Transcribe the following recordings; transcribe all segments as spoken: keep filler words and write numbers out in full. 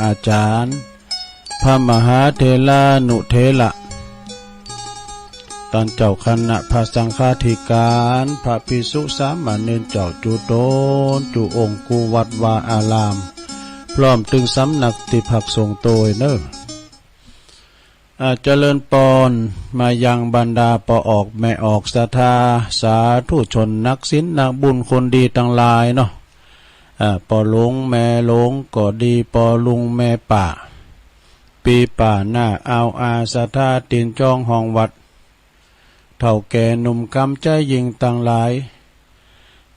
อาจารย์ พระมหาเถรานุเถระ ต้านเจ้าคณะพระสังฆาธิการ พระภิกษุสามเณรเจ้าจุ๊โตนจุ๊องค์ กู้วัดวาอาราม พร้อมตึงสำนักตี้พักสงฆ์โตยเน่อ อ่า เจริญปอน มายังบรรดาป้อออกแม่ออกศรัทธา สาธุชนนักศีลนักบุญคนดีตังหลายเนาะ อ่า ป้อหลวงแม่หลวงก็ดี ป้อลุงแม่ป้า ปี้ป้าน้าอาวอาศรัทธา ตี๋นจ้องห้องวัด เฒ่าแก่หนุ่มกำใจ๋ญิงตังหลาย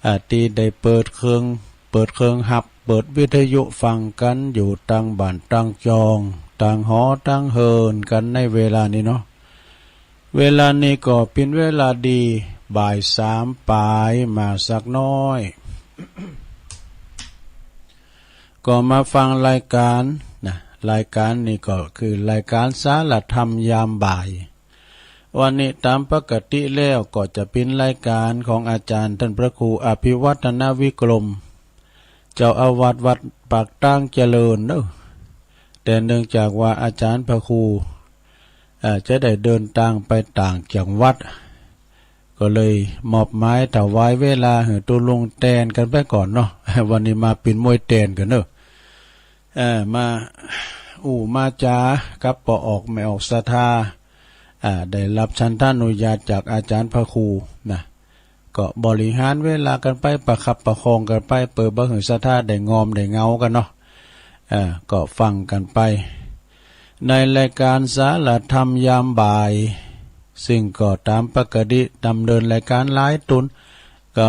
อ่า ตี้ได้เปิดเครื่อง เปิดเครื่องฮับ เปิดวิทยุฟังกั๋นอยู่ตังบ้านตังจอง ตังหอตังเฮือนกั๋นในเวลานี้เนาะ เวลานี้ก็เป๋นเวลาดี บ่ายสามป๋ายมาสักน้อย ก็มาฟังรายก๋านนะ รายก๋านนี้ก็คือรายก๋านสารธรรมยามบ่าย วันนี้ต๋ามปกติแล้วก็จะเป๋นรายก๋านของอาจ๋ารย์ต้านพระครูอภิวัฒนวิกรม เจ้าอาวาสวัดปากตางเจริญเน่อ แต่เนื่องจากว่าอาจ๋ารย์พระครู อ่า จะได้เดินตางไปต่างจังหวัด ก็เลยมอบหมายถวายเวลาหื้อตุ๊ลุงแตนกั๋นไปก่อนเนาะ วันนี้มาเป๋นมวยแตนกั๋นเน่อ เอ่อ มาอู้มาจ๋ากับป้อออกแม่ออกศรัทธา อ่า ได้รับฉันทานุญาตจากอาจ๋ารย์พระครูนะ ก็บริหารเวลากั๋นไป ประคับประคองกั๋นไป เปื้อบ่หื้อศรัทธาได้งอมได้เหงากั๋นเนาะ เอ่อ ก็ฟังกั๋นไป ในรายก๋านสารธรรมยามบ่าย ซึ่งก็ต๋ามปกติดำเนินรายก๋านหลายตุ๊น ก็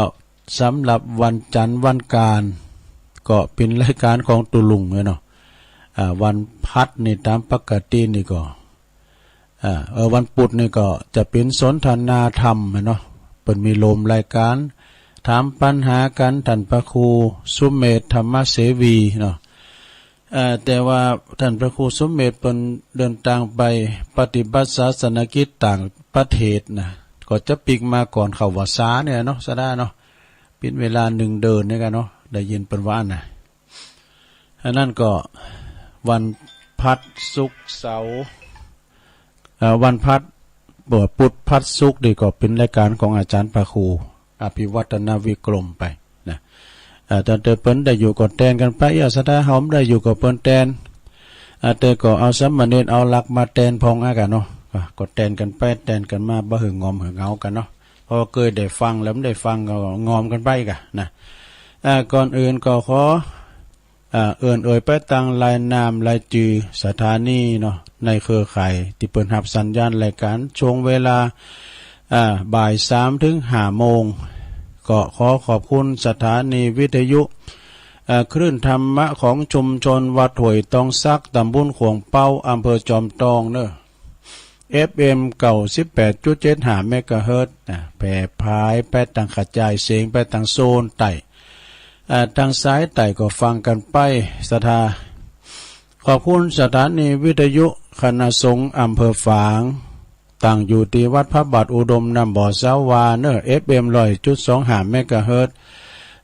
สำหรับวันจันทร์วันก๋าน ก็เป๋นรายก๋านของตุ๊ลุงเน่อเนาะ อ่า วันพัดนี่ต๋ามปกตินี่ก็ อ่า เออ วันปุธนี่ก็จะเป๋นสนทนาธรรมเนาะ เปิ้นมีโรมรายก๋าน ถามปัญหากั๋น ต้านพระครูสุเมธธรรมเสวีเนาะ เอ่อ แต่ว่าต้านพระครูสุเมธเปิ้นเดินตางไปปฏิบัติศาสนกิจต่างประเทศนะ ก็จะปิ๊กมาก่อนเข้าพรรษาเนี่ยเนาะ ศรัทธาเนาะ เป๋นเวลาหนึ่งเดือนเนี่ยกั๋นเนาะ ได้ยินเปิ้นว่านะ อันนั้นก็วันพัดศุกร์เสาร์ เอ่อ วันพัด เอ่อ ปุธพัดศุกร์นี่ก็เป๋นรายก๋านของอาจ๋ารย์พระครูอภิวัฒนวิกรมไปนะ เอ่อ ต๋ามเต๋อเปิ้นได้อยู่ก็แตนกั๋นไป เอ้า ศรัทธาเฮาบ่ได้อยู่ก็เปิ้นแตน อ่า แต่ก็เอาสามเณรเอาหลักมาแตนพ่องอะกั๋นเนาะ อ่า ก็แตนกั๋นไปแตนกั๋นมา บ่หื้องอมหื้อเหงากั๋นเนาะ เพราะเกยได้ฟังแล้วบ่ได้ฟังก็งอมกั๋นไปก่ะนะ อ่า ก่อนอื่นก็ขอ อ่า เอิ้นเอ่ยไปตังรายนามรายจื่อสถานีเนาะ ในเครือข่ายตี้เปิ้นฮับสัญญาณรายก๋านช่วงเวลา อ่า บ่ายสามถึงห้าโมง ก็ขอขอบคุณสถานีวิทยุ อ่า คลื่นธรรมะของชุมชนวัดห้วยตองสัก ตำบลขวงเป้า อำเภอจอมตองเน่อ เอฟเอ็ม เก้าสิบแปดจุดเจ็ดห้าเมกะเฮิรตซ์นะ แผ่ผายไปตัง กระจายเสียงไปตังโซนใต้ อ่า ตังสายใต้ก็ฟังกั๋นไป ศรัทธา ขอบคุณสถานีวิทยุคณะสงฆ์อำเภอฝาง ตั้งอยู่ตี้วัดพระบาทอุดมน้ำบ่อสาวาเน่อ เอฟเอ็ม ร้อยจุดสองห้าเมกะเฮิรตซ์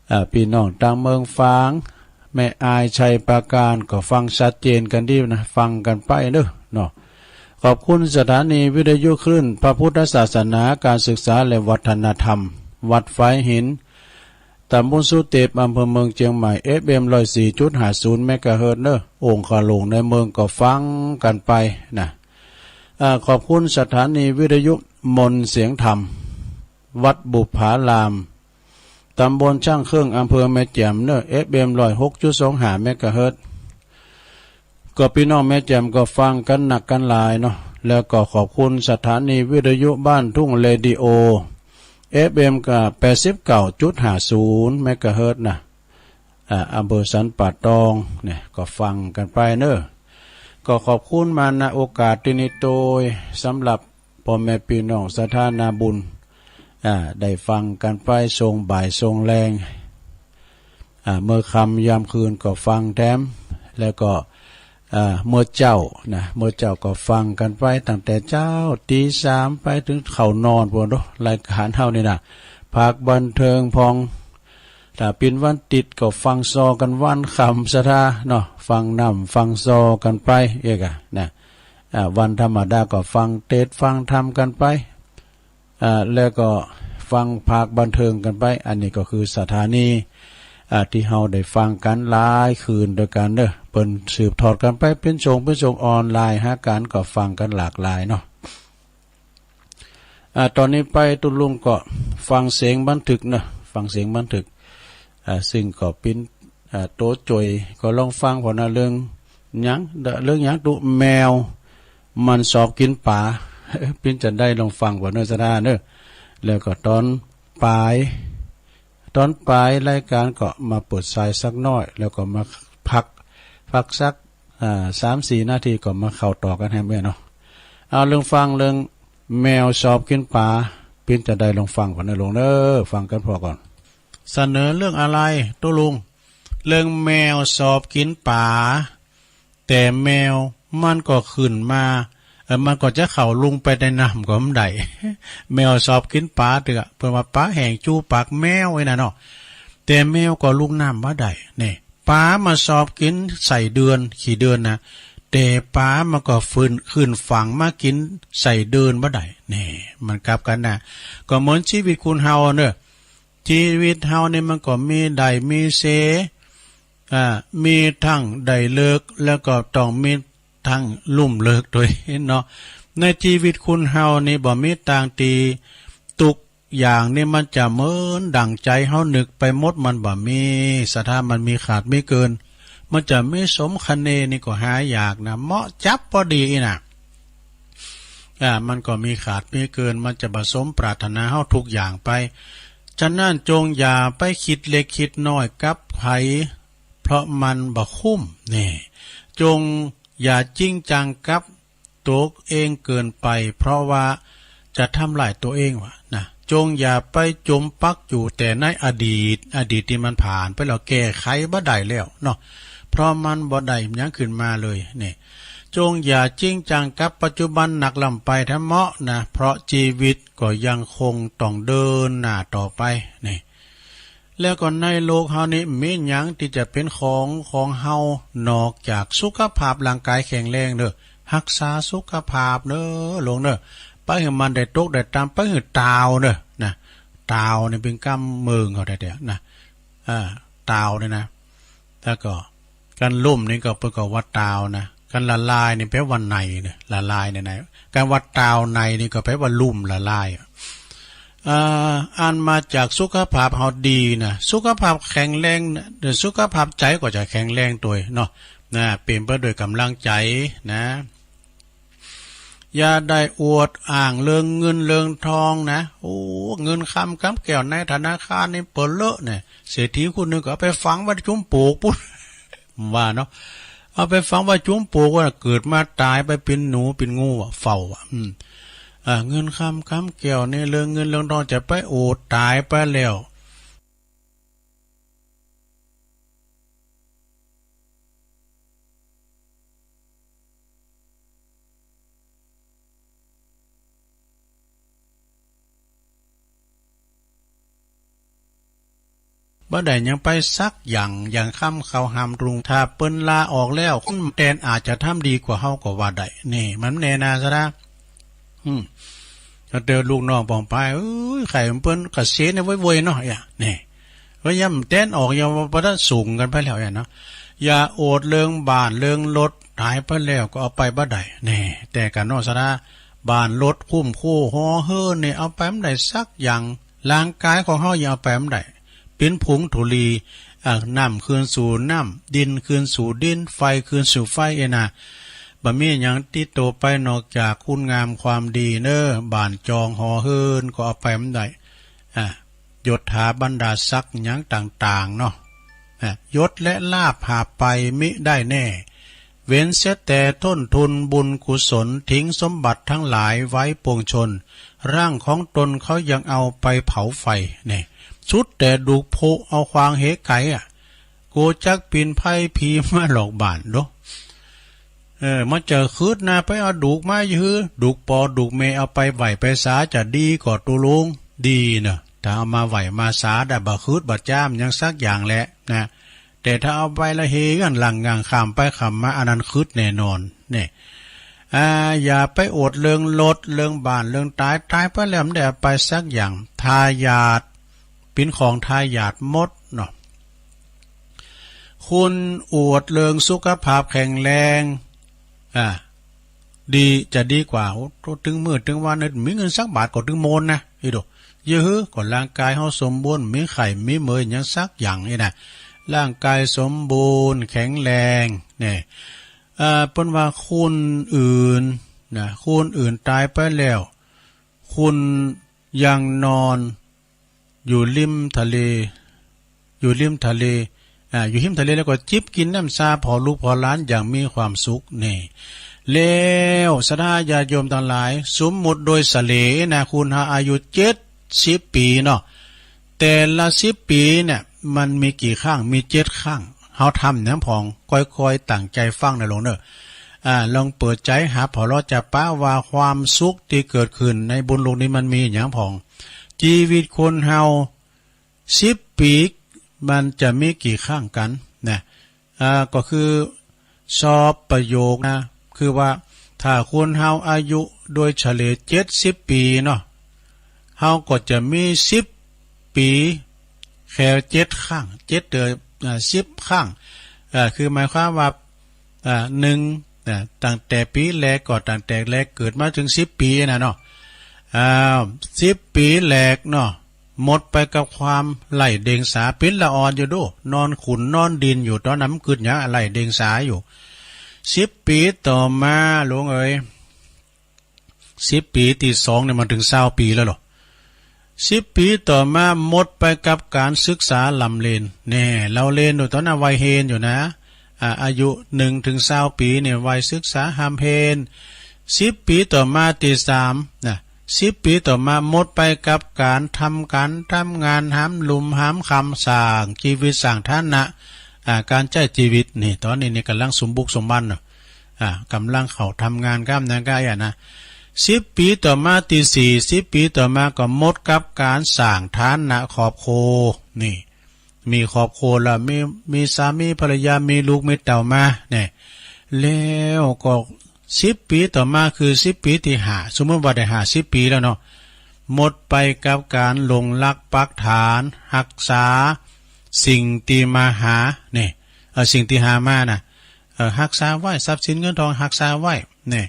อ่า ปี้น้องตังเมืองฝาง แม่อาย ชัยปราการ ก็ฟังชัดเจนกั๋นดีนะ ฟังกั๋นไปเน่อเนาะ ขอบคุณสถานีวิทยุคลื่นพระพุทธศาสนา การศึกษาและวัฒนธรรม วัดฝายหิน ตำบลสุเตป อำเภอเมืองเจียงใหม่ เอฟเอ็ม ร้อยสี่จุดห้าศูนย์เมกะเฮิรตซ์เน่อ องค์ขลุงในเมืองก็ฟังกั๋นไปนะ อ่า ขอบคุณสถานีวิทยุมนต์เสียงธรรม วัดบุปผาราม ตำบลช่างเครื่อง อำเภอแม่แจ่มเน่อ เอฟเอ็ม ร้อยหกจุดสองห้าเมกะเฮิรตซ์ ก็ปี้น้องแม่แจ่มก็ฟังกั๋นนักกั๋นหลายเนาะ แล้วก็ขอบคุณสถานีวิทยุบ้านทุ่งเรดิโอ เอฟเอ็ม ก็แปดสิบเก้าจุดห้าศูนย์เมกะเฮิรตซ์นะ อ่า อำเภอสันป่าตองเนี่ย ก็ฟังกั๋นไปเน่อ ก็ขอบคุณมา ณ โอกาสตี้นี้โตย สำหรับป้อแม่ปี้น้องศรัทธานาบุญ อ่า ได้ฟังกั๋นไปส่งบ่ายส่งแลง อ่า เมื่อค่ำยามคืนก็ฟังแถม แล้วก็ อ่า เมื่อเจ๊านะ เมื่อเจ๊าก็ฟังกั๋นไปตั้งแต่เจ๊าตี๋สามไปเถิงเข้านอนปู้นเนาะ รายก๋านเฮานี่นะ ภาคบันเทิงพ่อง ถ้าเป็นวันติดก็ฟังซอกันวันค่ำซะท่าเนาะ ฟังนำฟังซอกันไป เอกอะนะ อ่า วันธรรมดาก็ฟังเทศน์ฟังธรรมกันไป อ่า แล้วก็ฟังภาคบันเทิงกันไป อันนี้ก็คือสถานี อ่า ที่เฮาได้ฟังกันหลายคืนด้วยกันเด้อ เปิ้นสืบทอดกันไปเป็นช่วงเป็นช่วง ออนไลน์หากันก็ฟังกันหลากหลายเนาะ อ่า ตอนนี้ไปตุ๊ลุงก็ฟังเสียงบันทึกเนาะ ฟังเสียงบันทึก อ่า ซึ่งก็เป็น อ่า ตัวจ่อยก็ลองฟังพอนะ เรื่องหยัง เรื่องหยังตุ๊ แมวมันชอบกินป๋า เป็นจั่นใด ลองฟังพอเนาะ สะดาเนาะ แล้วก็ตอนปลาย ตอนปลายรายการก็มาเปิดสายสักหน่อย แล้วก็มาพัก พักสัก อ่า สามสี่นาทีก็มาเข้าต่อกันแหมเนาะ เอา เรื่องฟังเรื่องแมวชอบกินป๋า เป็นจั่นใด ลองฟังพอนะลุงเนาะ ฟังกันพอก่อน เสนอเรื่องอะไรตุ๊ลุง เรื่องแมวชอบกินป๋า แต่แมวมันก็ขึ้นมา เออ มันก็จะเข้าลงไปในน้ำก็บ่ได้ แมวชอบกินป๋าเตื้อ เปิ้นว่าป๋าแห้งจู่ปากแมวไอ้น่ะเนาะ แต่แมวก็ลงน้ำบ่ได้ นี่ ป๋ามาชอบกินไส้เดือน ขี้เดือนนะ แต่ป๋ามันก็ฟื้น ขึ้นฝั่งมากินไส้เดือนบ่ได้ นี่ มันกลับกันนะ ก็เหมือนชีวิตคนเฮาเนาะ ชีวิตเฮานี่มันก็มีได้มีเสีย อ่า มีทั้งได้เลิก แล้วก็ต้องมีทั้งลุ่มเลิกด้วยเนาะ ในชีวิตคนเฮานี่บ่มีตางตี้ตุ๊กอย่างนี่มันจะเหมือนดั่งใจเฮานึกไปหมด มันบ่มี สะดา มันมีขาดมีเกิน มันจะมีสมคะเนนี่ก็หายากนะ เหมาะจับพอดีอีน่ะ อ่า มันก็มีขาดมีเกิน มันจะบ่สมปรารถนาเฮาทุกอย่างไป ฉะนั้นจงอย่าไปคิดเล็กคิดน้อยกับใผ เพราะมันบ่คุ้ม นี่ จงอย่าจริงจังกับตัวเองเกินไป เพราะว่าจะทำลายตัวเองวะนะ จงอย่าไปจมปักอยู่แต่ในอดีต อดีตที่มันผ่านไปแล้ว แก้ไขบ่ได้แล้วเนาะ เพราะมันบ่ได้หยังขึ้นมาเลย นี่ จงอย่าจริงจังกับปัจจุบันนักล้ำไปแท้เหมาะนะ เพราะชีวิตก็ยังคงต้องเดินหน้าต่อไป นี่ แล้วก็ในโลกเฮานี้มีหยังที่จะเป็นของของเฮานอกจากสุขภาพร่างกายแข็งแรงเด้อ รักษาสุขภาพเด้อลุงเด้อ ไปหื้อมันได้ตกได้ต่ำ ไปหื้อตาวเด้อนะ ตาวนี่เป็นกำเมืองเขาแท้ๆนะ อ่า ตาวนี่นะ แล้วก็ กันล้มนี่ก็เปิ้นก็ว่าตาวนะ กันละลายนี่แปลว่าในนะ ละลายในใน กันว่าตาวในนี่ก็แปลว่าล้มละลาย อ่า อันมาจากสุขภาพเฮาดีนะ สุขภาพแข็งแรงนะ เดี๋ยวสุขภาพใจก็จะแข็งแรงตวยเนาะ นะ เปรียมไปด้วยกำลังใจนะ อย่าได้อวดอ้างเรื่องเงินเรื่องทองนะ โอ้ เงินคำกำแก้วในธนาคารนี่เปิ้นเลอะเนี่ย เศรษฐีคนหนึ่งก็เอาไปฝังไว้จุมปลูกปุ้น ว่าเนาะ เอาไปฝังไว้จุมปลูกว่าเกิดมาตายไปเป็นหนูเป็นงูอะ เฝ้าอะ อืม อ่า เงินคำกำแก้วนี่เรื่องเงินเรื่องทองจะไปอวดตายไปแล้ว บ่ได้หยังไปสักอย่าง อย่างคำเขาห้ามตรง ถ้าเปิ้นลาออกแล้ว คนแตนอาจจะทำดีกว่าเฮาก็ว่าได้ นี่ มันแน่นาซะนะ อืม แล้วแต่ลูกน้องปองไป เอ้ย ใครเปิ้นเกษียณเนี่ยเว้ยๆเนาะ เนี่ย เนี่ย ว่าย่ำแตนออก อย่าว่าบ่ทันสูงกันไปแล้วเนี่ยเนาะ อย่าอวดเรื่องบ้านเรื่องรถ ตายไปแล้วก็เอาไปบ่ได้ แน่ แต่กันเนาะซะนะ บ้านรถคุ้มคู่หอเฮือนนี่เอาไปบ่ได้สักอย่าง ร่างกายของเฮายังเอาไปบ่ได้ เป็นผงธุลี อ่า น้ำคืนสู่น้ำ ดินคืนสู่ดิน ไฟคืนสู่ไฟ เอ้ยนะ บ่มีหยังติดตัวไปนอกจากคุณงามความดีเน้อ บ้านจองหอเฮือนก็เอาไปบ่ได้ อ่า ยศถาบรรดาศักดิ์หยังต่างๆเนาะ อ่ะ ยศและลาภหาไปมิได้แน่ เว้นเสียแต่ต้นทุนบุญกุศล ทิ้งสมบัติทั้งหลายไว้ปวงชน ร่างของตนเขายังเอาไปเผาไฟ เนี่ย สุดแต่ดูกผุเอาขว้างเหไกอะ กลัวจักปีนไพ่ผีมาหลอกบ้านโด เออ มันจะคืดหน้าไปเอาดูกมาหื้อ ดูกปอดูกแม่เอาไปไหว้ไปสาจะดีก่อตุลุง ดีเนอะ ถ้าเอามาไหวมาสาได้บ่คืดบ่จ้ามหยังสักอย่างแหละนะ แต่ถ้าเอาไปละเฮกันหลังงางข้ามไปข้ามมา อันนั้นคืดแน่นอนเนี่ย อ่า อย่าไปอวดเรื่องรถ เรื่องบ้าน เรื่องตาย ตายไปแล้วมันได้เอาไปสักอย่าง ทายาท เป็นของทายาทหมดเนาะ คุณอวดเรื่องสุขภาพแข็งแรง อ่า ดี จะดีกว่า โอ้ ถึงมื้อถึงวันเนี่ย มีเงินสักบาทก็ถึงโมนนะ อีโด เยอะหือ ก็ร่างกายเฮาสมบูรณ์ มีไข้ มีเมยหยังสักอย่างนี่นะ ร่างกายสมบูรณ์ แข็งแรง เนี่ย เอ่อ เปิ้นว่าคนอื่นนะ คนอื่นตายไปแล้ว คุณยังนอนอยู่ริมทะเล อยู่ริมทะเล อ่า อยู่ริมทะเลแล้วก็จิบกินน้ำชาพอลูกพอหลานอย่างมีความสุขนี่ แล้วศรัทธาญาติโยมทั้งหลาย สมมุติโดยเฉลี่ยนะ คุณเฮาอายุเจ็ดสิบปีเนาะ แต่ละสิบปีเนี่ย มันมีกี่ครั้ง มีเจ็ดครั้ง เฮาทำหยังพ่อง ค่อยๆ ตั้งใจฟังนะหลวงเด้อ อ่า ลองเปิดใจหาพ่อเลาะจะปะว่าความสุขที่เกิดขึ้นในบนโลกนี้มันมีหยังพ่อง ชีวิตคนเฮา สิบปีมันจะมีกี่ครั้งกันนะ อ่า ก็คือสอบประโยคนะ คือว่าถ้าคนเฮาอายุโดยเฉลี่ยเจ็ดสิบปีเนาะ เฮาก็จะมีสิบปีแค่เจ็ดครั้ง เจ็ดเดือน อ่า สิบครั้ง อ่า คือหมายความว่า อ่า หนึ่ง อ่า ตั้งแต่ปีแรกก็ตั้งแต่แรกเกิดมาถึงสิบปีนะเนาะ อ่า สิบปีแรกเนาะ หมดไปกับความไร้เดียงสา ปิ้นละอ่อนอยู่ดู นอนขุ่นนอนดินอยู่ ตอนนั้นมันกึดหยัง ไร้เดียงสาอยู่ สิบปีต่อมา หลวงเอ๋ย สิบปีที่สองเนี่ย มันถึงซาวปีแล้วเหรอ สิบปีต่อมาหมดไปกับการศึกษาล่ำเรียน แน่ เฮาเรียนอยู่ตอนนั้นวัยเฮนอยู่นะ อ่า อายุหนึ่งถึงซาวปีเนี่ย วัยศึกษาฮ่ำเฮน สิบปีต่อมาที่สามนะ สิบปีต่อมาหมดไปกับการทำการทำงาน หามลุ่มหามค่ำ สร้างชีวิตสร้างฐานะ อ่า การใช้ชีวิตนี่ ตอนนี้นี่กำลังสมบุกสมบันเนาะ อ่า กำลังเข้าทำงานกำนันก็อ่ะนะ สิบปีต่อมาที่สี่ สิบปีต่อมาก็หมดกับการสร้างฐานะครอบครัวนี่ มีครอบครัวแล้ว มี มีสามีภรรยา มีลูกมีเต้ามาเนี่ย แล้วก็สิบปีต่อมา คือสิบปีที่ห้า สมมติว่าได้ห้าสิบปีแล้วเนาะ หมดไปกับการลงหลักปักฐาน รักษาสิ่งที่มาหาเนี่ย เออ สิ่งที่หามานะ เออ รักษาไว้ ทรัพย์สินเงินทองรักษาไว้เนี่ย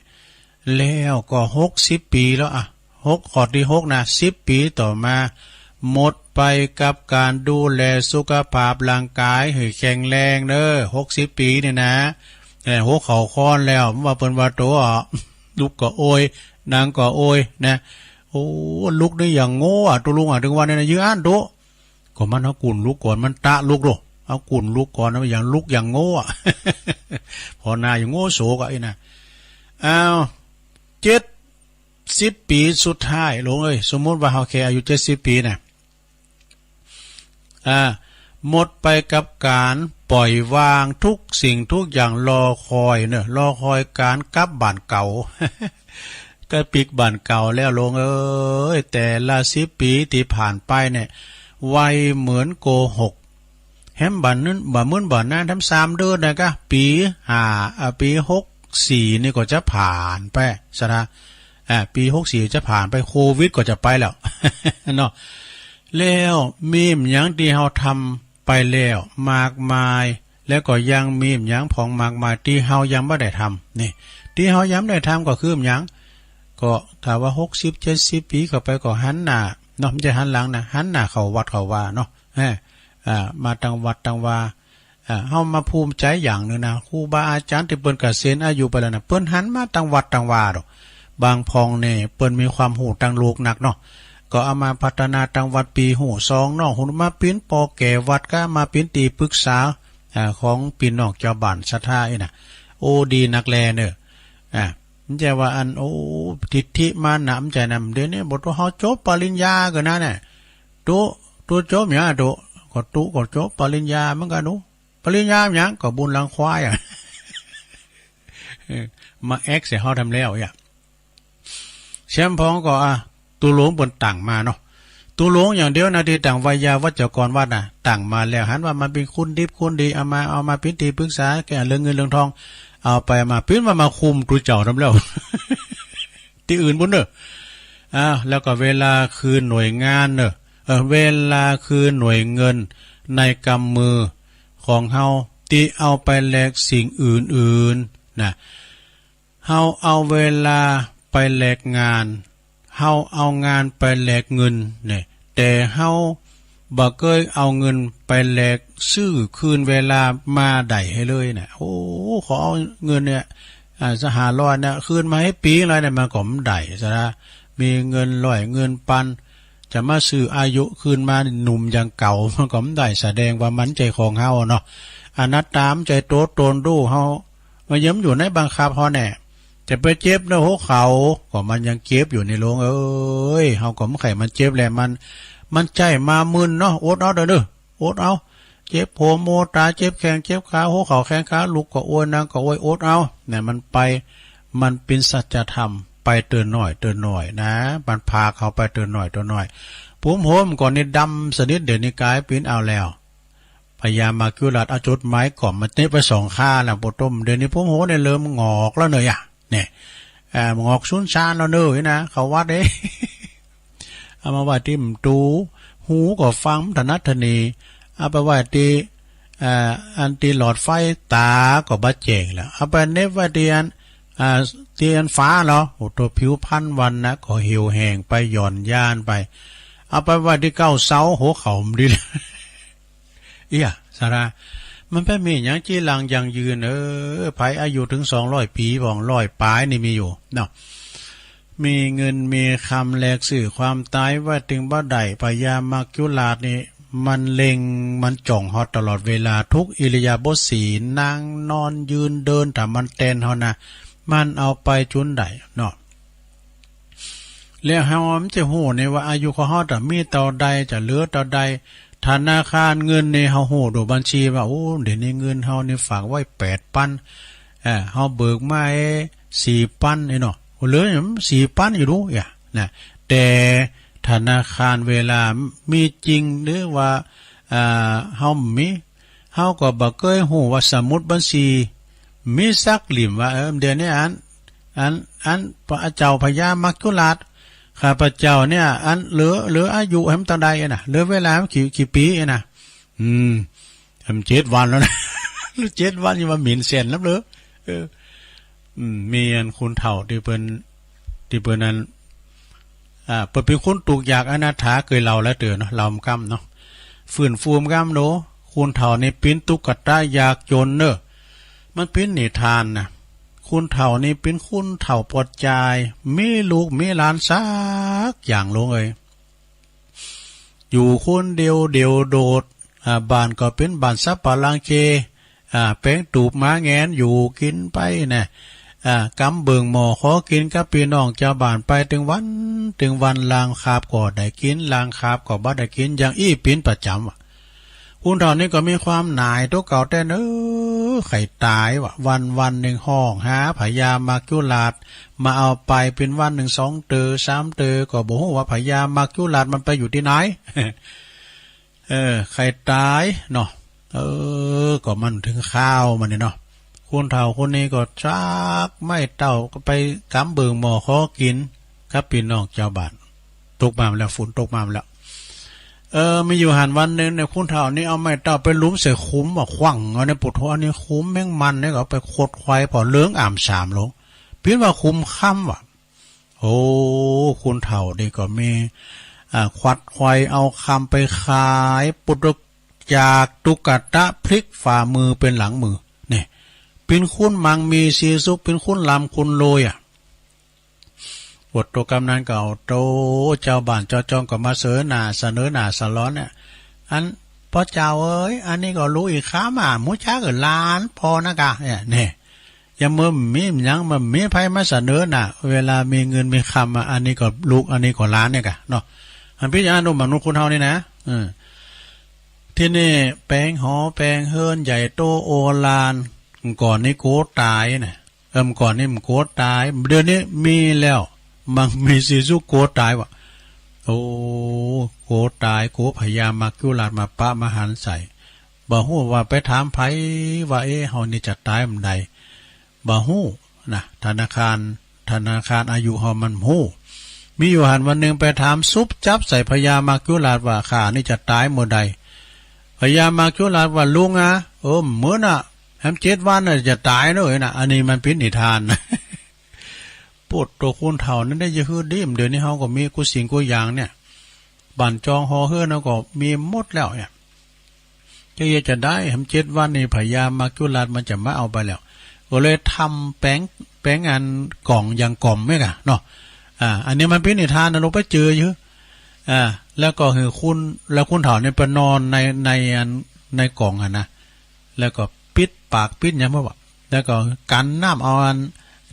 แล้วก็หกสิบปีแล้วอะ หก ข้อที่หกนะ สิบปีต่อมา หมดไปกับการดูแลสุขภาพร่างกายให้แข็งแรงเด้อ หกสิบปีเนี่ยนะ เออ หัวเข่าคอนแล้ว ว่าเปิ้นว่าโตอะ ลุกก็โอย นั่งก็โอยนะ โอ้ ลุกนี่อย่างโง่อะ ตัวลุงอะ ถึงวันนี้นะ ยืนอ่านโต ก็มันเอากุ่นลุกก่อน มันตะลุกโล เอากุ่นลุกก่อนนะ อย่างลุกอย่างโง่อะ พอหน้าอย่างโง่โสกอะไอ้นะ อ้าว เจ็ดสิบปีสุดท้าย หลวงเอ้ย สมมุติว่าเฮาแค่อายุเจ็ดสิบปีนะ อ่า หมดไปกับการปล่อยวางทุกสิ่งทุกอย่าง รอคอยเนอะ รอคอยการกลับบ้านเก่า ก็ปิ๊กบ้านเก่าแล้ว หลวงเอ้ย แต่ละสิบปีที่ผ่านไปเนี่ย ไวเหมือนโกหก แหมบ่ามื้น บ่ามื้นบ่านานแถมสามเดือนนะกะ ปีห้า อ่า ปีหกสี่นี่ก็จะผ่านไป ศรัทธา อ่า ปีหกสี่จะผ่านไป โควิดก็จะไปแล้ว เนาะ แล้วมีหยังที่เฮาทำไปแล้วมากมาย แล้วก็ยังมีหยังพ่องมากมายที่เฮายังบ่ได้ทำ นี่ ที่เฮายังบ่ได้ทำก็คือหยัง ก็ถ้าว่าหกสิบ เจ็ดสิบปีเข้าไปก็หันหน้าเนาะ บ่ใจ้หันหลังนะ หันหน้าเข้าวัดเข้าวาเนาะ เออ อ่า มาตังวัดตังวา อ่า เฮามาภูมิใจ๋อย่างนึ่งนะ ครูบาอาจ๋ารย์ตี้เปิ้นเกษียณอายุไปแล้วนะ เปิ้นหันมาตังวัดตังวาดอก บางพ่องนี่เปิ้นมีความฮู้ตังโลกนักเนาะ ก็เอามาพัฒนาตังวัด ปีฮู้ซองนอกฮู้ มาเป๋นป้อแก่วัดกะ มาเป๋นตี้ปรึกษา อ่า ของปี้น้องจาวบ้านศรัทธาอี้นะ โอ้ ดีนักแลเนอะ อ่า บ่ใจ้ว่าอัน โอ้ ทิฏฐิมานะ บ่ใจ้นะ เดี๋ยวนี้บ่ ตุ๊เฮาจบปริญญากั๋นนะเนี่ย ตุ๊ ตุ๊จบหยังตุ๊ ก็ตุ๊ก็จบปริญญาเหมือนกั๋นตุ๊ ปริญญาหยัง ก็บุญหลังควายอะ เออ มาแอ๊กใส่เฮาแถมแล้วอะ แชมพ่องก็ อ่ะ ตุ๊หลวงเปิ้นตั้งมาเนาะ တူႈလူင်ယၢင်ႇလဵဝ်ၼႃႇ တီႈတင်ႈဝႆႉယႃႈ ဝတ်ႉၸၵွၼ်ဝတ်ႉၼႃႇ တင်ႈမႃးလႄႈ ႁၼ်ဝႃႈမၼ်းပဵၼ်ၵူၼ်းလိပ်းၵူၼ်းလီ ဢဝ်မႃး ဢဝ်မႃးပဵၼ်တီႈပိုၵ်ႉသႃႇ ၵႄႈလွင်ႈငိုၼ်းလွင်ႈထွင်ႇ ဢဝ်ပႆမႃး ပဵၼ်ဝႃႈမႃးၶုမ်ႈတူႈၸဝ်ႈၼမ်လႄႈ တီႈဢိုၼ်ႇပုၼ်ႉၼေႃႈ။ ဢႃႇ လႄႈၵေႃႈ ဝေႇလႃႇၶိုၼ်းၼူၺ်ႇငၢၼ်းၼေႃႈ ဢိူဝ်ႇ ဝေႇလႃႇၶိုၼ်းၼူၺ်ႇငိုၼ်း ၼႂ်းၵမ်မိုဝ်းၶွင်ႁဝ်း တီႈဢဝ်ပႆလႅၵ်ႈသိင်ႇဢိုၼ်ႇဢိုၼ်ႇၼႃႇ။ ႁဝ်းဢဝ်ဝေႇလႃႇပႆလႅၵ်ႈငၢၼ်း ႁဝ်းဢဝ်ငၢၼ်းပႆလႅၵ်ႈငိုၼ်းၼႆႉ တႄႉႁဝ်း ပႆၵေႃႈဢဝ်ငိုၼ်းပႆလႅၵ်ႈသိုဝ်ႉၶိုၼ်းဝေႇလႃႇမႃးလႆႈႁႂ်ႈလႆႈၼႃႇ။ ဢူဝ်ႈ ၶေႃႈဢဝ်ငိုၼ်းၼႆႉ ဢႃႇ သၢမ်ႁႃႈလွႆႉၼႆႉ ၶိုၼ်းမႃးႁႂ်ႈပီႈလႆႈၼႆႉ မၼ်းၵေႃႈဢမ်ႇလႆႈသေလႃႈ။ မီးငိုၼ်းလွႆႉငိုၼ်းပၼ်း ၸႃႉမႃးသိုဝ်ႉဢႃႇယုၶိုၼ်းမႃးၼုမ်ႇယၢင်ႇၵဝ်ႇ မၼ်းၵေႃႈဢမ်ႇလႆႈ သတႅင်ႈဝႃႈမၼ်းၸႂ်ႈၶွင်ႁဝ်းၼေႃႈ။ ဢၼတ်ႉတႃႇ ဢမ်ႇၸႂ်ႈတူဝ်တူၼ်တူဝ်ႁဝ်း မၼ်းယင်းယူႇၼႂ်းပၢင်ၶၢပ်ႈႁဝ်းၼႆႉ ၸႃႉပႆၸဵပ်းၼႂ်းႁူဝ်ၶဝ်ႇ ၵေႃႈမၼ်းယင်းၸဵပ်းယူႇၼႆလူင်ဢိူၺ်း။ ႁဝ်းၵေႃႈဢမ်ႇၶႂ်ႈမၼ်းၸဵပ်းလႄႈ မၼ်း မၼ်းၸႂ်ႉမႃးမိုၼ်းၼေႃႈ။ ဢူတ်းဢဝ်တေႃႈၼေႃႈ ဢူတ်းဢဝ် ၸဵပ်းႁူဝ်မူဝ်တႃ ၸဵပ်းၶႅင်ၸဵပ်းၶႃ ႁူဝ်ၶဝ်ႇၶႅင်ၶႃ လုၵ်ႉၵေႃႈဢူၺ်း ၼင်ႈၵေႃႈဢူၺ်း ဢူတ်းဢဝ်ၼႆႉ မၼ်းပႆ မၼ်းပဵၼ်သၸ်ႉၸထမ်ႇ ပႆတိူဝ်ႉၼွႆႉတိူဝ်ႉၼွႆႉၼႃႇ မၼ်းၽႃႇၶဝ်ႈပႆတိူဝ်ႉၼွႆႉတိူဝ်ႉၼွႆႉ။ ပုမ်ႁူဝ်မၼ်းၵေႃႈၼႆႉ လမ်သၼိတ်ႉ လဵဝ်ၼႆႉၵၢႆပဵၼ်ဢဝ်လႄႈ ၽယႃႇမၵ်ႉၵျူႇလၢတ်ႉ ဢဝ်ၸုတ်ႇမၢႆၵေႃႈ မၼ်းၼႆႉပႆသွင်ႇၶႃႈလႄႈ ပေႃးတူမ်ႈ လဵဝ်ၼႆႉ ပုမ်ႁူဝ်ၼႆႉ လိူမ်ႈငွၵ်ႈလႄႈၼေႃႈယႃႇ ၼႆႉ ဢႃႇ ငွၵ်ႈသုၼ်းသၢၼ်လႄႈၼေႃႈ ၼႆႉၼႃႇ ၶဝ်ဝႃႈၼႆႉ ဢဝ်မႃးဝႆႉတီႈဢမ်ႇတူႈ ႁူၵေႃႈၾင်ဢမ်ႇထၼတ်းထၼီး ဢဝ်ပႆဝႆႉတီႈ ဢႃႇ ဢၼ်တီႈလွတ်ႇၾႆး တႃၵေႃႈပႆၸႅင်ႈလႄႈ ဢဝ်ပႆၼဵပ်ႉဝႆႉတီႈဢၼ် ဢႃႇ တီႈဢၼ်ၾႃႉၼေႃႈ ဢူဝ်ႈ တူဝ်ၽိဝ်ၽၼ်းဝၼ်းၼႃႇ ၵေႃႈႁဵဝ်ႇႁႅင်ႈပႆ ယွၼ်ႇယၢၼ်းပႆ ဢဝ်ပႆဝႆႉတီႈၵဝ်ႉသဝ်း ႁူဝ်ၶဝ်ႇဢမ်ႇလီလႄႈ ဢီးယႃႇ သရႃႇ မၼ်းပႆႇမီးယၢင်ႇၸီႉလင်ယၢင်ႇယိုၼ်း ဢိူဝ်ႈ ၽႂ်ဢႃႇယုထိုင်သွင်ႁွႆႉပီ သွင်ႁွႆႉပၢႆၼႆႉမီးယူႇၼေႃႈ။ မီးငိုၼ်းမီးၶမ်း လႅၵ်ႈသိုဝ်ႉၶႂၢမ်းတၢႆ ဝႆႉထိုင်ပေႃးလႆႈ ၽယႃႇမၵ်ႉၵျူႇလၢတ်ႈၼႆႉ မၼ်းလဵင်ႉ မၼ်းၸွင်ႇႁွတ်ႈတလွတ်ႇဝေႇလႃႇ ထုၵ်ႇဢီႇရိယႃႇပုတ်ႈသီႇ ၼင်ႈ ၼွၼ်း ယိုၼ်း လိူၼ် ထႃႈမၼ်းတႅၼ်းႁဝ်းၼႃႇ မၼ်းဢဝ်ပႆၸူၼ်လႆႈၼေႃႈ။ လႄႈႁဝ်းဢမ်ႇၸႂ်ႈႁူႉၼႆဝႃႈ ဢႃႇယုၶွင်ႁဝ်း တေမီးတေႃႈလႂ် တေလိူဝ်တေႃႈလႂ်။ ထၼႃႇၶၢၼ်ငိုၼ်းၼႆႉ ႁဝ်းႁူႉတူဝ်ပၼ်ႇၶျီးဝႃႈ ဢူဝ်ႈ လဵဝ်ၼႆႉငိုၼ်းႁဝ်းၼႆႉ ၾၢၵ်ႇဝႆႉပႅတ်ႇပၼ်း ဢိူဝ်ႈ ႁဝ်းပိူၵ်ႇမႃး ဢေႈ သီႇပၼ်းၼႆႉၼေႃႈ ဢူဝ်ႈ လိူဝ်သီႇပၼ်းယူႇလူး ဢႃႈ ၼႃႇ။ တႄႉ ထၼႃႇၶၢၼ်ဝေႇလႃႇမီးၸိုင်ႈ ႁိုဝ်ဝႃႈ ဢႃႈ ႁဝ်းဢမ်ႇမီး ႁဝ်းၵေႃႈ ပႆႇၵႆႉႁူႉဝႃႈ သမုတ်ႉပၼ်ႇၶျီး မီးသၵ်းလိမ်ႇဝႃႈ။ ဢိူဝ်ႈ လဵဝ်ၼႆႉ ဢၼ် ဢၼ် ဢၼ် ၽြႃးၸဝ်ႈၽယႃးမၵ်ႉၵျူႇလၢတ်ႈ ၶႃႈၽၸဝ်ႈၼႆႉ ဢၼ်လိူဝ် လိူဝ်ဢႃႇယုႁႅမ်တၢင်းလႂ်ၼႃႇ လိူဝ်ဝေႇလႃႇၶိုၼ်ႈ ၶိုၼ်ႈပီၼႃႇ ဢိုမ်း ဢမ်ႇၸဵတ်းဝၼ်းယဝ်ႉၼႃႇ ၸဵတ်းဝၼ်းယဝ်ႉ မၼ်းမိၼ်သႅၼ်ႇလပ်းလိူဝ်။ ဢိူဝ်ႈ ဢိုမ်း မီးဢၼ်ၶုၼ်ထဝ်ႈ တီႈပိူၼ်ႈ တီႈပိူၼ်ႈၼၼ်ႉ ဢႃႈ ပိူၼ်ႈပဵၼ်ၶုၼ်တုၵ်ႉယၢၵ်ႈ ဢၼႃႇထႃႇ ၵႆႉလဝ်ႈလႄႈ တိူဝ်ႉၼေႃႈ လဝ်ႈၵမ်းၼေႃႈ ၾိုၼ်ႈၾူမ်ႈၵမ်းၼေႃႈ။ ၶုၼ်ထဝ်ႈၼႆႉ ပဵၼ်တုၵ်ႉၵတႃႉ ယၢၵ်ႈၸူၼ်ၼေႃႈ မၼ်းပဵၼ်ၼီႈထၢၼ်ႇၼႃႇ။ ၶုၼ်ထဝ်ႈၼႆႉ ပဵၼ်ၶုၼ်ထဝ်ႈပွတ်းၸၢႆး မီးလုၵ်ႈမီးလၢၼ် သၢၵ်ႈယၢင်ႇလူင်ဢိူၺ်း ယူႇၶုၼ်လဵဝ် လဵဝ်လူတ်ႉ ဢႃႈ ဝၢၼ်ႈၵေႃႈ ပဵၼ်ဝၢၼ်ႈသပ်ႉပႃႇလင်ႇၶႄႇ ဢႃႈ ပႅင်းတုပ်ႇမႃးငႅၼ်း ယူႇၵိၼ်ပႆၼႃႇ ဢႃႈ ၵမ်ပိူင်မေႃႈၶေႃးၵိၼ် ၵပ်းပီႈၼွင်ႉၸဝ်ႈဝၢၼ်ႈ ပႆထိုင်ဝၼ်းထိုင်ဝၼ်း လၢင်ႈၶၢပ်ႈၵေႃႈလႆႈၵိၼ် လၢင်ႈၶၢပ်ႈၵေႃႈ ဢမ်ႇလႆႈၵိၼ် ယၢင်ႇဢီးပဵၼ်ပရၸမ်ဝႃႈ။ ၶုၼ်ထဝ်ႈၼႆႉၵေႃႈ မီးၶႂၢမ်းၼၢႆတူဝ်ၵဝ်ႇတႄႉၼေႃႈ ၶႂ်ႈတၢႆဝႃႈ ဝၼ်းဝၼ်းၼိုင်ႈ ႁွင်ႉႁႃၽယႃးမၵ်ႉၵျူႇလၢတ်ႈ မႃးဢဝ်ပႆ ပဵၼ်ဝၼ်းၼိုင်ႈ သွင်တိူဝ်ႉ သၢမ်တိူဝ်ႉ ၵေႃႈဢမ်ႇႁူႉဝႃႈ ၽယႃးမၵ်ႉၵျူႇလၢတ်ႈ မၼ်းပႆယူႇတီႈလႂ် ဢိူဝ်ႈ ၶႂ်ႈတၢႆၼေႃႈ။ ဢိူဝ်ႈ ၵေႃႈမၼ်းထိုင်ၶၢဝ်းမၼ်းၼႆႉၼေႃႈ ၶုၼ်ထဝ်ႈၶုၼ်ၼႆႉၵေႃႈ ၸၢၵ်ႇမႆႉတဝ်ႈ ၵေႃႈပႆၵမ်ပိူင်မေႃႈၶေႃးၵိၼ် ၵပ်းပီႈၼွင်ႉၸဝ်ႈဝၢၼ်ႈ။ တူၵ်းမႃးလႄႈ ၾူၼ်တူၵ်းမႃးလႄႈ ဢိူဝ်ႈ မီးယူႇႁၼ်ဝၼ်းၼိုင်ႈၼႆႉ ၶုၼ်ထဝ်ႈၼႆႉ ဢဝ်မႆႉတဝ်ႈပႆလုမ်းသႂ်ႇၶုမ် ဝႃႈၶႂၢင်ႉ ဢၼ်ၼႆႉ ပုတ်ႉထူဝ်း ဢၼ်ၼႆႉ ၶုမ်မႅင်းမၼ်းၼႆႉ ၵေႃႈပႆၶူတ်ႉၶႂၢႆး ပေႃးလိူင်ဢၢမ်းသၢမ်လူင် ပဵၼ်ဝႃႈၶုမ်ၶမ်းဝႃႈ။ ဢူဝ်ႈ ၶုၼ်ထဝ်ႈၼႆႉၵေႃႈ မီး ဢႃႈ ၶႂၢတ်ႇၶႂၢႆး ဢဝ်ၶမ်းပႆၶၢႆ ပုတ်ႉထ ၸၢၵ်ႇတုၵ်ႉၵတႃႉ ၽလိၵ်ႈၽႃႇမိုဝ်းပဵၼ်လင်မိုဝ်း ၼႆႉ ပဵၼ်ၶုၼ်မၢင်ႇမီႈသီႇသုၵ်း ပဵၼ်ၶုၼ်လမ်ၶုၼ်လူၺ်ႈဢႃႈ။ ဝူတ်ႈတူဝ်ၵမ်းၼၼ်ႉၵေႃႈ ဢဝ်တူဝ်ၸဝ်ႈဝၢၼ်ႈၸဝ်ႈၵျွင်းၵေႃႈ မႃးသၼိူဝ်ၼႃႈ သၼိူဝ်ၼႃႈသလွၼ်ႇၼႆႉ ဢၼ် ပေႃႈၸဝ်ႈဢိူၺ်း ဢၼ်ၼႆႉၵေႃႈ လုၵ်ႈဢိၵ်ႇၶႃႈမႃး မူႇၸႃႇၵေႃႈ လၢၼ်ပေႃႈၼႃႇၵႃႈ ၼႆႉ ၼႆႉ ယၢမ်းမိူဝ်ႈမီးဢမ်ႇယင်း မၼ်းမီးၽႂ်မႃးသၼိူဝ်ၼႃႇ ဝေႇလႃႇမီးငိုၼ်းမီးၶမ်းမႃး ဢၼ်ၼႆႉၵေႃႈလုၵ်ႈ ဢၼ်ၼႆႉၵေႃႈလၢၼ်ၼႆႉၵႃႈၼေႃႈ။ ဢၼ်ပီႈဢၼ်ၼုမ်ႇ မၼုတ်ႉၶုၼ်ႁဝ်းၼႆႉၼႃႇ ဢိူဝ်ႈ ထီႇၼႆႉ ပႅင်ႁေႃပႅင်ႁိူၼ်း ယႂ်ႇတူဝ်ႈဢူဝ်းလၢၼ်ႇ ၵွၼ်ႇၼႆႉၵူဝ်တၢႆၼႃႇ ဢိူဝ်ႈ ၵွၼ်ႇၼႆႉမၼ်းၵူဝ်တၢႆ လဵဝ်ၼႆႉမီးလႄႈ မၢင်ႇမီႈသီႇသုၵ်းၵူဝ်တၢႆဝႃႈ။ โอ้ โกตาย โกพญามัจจุราชมาปะมาหันใส่ บ่ฮู้ว่าไปถามไผว่า เอ๊ะ เฮานี่จะตายเมื่อใด บ่ฮู้นะ ธนาคาร ธนาคารอายุเฮามันฮู้ มีอยู่หั้นวันหนึ่งไปถาม สุบจับใส่พญามัจจุราชว่า ข้านี่จะตายเมื่อใด พญามัจจุราชว่า ลุงอะ เออ มื้อน่ะ แหมเจ็ดวันน่ะจะตายเนอะนะ อันนี้มันเป็นนิทาน โปดโต คนเฒ่านั้นได้ อย่าหื้อดีม เดี๋ยวนี้เฮาก็มีกู้สิ่งกู้อย่างเนี่ย บ้านจองหอเฮือนเฮาก็มีหมดแล้วเนี่ย จะเฮ็ดจะได้ แหมเจ็ดวันนี่พญามัจจุราชมันจะมาเอาไปแล้ว ก็เลยทำแปง แปงอันกล่องอย่างกล่อมไหมกะเนาะ อ่า อันนี้มันเป็นนิทานนะ ลงไปเจออยู่ อ่า แล้วก็คือคน แล้วคนเฒ่านี่ไปนอนใน ในอัน ในกล่องอะนะ แล้วก็ปิดปากปิดหยังบ่วะ แล้วก็กันน้ำ เอาอัน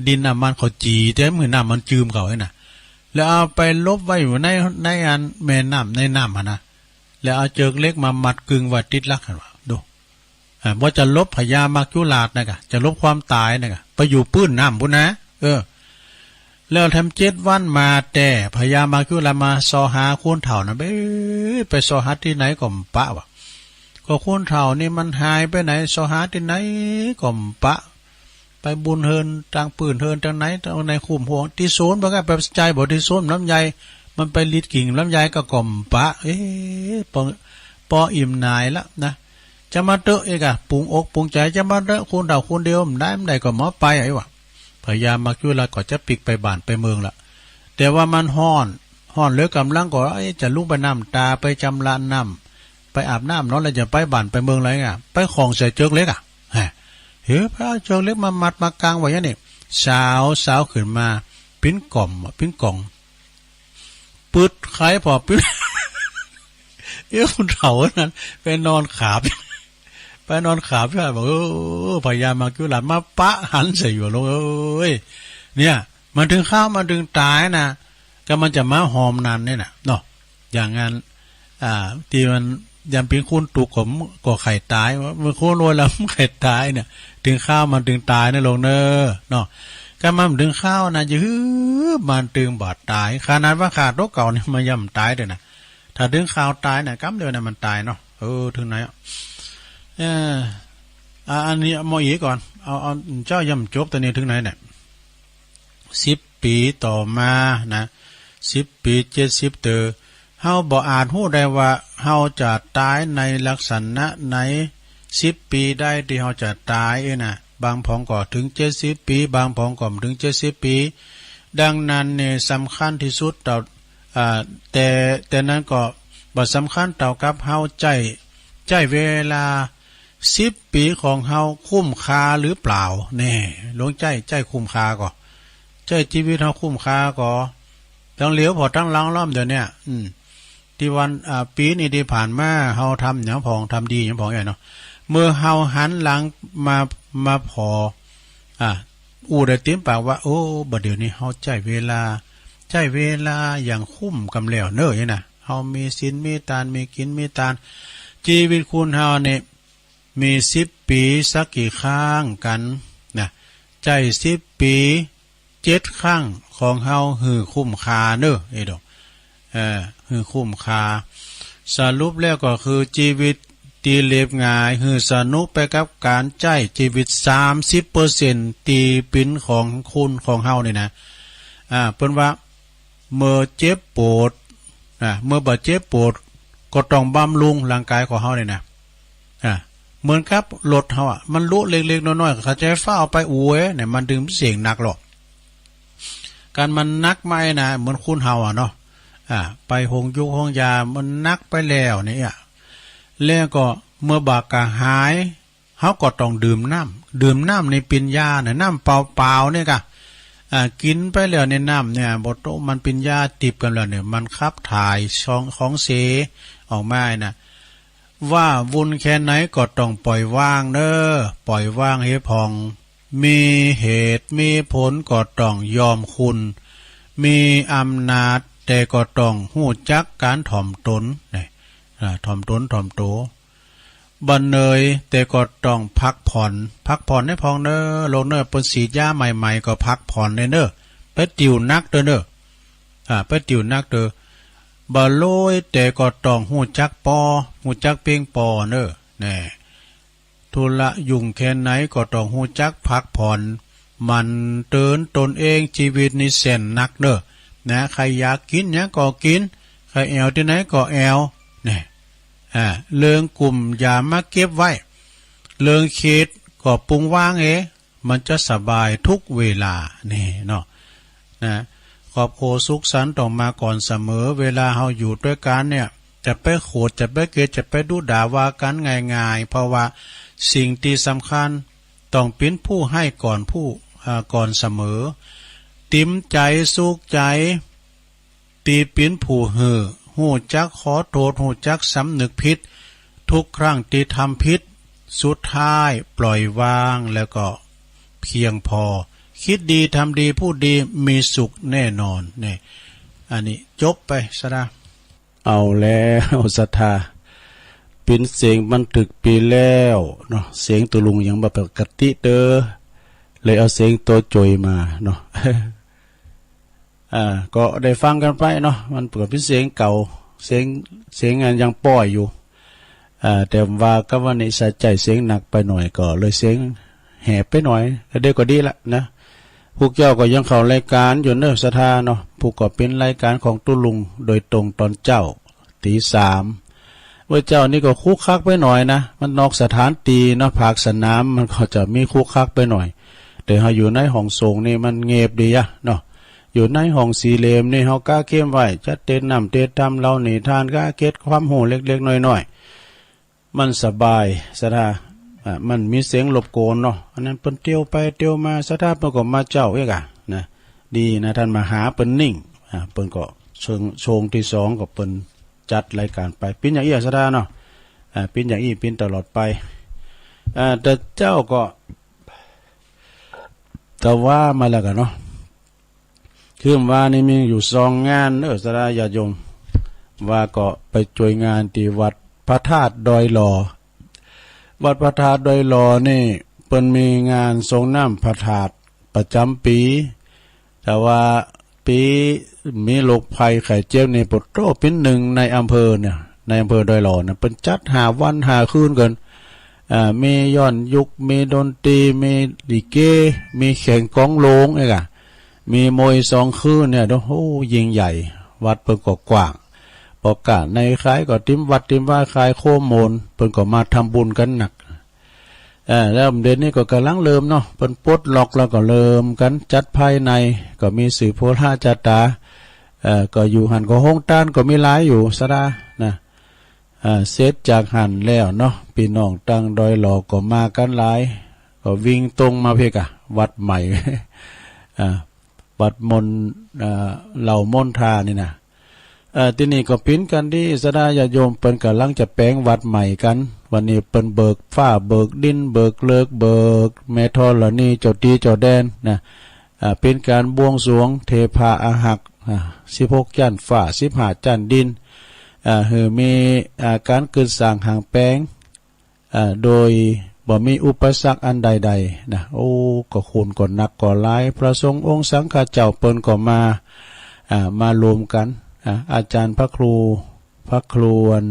ดินน้ำมันเขาจี่ แต่มือน้ำมันจืมเขาไอ้น่ะ แล้วเอาไปลบไว้อยู่ใน ในอันแม่น้ำ ในน้ำหั่นนะ แล้วเอาเจือกเหล็กมามัดกึงไว้ติดหลักหั่นวะ ดู อ่า ว่าจะลบพญามัจจุราชนะกะ จะลบความตายนะกะ ไปอยู่ปื้นน้ำพุ้นนะ เออ แล้วแถมเจ็ดวันมาแต่ พญามัจจุราชมาซอหาคนเฒ่านะ เบ้ ไปซอหาที่ไหนก็บ่ปะวะ ก็คนเฒ่านี่มันหายไปไหน ซอหาที่ไหนก็บ่ปะ ไปบุญเฮือน ตางปื้นเฮือน ตางไหน ตางในคุ้มห้วง ที่สวน บ่กล้าไปใจ้ บ่ที่สวนลำไย มันไปลิดกิ่งลำไยก็ ก็บ่ปะ เอ๊ะ ปอ ปออิ่มหน่ายละนะ จะมาเตอะอีกอะ ปรุงอกปรุงใจ จะมาเตอะ คนเฒ่าคนเดียว บ่ได้ บ่ได้ก็บ่ไปไอ้วะ พญามัจจุราชก็จะปิ๊กไปบ้านไปเมืองละ แต่ว่ามันฮ้อน ฮ้อนเหลือกำลังก็ เอ๊ะ จะลุกไปน้ำตา ไปจำระน้ำ ไปอาบน้ำเนาะ แล้วจะไปบ้านไปเมืองเลยอะ ไปของใส่เจือกเหล็กอะ ฮะ เฮ้ย ไปเอาเจือกเหล็กมามัดมากางไว้อย่างนี้ สาว สาวขึ้นมา ปิ้นก่อมอะ ปิ้นกล่อง ปืดไขพอปืด เอ้ย คนเฒ่านั้น ไปนอนขาบ ไปนอนขาบ บอก เออ พญามัจจุราชมาปะหันใส่อยู่ ลุงเอ้ย เนี่ย มันถึงคราว มันถึงตายนะ ก็มันจะมาหอมนั่นเนี่ยนะเนาะ อย่างนั้น อ่า ที่มันยามเป็นคนตุกข์ก็ ก็ใค่ตาย เมื่อคนรวยแล้วมันใค่ตายเนี่ย ถึงคราวมันถึงตายนะ ลุงเนอะ เนาะ ก็มันถึงคราวนะ จะหื้อมันถึงบ่ตาย ขนาดว่าข้าตัวเก่านี่มันยังบ่ตายเลยนะ ถ้าถึงคราวตายเนี่ย กำเดียวเนี่ยมันตายเนาะ เออ ถึงไหนอะ เออ อ่ะ อันนี้เอามาอีกก่อน เอา เอา เจ้ายังบ่จบ ตอนนี้ถึงไหนเนี่ย สิบปีต่อมานะ สิบปี เจ็ดสิบเตื้อ เฮาบ่อาจฮู้ได้ว่าเฮาจะตายในลักษณะไหน สิบปีได้ที่เฮาจะตายเอ้ยนะ บางผองก็ถึงเจ็ดสิบปี บางผองก็บ่ถึงเจ็ดสิบปี ดังนั้นเนี่ย สำคัญที่สุดเต้า อ่า แต่ แต่นั้นก็บ่สำคัญเต้ากับเฮาใจ๊ ใจ๊เวลา สิบปีของเฮาคุ้มค่าหรือเปล่า แน่ ลองใจ๊ ใจ๊คุ้มค่าก่อ ใจ๊ชีวิตเฮาคุ้มค่าก่อ ตังเหลียวผ่อตังหลังล้อมเดี๋ยวเนี้ย อืม ที่วัน อ่า ปีนี้ที่ผ่านมา เฮาทำหยังผอง ทำดีหยังผองเนี่ยเนาะ เมื่อเฮาหันหลังมา มาผ่อ อ่า อู้ได้เต็มปากว่า โอ้ บ่าเดี๋ยวนี้เฮาใจ๊เวลา ใจ๊เวลาอย่างคุ้มกำแล้วเนอะ เนี่ยนะ เฮามีศีลมีตาน มีกิ๋นมีตาน ชีวิตคนเฮาเนี่ย มีสิบปีสักกี่ครั้งกั๋นนะ ใจ๊สิบปีเจ็ดครั้งของเฮาหื้อคุ้มค่าเนอะ เอ้ยดอก เอ่อ หื้อคุ้มค่า สรุปแล้วก็คือชีวิตตี้เรียบง่าย หื้อสนุกไปกับก๋านใจ๊ชีวิต สามสิบเปอร์เซ็นต์ ตี้เป๋นของคุณของเฮานี่นะ อ่า เปิ้นว่า เมื่อเจ็บปวด อ่า เมื่อบ่าเจ็บปวด ก็ต้องบำรุงร่างก๋ายของเฮานี่นะ อ่า เหมือนกับรถเฮาอะ มันลุเล็กๆ น้อยๆ เขาจะฟ้าวไปอวยเนี่ย มันถึงเสียงหนักหรอก ก๋านมันหนักมาไอ้นะ เหมือนคนเฮาอะเนาะ อ่า ไปโฮงยุกโฮงยา มันหนักไปแล้วเนี่ย แล้วก็เมื่อบ่ากระหาย เฮาก็ต้องดื่มน้ำ ดื่มน้ำนี่เป๋นยาเนี่ย น้ำเปล่าๆ เนี่ยก่ะ อ่า กิ๋นไปแล้วเนี่ย น้ำเนี่ย บ่โต มันเป๋นยาทิพย์กั๋นแล้วเนี่ย มันขับถ่ายของ ของเสออกมานะ ว่าวุ่นแค่ไหนก็ต้องปล่อยวางเนอะ ปล่อยวางหื้อผ่อง มีเหตุมีผลก็ต้องยอมคุณ มีอำนาจแต่ก็ต้องฮู้จักก๋านถ่อมตน เนี่ย อ่า ถ่อมตนถ่อมโต บ่เหนื่อยแต่ก็ต้องพักผ่อน พักผ่อนหื้อผ่องเนอะ ลงเนอะ เปิ้นฉีดยาใหม่ๆ ก็พักผ่อนเลยเนอะ ไปติวหนักเต๊อะเนอะ อ่า ไปติวหนักเต๊อะ บ่ลอยแต่ก็ต้องฮู้จักปอ ฮู้จักเพียงปอเนอะ แน่ ธุระยุ่งแค่ไหนก็ต้องฮู้จักพักผ่อน หมั่นเตือนตนเอง ชีวิตนี้แสนหนักเนอะ นะ ใครอยากกินหยังก็กิน ใครแอวตี้ไหนก็แอว แน่ อ่า เรื่องกลุ่มอย่ามาเก็บไว้ เรื่องคิดก็ปล่อยวางเอง มันจะสบายทุกเวลา นี่เนาะ นะ ครอบครัวสุขสันต์ต้องมาก่อนเสมอ เวลาเฮาอยู่ด้วยกันเนี่ย จะไปโขด จะไปเกลียด จะไปดุด่าว่ากันง่ายๆ เพราะว่าสิ่งที่สำคัญต้องเป็นผู้ให้ก่อนผู้ อ่า ก่อนเสมอ เต็มใจสุขใจ ตี้เป็นผู้หื้อ ฮู้จักขอโทษ ฮู้จักสำนึกผิด ทุกครั้งที่ทำผิด สุดท้ายปล่อยวางแล้วก็เพียงพอ คิดดีทำดีพูดดีมีสุขแน่นอน นี่ อันนี้จบไปซะนะ เอาแล้วศรัทธา เป๋นเสียงบันทึกไปแล้วเนาะ เสียงตุ๊ลุงยังบ่ปกติเต๊อะ เลยเอาเสียงโตจ่อยมาเนาะ อ่า ก็ได้ฟังกันไปเนาะ มันก็เป๋นเสียงเก่า เสียง เสียงอันยังป้อยอยู่ อ่า แต่ว่ากับวันนี้ใส่ใจเสียงหนักไปหน่อย ก็เลยเสียงแหบไปหน่อย ก็เดี๋ยวก็ดีละนะ พวกเจ้าก็ยังเข้ารายการอยู่เนอะศรัทธาเนาะ ผู้ก็เป็นรายการของตุ๊ลุงโดยตรงตอนเจ๊า ตีสาม เมื่อเจ๊านี่ก็คุกคักไปหน่อยนะ มันนอกสถานที่เนาะ ภาคสนามมันก็จะมีคุกคักไปหน่อย แต่เฮาอยู่ในห้องส่งนี่มันเงียบดีอะเนาะ อยู่ในห้องสี่เหลี่ยมนี่เฮากะเข้มไว้ จัดเตรียมน้ำเตรียมทำเล่านิทาน กะเก็บความรู้เล็กๆน้อยๆ มันสบายศรัทธา อ่า มันมีเสียงรบกวนเนาะ อันนั้นเปิ้นเตียวไปเตียวมา ศรัทธาเปิ้นก็มาเจ๊าอีกอะนะ ดีนะ ท่านมาหาเปิ้นนิ่ง อ่า เปิ้นก็เชิง ช่วงที่สองก็เปิ้นจัดรายการไป เป๋นอย่างอี้ศรัทธาเนาะ อ่า เป๋นอย่างอี้ เป๋นตลอดไป อ่า แต่เจ๊าก็ แต่ว่ามาแล้วกันเนาะ คืนวานี้มีอยู่สองงานเนอะศรัทธาญาติโยม ว่าก็ไปจ่วยงานตี้วัดพระธาตุดอยหล่อ วัดพระธาตุดอยหล่อนี่เปิ้นมีงานสรงน้ำพระธาตุประจ๋ำปี๋ แต่ว่าปี๋มีโรคภัยไข้เจ็บนี่ ปะโถ เป๋นหนึ่งในอำเภอเนี่ย ในอำเภอดอยหล่อเนี่ย เปิ้นจัดห้าวันห้าคืนกั๋น อ่า มีย้อนยุค มีดนตรี มีลิเก มีแข่งกลองโหลง เอกอะ มีมวยสองคืนเนี่ย โอ้โห ยิ่งใหญ่ วัดเปิ้นก็กว้าง ปอก๋าในขายก็ติมวัดติมวา ขายโคมโมน เปิ้นก็มาทำบุญกั๋นหนัก เอ่อ แล้วเดี๋ยวนี้ก็ก่ำลังเริ่มเนาะ เปิ้นปลดล็อกแล้วก็เริ่มกั๋นจัดภายใน ก็มีสื่อโพลาจาตา เอ่อ ก็อยู่หั้นก็โฮงตานก็มีหลายอยู่ศรัทธานะ อ่า เสร็จจากหั้นแล้วเนาะ ปี้น้องตังดอยหล่อก็มากั๋นหลาย ก็วิ่งตรงมาเปียกอะ วัดใหม่ อ่า วัดมน อ่า เหล่ามนทานี่นะ เอ่อ ตี้นี่ก็เป๋นกั๋นดีศรัทธาญาติโยม เปิ้นก่ำลังจะแป๋งวัดใหม่กั๋น วันนี้เปิ้นเบิกฟ้าเบิกดิน เบิกฤกษ์เบิกแม่ธรณี เจ้าตี้เจ้าแดนนะ อ่า เป๋นก๋านบวงสรวงเทพาอารักษ์ อ่า สิบหกจั๊นฟ้า สิบห้าจั๊นดิน อ่า หื้อมี อ่า ก๋านกึ๊ดสร้างห้างแป๋ง อ่า โดยบ่มีอุปสรรคอันใดๆ นะ โอ้ ก็คนก็นักก็หลาย พระสงฆ์องค์สังฆะเจ้าเปิ้นก็มา อ่า มาโฮมกั๋น อ่า อาจ๋ารย์พระครู พระครูอัน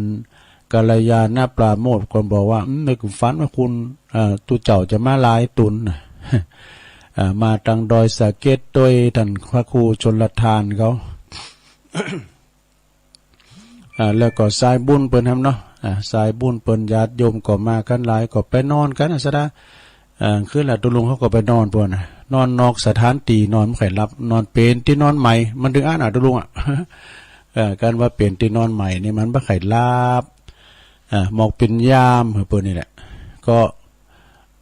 กัลยาณปราโมทย์ก็บอกว่า อืม ในความฝันว่าคุณ อ่า ตุ๊เจ้าจะมาหลายต๋นนะ อ่า มาตังดอยสะเก็ดตวย ต้านพระครูชลทานเขา อ่า แล้วก็สายบุญเปิ้นแหมเนาะ อ่า สายบุญเปิ้นญาติโยมก็มากั๋นหลาย ก็ไปนอนกั๋นนะศรัทธา อ่า คืนละตุ๊ลุงเขาก็ไปนอนปู้นนะ นอนนอกสถานตี้ นอนบ่ใค่หลับ นอนเป๋นตี้นอนใหม่ มันตึงอั้นอะตุ๊ลุงอะ เอ่อ ก๋านว่าเป๋นตี้นอนใหม่นี่มันบ่ใค่หลับ อ่า หมอกเป๋นยามหื้อเปิ้นนี่แหละ ก็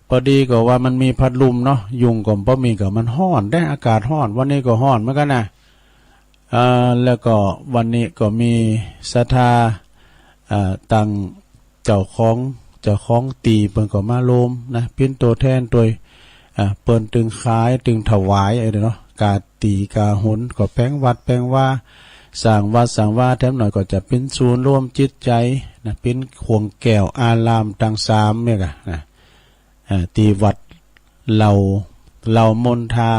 ปอดีก็ว่ามันมีพัดลมเนาะ ยุงก็บ่มี ก็มันฮ้อนเด้ อากาศฮ้อน วันนี้ก็ฮ้อนเหมือนกั๋นนะ อ่า แล้วก็วันนี้ก็มีศรัทธา อ่า ตังเจ้าของ เจ้าของตี้เปิ้นก็มาโฮมนะ เป๋นตั๋วแทนตวย อ่า เปิ้นตึงขายตึงถวาย เออ เนาะ ก๋าตี้ก๋าหน ก็แป๋งวัดแป๋งวา สร้างวัดสร้างวา แถมหน่อยก็จะเป๋นศูนย์รวมจิตใจ๋นะ เป๋นข่วงแก้วอารามตังสามเนี่ยกะนะ อ่า ตี้วัดเหล่า เหล่ามนทา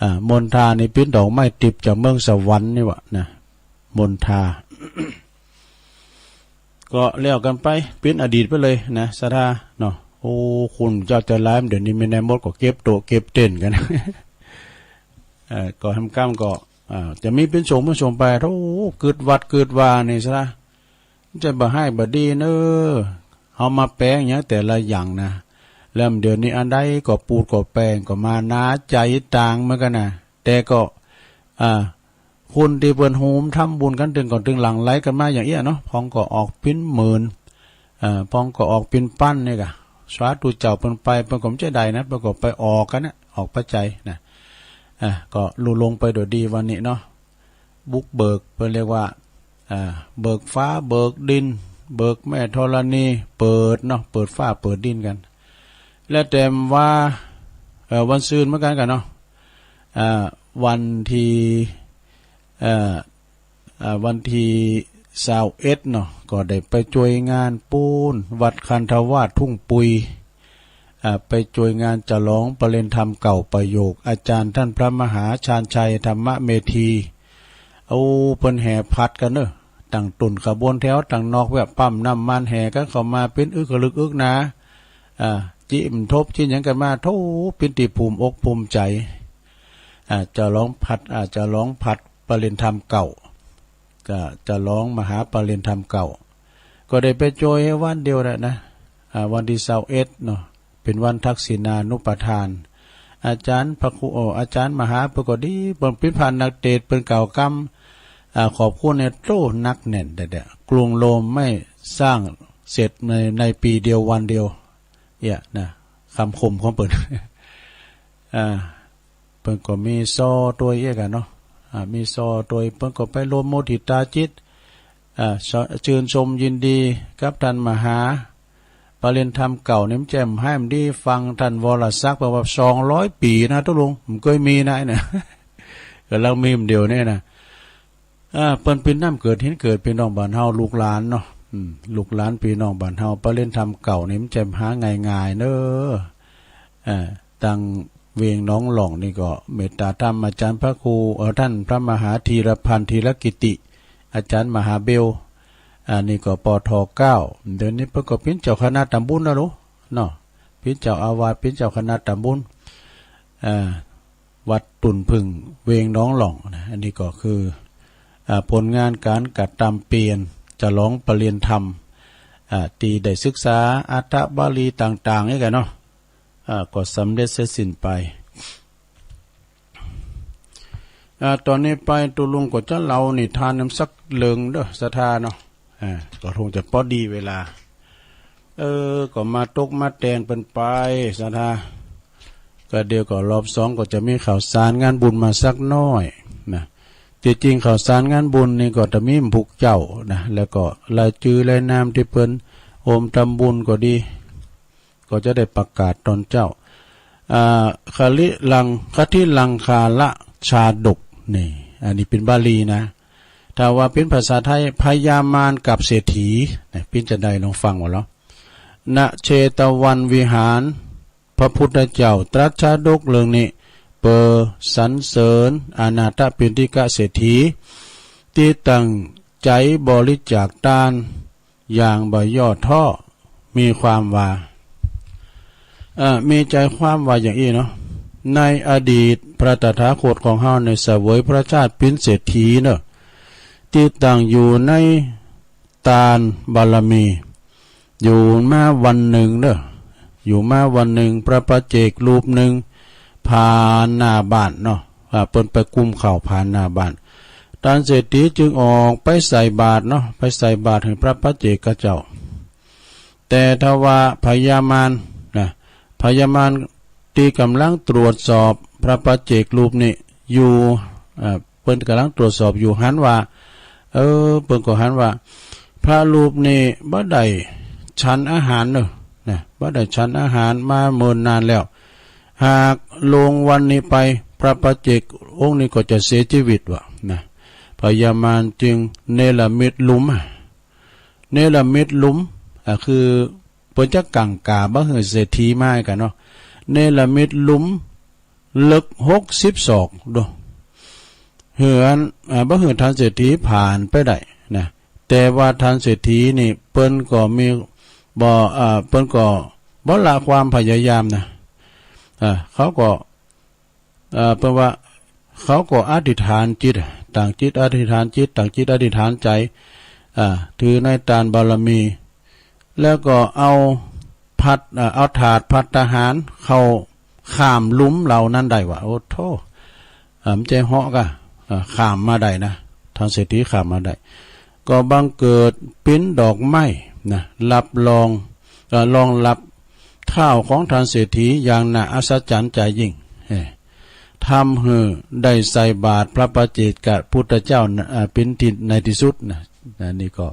อ่า มนทานี่เป๋นดอกไม้ทิพย์จากเมืองสวรรค์นี่หว่านะ มนทา ก็แล้วกันไป เป็นอดีตไปเลยนะ ศรัทธาเนาะ โอ้ คุณเจ้าใจร้าย เดี๋ยวนี้มีในมดก็เก็บโต๊ะเก็บเต็นท์กัน เอ่อ ก็ทำกรรมก็ อ่า จะมีเป็นสงฆ์เป็นสงฆ์ไป โอ้ กึดวัดกึดวานี่ ศรัทธา จะบ่ให้บ่ดีเนอ เฮามาแปลงหยังแต่ละอย่างนะ แล้วเดี๋ยวนี้อันใดก็ปูดก็แปลงก็มาหนาใจต่างเหมือนกันนะ แต่ก็ อ่า คนที่เปิ้นโฮมทำบุญกันตึงก่อนตึงหลั่งไหลกันมาอย่างเอี้ยเนาะ พองก็ออกเป็นหมื่น อ่า พองก็ออกเป็นพันนี่กะ สาธุเจ้าเปิ้นไป เปิ้นก็บ่ใจ้ได้นะ เปิ้นก็ไปออกกันนะ ออกปัจจัยนะ อ่า ก็ลุล่วงไปโดยดีวันนี้เนาะ บุกเบิก เปิ้นเรียกว่า อ่า เบิกฟ้าเบิกดิน เบิกแม่ธรณี เปิดเนาะ เปิดฟ้าเปิดดินกัน และแต่ว่า เอ่อ วันซืนเหมือนกันกันเนาะ อ่า วันที่ เอ่อ อ่า วันที่ซาวเอ็ดเนาะ ก็ได้ไปช่วยงานปูนวัดคันธวาสทุ่งปุย อ่า ไปช่วยงานฉลองปริญญาธรรมเก่าประโยค อาจารย์ท่านพระมหาชาญชัยธรรมเมธี เอาเปิ้นแห่ผัดกันเนอะ ตั้งตุ่นขบวนแถว ตั้งนอกแบบปั๊มน้ำมันแห่กันเข้ามาเป็นอึกกระลึกอึกหนา อ่า จิมทบจิหยังกันมา โธ่ เป็นที่ภูมิอกภูมิใจ อ่า ฉลองผัด อ่า ฉลองผัดปริญญาธรรมเก่า ก็ฉลองมหาปริญญาธรรมเก่า ก็ได้ไปช่วยวันเดียวแหละนะ อ่า วันที่ซาวเอ็ดเนาะ เป็นวันทักษิณานุปทาน อาจารย์พระครู โอ้ อาจารย์มหาเปิ้นก็ดี เปิ้นเป็นพระนักเทศน์ เปิ้นกล่าวกำ อ่า ขอบคุณเนี่ย โธ่ หนักแน่นแท้ๆ กรุงโรมไม่สร้างเสร็จใน ในปีเดียววันเดียว เอี้ยนะ คำคมของเปิ้น อ่า เปิ้นก็มีซอตัวยเอี้ยกันเนาะ อ่า มีซอตัวย เปิ้นก็ไปรวมมุทิตาจิต อ่า ช- ชื่นชมยินดีกับท่านมหาปริญญาธรรมเก่านี่ มันแจ่มให้มันดี ฟังท่านวรศักดิ์บอกว่าสองร้อยปีนะ ตกลงมันเคยมีนะไอ้นะ กำลังมีมันเดียวนี่นะ อ่า เปิ้นเป็นน้ำเกิดหินเกิดพี่น้องบ้านเฮา ลูกหลานเนาะ อืม ลูกหลานพี่น้องบ้านเฮา ปริญญาธรรมเก่านี่มันแจ่มหาง่ายๆ เนอะ อ่า ตังเวียงหนองหล่องนี่ก็เมตตาธรรมอาจารย์พระครู เอ่อ ท่านพระมหาธีรพันธ์ธีรกิติ อาจารย์มหาเบล อ่า นี่ก็ ปท เก้า เดี๋ยวนี้เปิ้นก็เป็นเจ้าคณะตำบลแล้วเนาะ เป็นเจ้าอาวาส เป็นเจ้าคณะตำบล อ่า วัดตุ่นผึ่ง เวียงหนองหล่องนะ อันนี้ก็คือ อ่า ผลงานการกระทำเพียรฉลองปริญญาธรรม อ่า ที่ได้ศึกษาอัฏฐบาลีต่างๆ นี่กันเนาะ อ่า ก็สำเร็จเสร็จสิ้นไป อ่า ตอนนี้ไปตกลงก็จะเล่านิทานนำสักเรื่องเด้อ ศรัทธาเนาะ อ่า ก็คงจะพอดีเวลา เออ ก็มาตกมาแต่งเปิ้นไป ศรัทธา ก็เดี๋ยวก็รอบสองก็จะมีข่าวสารงานบุญมาสักหน้อยนะ ที่จริงข่าวสารงานบุญนี่ก็จะมีผู้เจ้านะ แล้วก็รายจื้อรายนามที่เปิ้นโฮมทำบุญก็ดี ก็จะได้ประกาศตอนเจ๊า อ่า คลิลัง คทิลังคาละชาดก นี่ อันนี้เป็นบาลีนะ ถ้าว่าเป็นภาษาไทย พญามารกับเศรษฐี นะ เป็นจะใดลองฟังว่าเหรอ ณ เชตวันวิหาร พระพุทธเจ้าตรัสชาดกเรื่องนี้ เพื่อสรรเสริญอนาถปิณฑิกเศรษฐี ที่ตั้งใจบริจาคทาน อย่างบ่ย่อท้อ มีความว่า เอ่อ มีใจความว่าอย่างอี้เนาะ ในอดีตพระตถาคตของเฮาในเสวยพระชาติเป็นเศรษฐีเนาะ ที่ตั้งอยู่ในทานบารมี อยู่มาวันหนึ่งเนาะ อยู่มาวันหนึ่ง พระปัจเจกรูปหนึ่ง ผ่านหน้าบ้านเนาะ อ่า เปิ้นไปกุมข้าวผ่านหน้าบ้าน ท่านเศรษฐีจึงออกไปใส่บาตรเนาะ ไปใส่บาตรให้พระปัจเจกเจ้า แต่ทว่าพญามารนะ พญามารที่กำลังตรวจสอบพระปัจเจกรูปนี้อยู่ อ่า เปิ้นกำลังตรวจสอบอยู่หันว่า เออ เปิ้นก็หันว่า พระรูปนี้บ่ได้ฉันอาหารเนาะ นะ บ่ได้ฉันอาหารมาเมินนานแล้ว หากลงวันนี้ไป พระปัจเจกองค์นี้ก็จะเสียชีวิตว่ะนะ พญามารจึงเนรมิตหลุม เนรมิตหลุม อ่ะ คือเปิ้นจะกังกาบ่หื้อเศรษฐีมากันเนาะ เนรมิตหลุมลึกหกสิบศอกโด เหือน อ่า บ่หื้อท่านเศรษฐีผ่านไปได้ นะ แต่ว่าท่านเศรษฐีนี่เปิ้นก็มีบ่ อ่า เปิ้นก็บ่ละความพยายามนะ อ่า เขาก็ อ่า เปิ้นว่าเขาก็อธิษฐานจิต ตั้งจิตอธิษฐานจิต ตั้งจิตอธิษฐานใจ อ่า ถือในทานบารมี แล้วก็เอาภัต อ่า เอาถาดภัตตาหารเข้าข้ามหลุมเหล่านั้นได้ว่า โอ้โธ่ อ่า มันใจเหาะกะ อ่า ข้ามมาได้นะ ท่านเศรษฐีข้ามมาได้ ก็บังเกิดปิ้นดอกไม้นะ รับรอง เอ่อ รองรับเท้าของท่านเศรษฐีอย่างน่าอัศจรรย์ใจยิ่ง เอ่อ ทำหื้อได้ใส่บาตรพระปัจเจกพุทธเจ้านะ อ่า ปิ้นที่ในที่สุดนะ นะ นี่ก็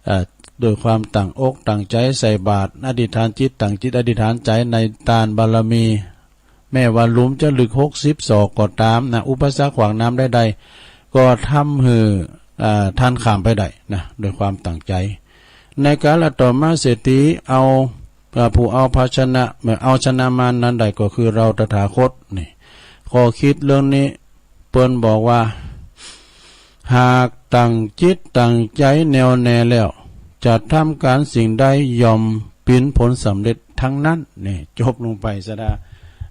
อ่า ด้วยความตั้งอกตั้งใจใส่บาตร อธิษฐานจิต ตั้งจิตอธิษฐานใจในทานบารมี แม้ว่าหลุมจะลึกหกสิบศอกก็ตามนะ อุปสรรคขวางน้ำใดๆ ก็ทำหื้อ อ่า ท่านข้ามไปได้นะ ด้วยความตั้งใจ ในกาลต่อมาเศรษฐีเอา อ่า ผู้เอาภาชนะ เอาชนะมารนั้นได้ก็คือเราตถาคตนี่ ข้อคิดเรื่องนี้ เปิ้นบอกว่า หากตั้งจิตตั้งใจแน่วแน่แล้ว จะทำการสิ่งใดย่อมเป็นผลสำเร็จทั้งนั้น นี่ จบลงไปซะดา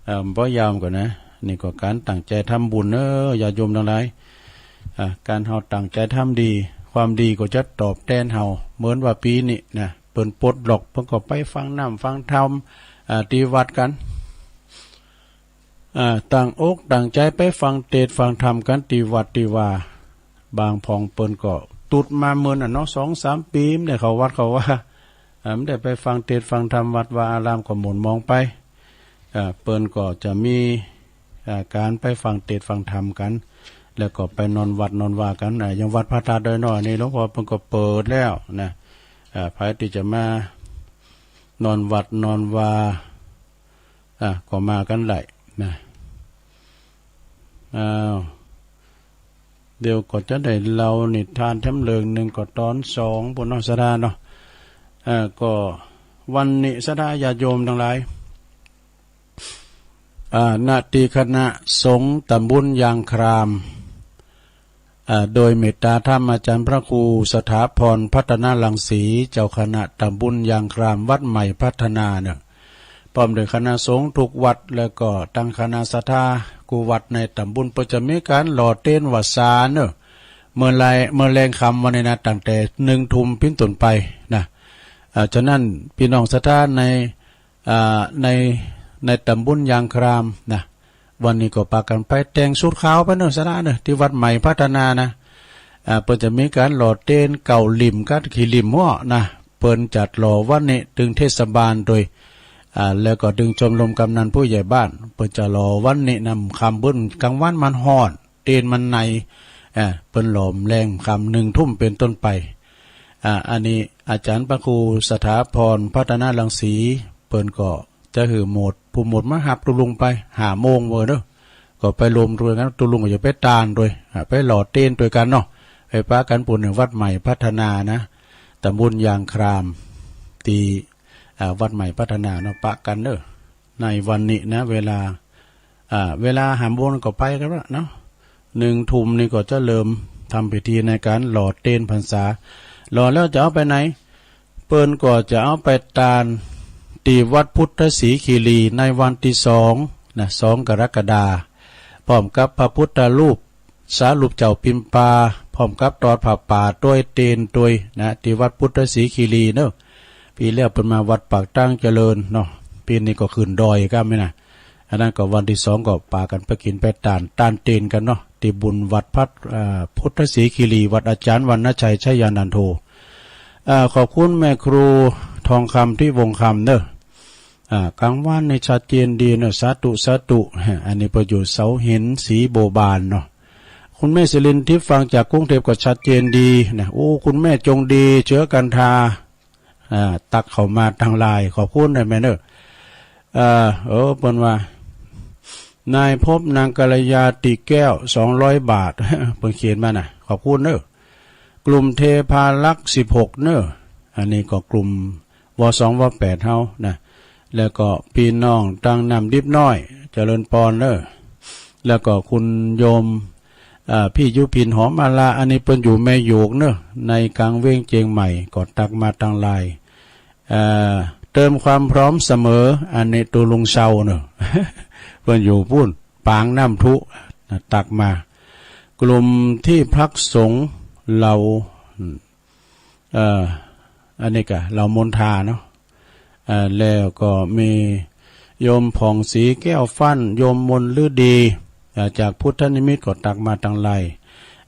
เอ่อ บ่ยาวก่อนนะ นี่ก็การตั้งใจทำบุญเนอะ ญาติโยมทั้งหลาย อ่า การเฮาตั้งใจทำดี ความดีก็จะตอบแทนเฮา เหมือนว่าปีนี้นะ เปิ้นปลดล็อก เปิ้นก็ไปฟังน้ำฟังธรรม อ่า ที่วัดกัน อ่า ตั้งอกตั้งใจไปฟังเทศน์ฟังธรรมกันที่วัดที่วา บางพ่องเปิ้นก็ตุดมาเมินน่ะเนาะ สองสามปีบ่ได้เข้าวัดเข้าวา อ่า บ่ได้ไปฟังเทศน์ฟังธรรมวัดวาอารามก็หม่นหมองไป อ่า เปิ้นก็จะมี อ่า การไปฟังเทศน์ฟังธรรมกัน แล้วก็ไปนอนวัดนอนวากัน อ่า อย่างวัดพระธาตุดอยน้อยนี่หลวงพ่อเปิ้นก็เปิดแล้วนะ อ่า ใผที่จะมานอนวัดนอนวา อ่ะ ก็มากันได้นะ อ้าว เดี๋ยวก็จะได้เล่านิทานแถมเรื่องหนึ่งก็ตอนสองปุ้นเนาะ ศรัทธาเนาะ อ่า ก็วันนี้ศรัทธาญาติโยมทั้งหลาย อ่า ณ ที่คณะสงฆ์ตำบลยางคราม อ่า โดยเมตตาธรรมอาจารย์พระครูสถาพรพัฒนรังสี เจ้าคณะตำบลยางครามวัดใหม่พัฒนาเนี่ย พร้อมด้วยคณะสงฆ์ทุกวัด แล้วก็ตั้งคณะศรัทธากู้วัดในตำบล เปิ้นจะมีการหล่อเตียนวัดสาเนอะ เมื่อไร เมื่อแลงค่ำวันนี้นะ ตั้งแต่หนึ่งทุ่มเป็นต้นไปนะ อ่า ฉะนั้นพี่น้องศรัทธาใน อ่า ใน ในตำบลยางครามนะ วันนี้ก็ปากันไปแต่งชุดขาวไปเนอะ ศรัทธาเนอะ ที่วัดใหม่พัฒนานะ อ่า เปิ้นจะมีการหล่อเตียนเก้าหลิ่มกับขี้หลิ่มหัวนะ เปิ้นจัดหล่อวันนี้ตึงเทศบาลโดย อ่า แล้วก็ตึงชมรมกำนันผู้ใหญ่บ้าน เปิ้นจะหล่อวันนี้นำค่ำ เปิ้นกลางวันมันฮ้อน เตียนมันใน อ่า เปิ้นหล่อแลงค่ำหนึ่งทุ่มเป็นต้นไป อ่า อันนี้อาจารย์พระครูสถาพรพัฒนรังสี เปิ้นก็จะหื้อหมด ผู้หมดมาฮับตุ๊ลุงไป ห้าโมงเว้ยเนอะ ก็ไปรวมตัวกัน ตุ๊ลุงก็จะไปตานด้วย อ่า ไปหล่อเตียนด้วยกันเนาะ ไปปากันปุ้นในวัดใหม่พัฒนานะ ตำบลยางคราม ที่ อ่า วัดใหม่พัฒนาเนาะ ปะกันเนอะ ในวันนี้นะ เวลา อ่า เวลาห้าโมงก็ไปกันแล้วเนาะ หนึ่งทุ่มนี่ก็จะเริ่มทำพิธีในการหล่อเตียนพรรษา หล่อแล้วจะเอาไปไหน เปิ้นก็จะเอาไปตานที่วัดพุทธศรีคีรีในวันที่สองนะ สองกรกฎาคม พร้อมกับพระพุทธรูป สารูปเจ้าปิมปา พร้อมกับทอดผ้าป่าด้วยเตียนด้วยนะ ที่วัดพุทธศรีคีรีเนอะ ปีแล้วเปิ้นมาวัดปากตางเจริญเนาะ ปีนี้ก็ขึ้นดอยกันไหมนะ อันนั้นก็วันที่สองก็ปากันไปกินไปตาน ตานเตียนกันเนาะ ที่บุญวัดพัด อ่า พุทธศรีคีรี วัดอาจารย์วรรณชัยชยานันโท อ่า ขอบคุณแม่ครูทองคำที่วงคำเนอะ อ่า กลางวันนี่ชัดเจนดีเนอะ สาธุ สาธุ อันนี้เปิ้นอยู่เสาหินสีโบบานเนาะ คุณแม่สิรินทิพย์ฟังจากกรุงเทพก็ชัดเจนดีนะ โอ้ คุณแม่จงดี เชื้อกันทา อ่า ตักเข้ามาทางไลน์ ขอบคุณนะแม่เนอะ อ่า เออ เปิ้นว่า นายพบนางกัลยาติแก้ว สองร้อยบาท เปิ้นเขียนมานะ ขอบคุณเนอะ กลุ่มเทพารักษ์ สิบหกเนอะ อันนี้ก็กลุ่ม ว สอง ว แปด เฮานะ แล้วก็พี่น้องตังน้ำดิบน้อย เจริญปอนเนอะ แล้วก็คุณโยม อ่า พี่ยุพินหอมมาลา อันนี้เปิ้นอยู่แม่โยกเนอะ ในกลางเวียงเจียงใหม่ ก็ตักมาตังหลาย อ่า เตรียมความพร้อมเสมอ อันนี้ตูลุงเชาเนอะ เปิ้นอยู่ปู้น ปางน้ำพุ นะ ตักมา กลุ่มที่พักสงฆ์เหล่า เอ่อ อันนี้ก็เหล่ามนทาเนาะ เอ่อ แล้วก็มีโยมผ่องศรีแก้วฟั่น โยมมนฤดี เอ่อ จากพุทธนิมิตก็ตักมาตังหลาย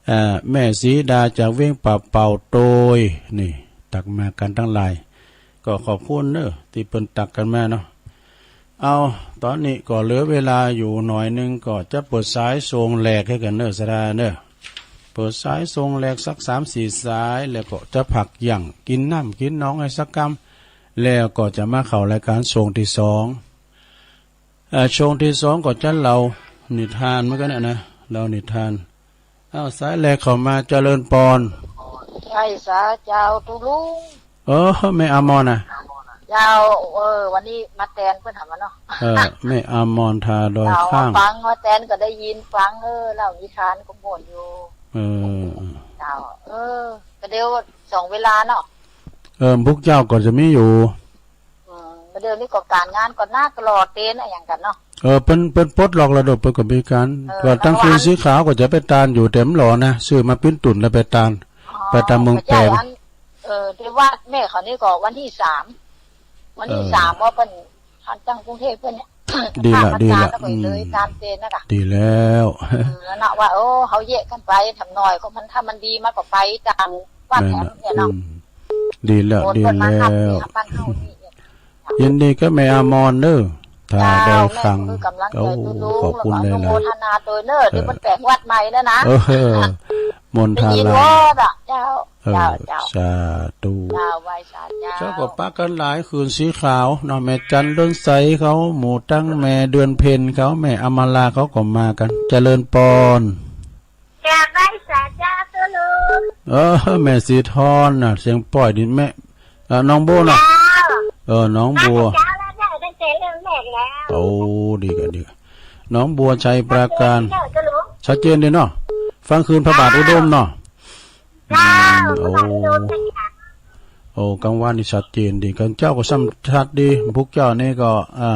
เอ่อ แม่ศรีดาจากเวียงป่าเป่าโตย นี่ ตักมากันตังหลาย ก็ขอบคุณเนอะ ที่เปิ้นตักกันมาเนาะ เอา ตอนนี้ก็เหลือเวลาอยู่หน่อยนึง ก็จะเปิดสายส่งแหลกหื้อกั๋นเนอะ สดาเนอะ เปิดสายส่งแหลกสักสามสี่สาย แล้วก็จะพักหยั่งกิ๋นน้ำกิ๋นนองหื้อสักกำ แล้วก็จะมาเข้ารายก๋านช่วงตี้สอง เอ่อ ช่วงตี้สองก็จะเล่านิทานเหมือนกั๋นนะ เล่านิทาน เอา สายแหลกเข้ามา เจริญปอน ไหว้สาเจ้าตุ๊ลุง เออ แม่อามอนนะ เจ้า เออ วันนี้มาแตนเปิ้นหามาเนาะ เออ แม่อามอนทาดอย เจ้า ข้าง ฟังมาแตนก็ได้ยินฟัง เออ เล่านิทานก็ม่วนอยู่ เออ เจ้า เออ ก็เดี๋ยวสองเวลาเนาะ เออ พุกเจ้าก็จะมีอยู่ อืม เดี๋ยวนี้ก็ก๋านงานก็หนักตลอดเต้นอะหยังกั๋นเนาะ เออ เปิ้น เปิ้นปลดล็อกแล้วเด้อ เปิ้นก็มีก๋าน เออ ก็ตั้งคืนสีขาวก็จะไปตานอยู่ แต่มันหลอนะ ซื้อมาปิ้นตุ่นแล้วไปตาน อ๋อ ไปตามเมืองแปลง เออ ที่วัดแม่เขานี่ก็วันที่สาม วันที่ เออ สามว่าเปิ้น ทางกรุงเทพฯเปิ้นเนี่ย ดีละ ข้ามมา ดีละ ตานแล้วก็เลย อืม ตานเต้นนะกะ ดีแล้ว เออ เนาะ ว่า โอ้ เขาแยกกันไปทำหน่อย ก็มัน ถ้ามันดีมันก็ไปตามวัดแถวเนี่ยเนาะ แม่นละ อืม ดีแล้ว โอ้ ดีแล้ว เปิ้นมาหับนี่หับบ้านเฮานี่ ยินดีกับแม่อามอนเด้อ ทาดอยข้าง เจ้า แม่ก็คือกำลังใจ โอ้ ตุ๊ลุง ขอบคุณ แล้วก็อนุโมทนาโตยเนอะ หลายๆ ที่เปิ้นแปลงวัดใหม่นั่นนะ เออ มนทา ได้ยิน ลา ว่าอะ เจ้า เออ เจ้า เจ้า สาธุ เจ้า ไหว้สาเจ้า เจ้าก็ปะกั๋นหลายคืนสีขาวเนาะ แม่จันเรือนใสเขา หมู่ตังแม่เดือนเพ็ญเขา แม่อำมาลาเขาก็มากั๋น เจริญปอน กราบไหว้สาเจ้าตุ๊ลุง เออ แม่สีทอนน่ะ เสียงป้อยดี แม่ เอ่อ น้องโบน่ะ เจ้า เออ น้องบัว มาแต่เช้าแล้วเนี่ย ตั้งแต่เริ่มแรกแล้ว โอ้ ดีกั๋น ดีกั๋น น้องบัวชัยปราการ ชัดเจนดีเนาะตุ๊ลุง ชัดเจนดีเนาะ ฟังคืนพระบาทอุดมเนาะ เจ้า อืม พระบาทอุดม โอ้ เนี่ยค่ะ โอ้ กลางวันนี่ชัดเจนดี กลางเจ้าก็ซ้ำชัดดี พวกเจ้านี่ก็ อ่า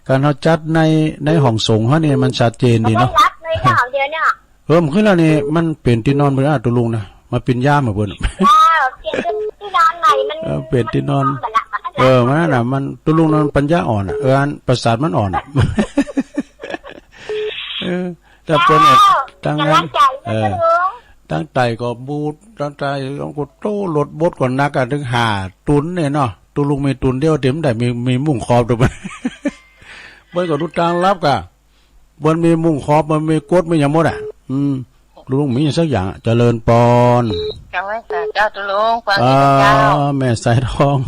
การเฮาจัดใน ในห้องสงฆ์เฮานี่มันชัดเจนดีเนาะ บ่ได้หลับเลยเนาะ เดี๋ยวเนี่ย เออ มันขึ้นแล้วนี่ มันเปลี่ยนตี้นอนเปิ้นอ่ะ ตุ๊ลุงนะ มาเปลี่ยนยามให้เปิ้น อ้าว เปลี่ยนเป็นที่นอนใหม่ มัน เออ เปลี่ยนตี้นอน มันนอนบ่หลับ มันก็ เออ มันนั่นน่ะ มัน ตุ๊ลุงนั้นปัญญาอ่อนอ่ะ เออ อันประสาทมันอ่อนอ่ะ เออ ถ้าเปิ้น อ้าว ตั้ง กำลังใจนะ เออ ตุ๊ลุง ตั้งใต้ก็บูด ตั้งใต้ก็โต รถบดก็หนักอ่ะ ถึงห้าตันเนี่ยเนาะ ตุ๊ลุงมีตันเดียว เต็มได้ มี มีมุ้งครอบตัวมัน เปิ้นก็ดูตางลับกะ มันมีมุ้งครอบ มันมีกด มีหยังหมดอ่ะ อืม ลุงมีสักอย่าง เจริญปอน กราบไหว้สาเจ้าตุ๊ลุง ฟัง อ่า เจ้า แม่สายทอง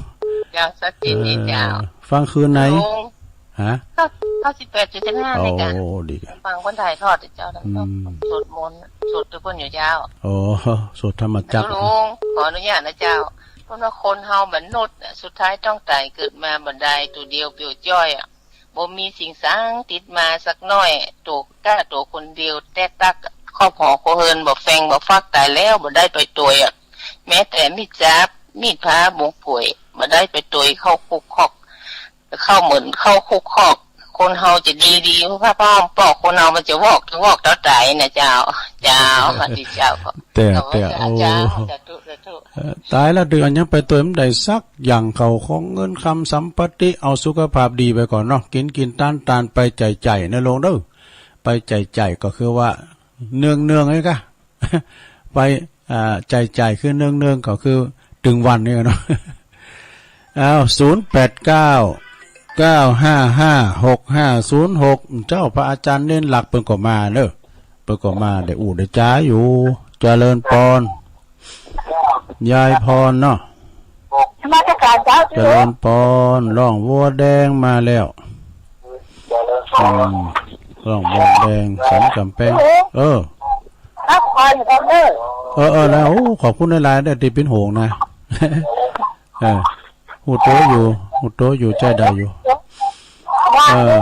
เจ้า ชัดเจนดีเจ้า เออ ฟังคืนไหน ตุ๊ลุง ฮะ เก้า เก้าสิบแปดจุดห้า โอ้ ในการ ดีกัน ฟังคนถ่ายทอดเจ้า อืม สวดมนต์สวดทุกคนอยู่เจ้า โอ้ สวดธรรมจักร ตุ๊ลุง ขออนุญาตนะเจ้า เพราะว่าคนเฮามันนุษย์น่ะ สุดท้ายต้องตายเกิดมาบ่ได้ตัวเดียวเปรียวจ้อยอ่ะ บ่มีสิ่งสังติดมาสักหน่อย ตัวก้าตัวคนเดียว แต่ตักครอบหอครัวเฮือนบ่แฟงบ่ฟัก ตายแล้วบ่ได้ไปตวยอะ แม้แต่มีดจาบ มีดพระบงป่วย บ่ได้ไปตวยเข้าคุกคอก เข้าเหมือนเข้าคุกคอก คนเฮาจะดีดี พระพ่อปอกคนเฮามันจะวอกจะวอกเท่าตายนะเจ้า เจ้า สวัสดีเจ้า แต่ แต่ โอ้ เจ้า สาธุ สาธุ เอ่อ ตายแล้วเดือนยังไปตัวมันได้สักอย่าง เข้าของเงินคำสัมปติ เอาสุขภาพดีไปก่อนเนาะ กินกินตานตาน ไปจ่ายจ่ายนะลุงเด้อ ไปจ่ายจ่ายก็คือว่าเนืองเนืองไงกะ ไป อ่า จ่ายจ่ายคือเนืองเนืองก็คือตึงวันนี่เนาะ อ้าว ศูนย์แปดเก้า เก้าห้าห้า หกห้าศูนย์หก เจ้าพระอาจารย์เน้นหลักเปิ้นก็มาเนอะ เปิ้นก็มาได้อู้ได้จ๋าอยู่ เจริญปอน ยายพรเนาะ นมัสการเจ้า เจริญปอน ร้องวัวแดงมาแล้ว อืม ร้องวัวแดง สันกำแพง เออ รับพรกันเด้อ เออ เออ แล้ว โอ้ ขอบคุณหลายๆ ได้ตีปิ้นโหงนะ เออ ฮู้โตอยู่ ฮู้โตอยู่ ใจได้อยู่ ว่า เออ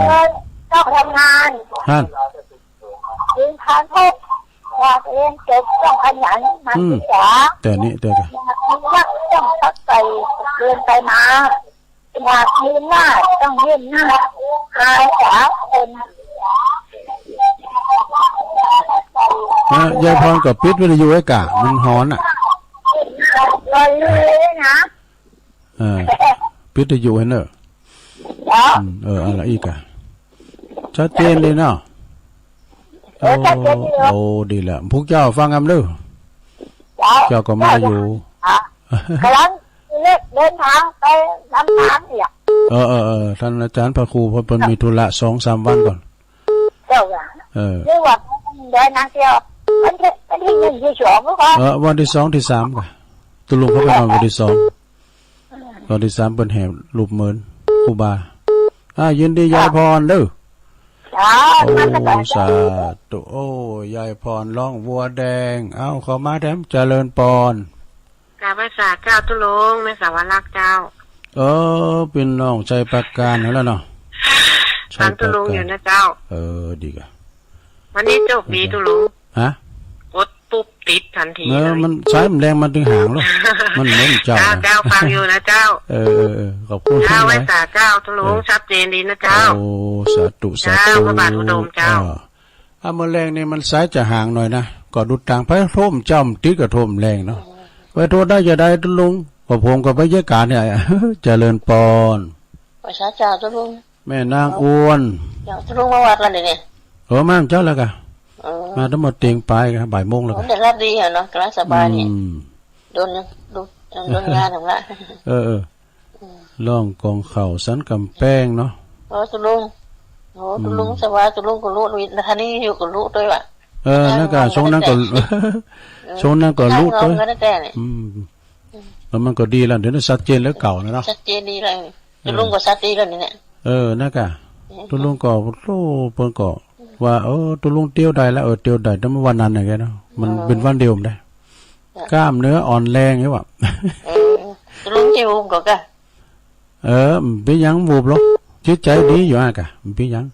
เจ้าทำงาน ฮั่น กินทานทุก อยากเรียนจบต้องขยันหมั่น อืม ศึกษา แต่นี่ แต่ก็ อยากมีรักต้องตั้งใจเรียนไปมา อยากมีหน้าต้องยื่นหน้าหาสาคน นะ ยายพรก็ปิดวิทยุไว้ก่ะ มันฮ้อนอ่ะ ก็เลยนะ เออ ปิดวิทยุให้เนอะ เจ้า อืม เออ เอาละอีกอ่ะ ชัดเจนดีเนาะ เออ ชัดเจนดีเนาะ โอ้ ดีละ พวกเจ้าฟังกันเด้อ เจ้า เจ้าก็มาอยู่ อ่ะ กำลังเดินทางไปลำปางเนี่ย เออ เออ เออ ท่านอาจารย์พระครู เพราะเพิ่นมีธุระสองสามวันก่อน เจ้าค่ะ เออ เรียกว่าเดินทางเที่ยว วันที่ วันที่หนึ่งที่สองก็ เออ วันที่สองที่สามก็ ตกลงเขาไปนอนวันที่สอง วันที่สามเปิ้นแห่รูปเหมือนครูบา อ่า ยินดียายพรเด้อ จ้า โอ้ นมัสการ สาธุ โอ้ ยายพรร้องวัวแดง เอ้า เข้ามาแถม เจริญปอน กราบไหว้สาเจ้าตุ๊ลุง แม่สาวรักษ์เจ้า เออ เป็นน้องชัยปราการนั่นแหละเนาะ ฟังตุ๊ลุงอยู่นะเจ้า ชัยปราการ เออ ดีกะ วันนี้โชคดีตุ๊ลุง ฮะ กดปุ๊บติดทันที เออ เลย มันสายมันแรงมาถึงหางแล้ว มันเหมือนเจ้า เจ้า นะ เจ้าฟังอยู่นะเจ้า เออ เออ เออ ขอบคุณ เจ้า หลาย ไหว้สาเจ้าตุ๊ลุง เออ ชัดเจนดีนะเจ้า โอ้ สาธุ สาธุ เจ้า พระบาทอุดมเจ้า อ่า อ่า มื้อแลงนี่มันสายจะห่างหน่อยนะ ก็ดูดต่างไปโทมเจ้ามันติดกับโทมแลงเนาะ ไปโทษได้จะได้ตุ๊ลุง ก็ผมก็ไปเยอะกาเนี่ย เจริญปอน ไหว้สาเจ้าตุ๊ลุง แม่นางอ้วน เจ้าตุ๊ลุงมาวัดแล้วนี่เนี่ย เออ มาเจ้าแล้วกะ เออ มาทั้งหมดเตียงไปกะ บ่ายโมงแล้วกะ โอ้ ได้รับดีเหรอเนาะ กำลังสบายนี่ อืม โดน โดน โดนงานของละ เออ เออ ร้องกองเข่าสันกำแพงเนาะ โอ้ตุ๊ลุง โอ้ตุ๊ลุง อืม สบายตุ๊ลุงก็รู้วิทย์นะ ท่านนี้อยู่ก็รู้ด้วยว่ะ เออ นั่นกะ ช่วงนั้นก็ เออ ช่วงนั้นก็รู้ด้วย นั่งร้องกันตั้งแต่เนี่ย อืม แล้วมันก็ดีแล้ว เดี๋ยวนี้ชัดเจนแล้วเก่านะเนาะ ชัดเจนดีแล้ว เออ ตุ๊ลุงก็ชัดดีแล้วนี่เนี่ย เออ นั่นกะ เออ ตุ๊ลุงก็ โอ้ เปิ้นก็ว่า เออ ตุ๊ลุงเตียวได้แล้ว เออ เตียวได้ แต่เมื่อวันนั้นน่ะแกเนาะ มัน เออ เป็นวันเดียวมันได้ กล้ามเนื้ออ่อนแรงหรือเปล่า เออ ตุ๊ลุงเจ้าอุ้มก็กะ เออ มันเป็นหยังบูบหรอก จิตใจดีอยู่อ่ะกะ มันเป็นหยัง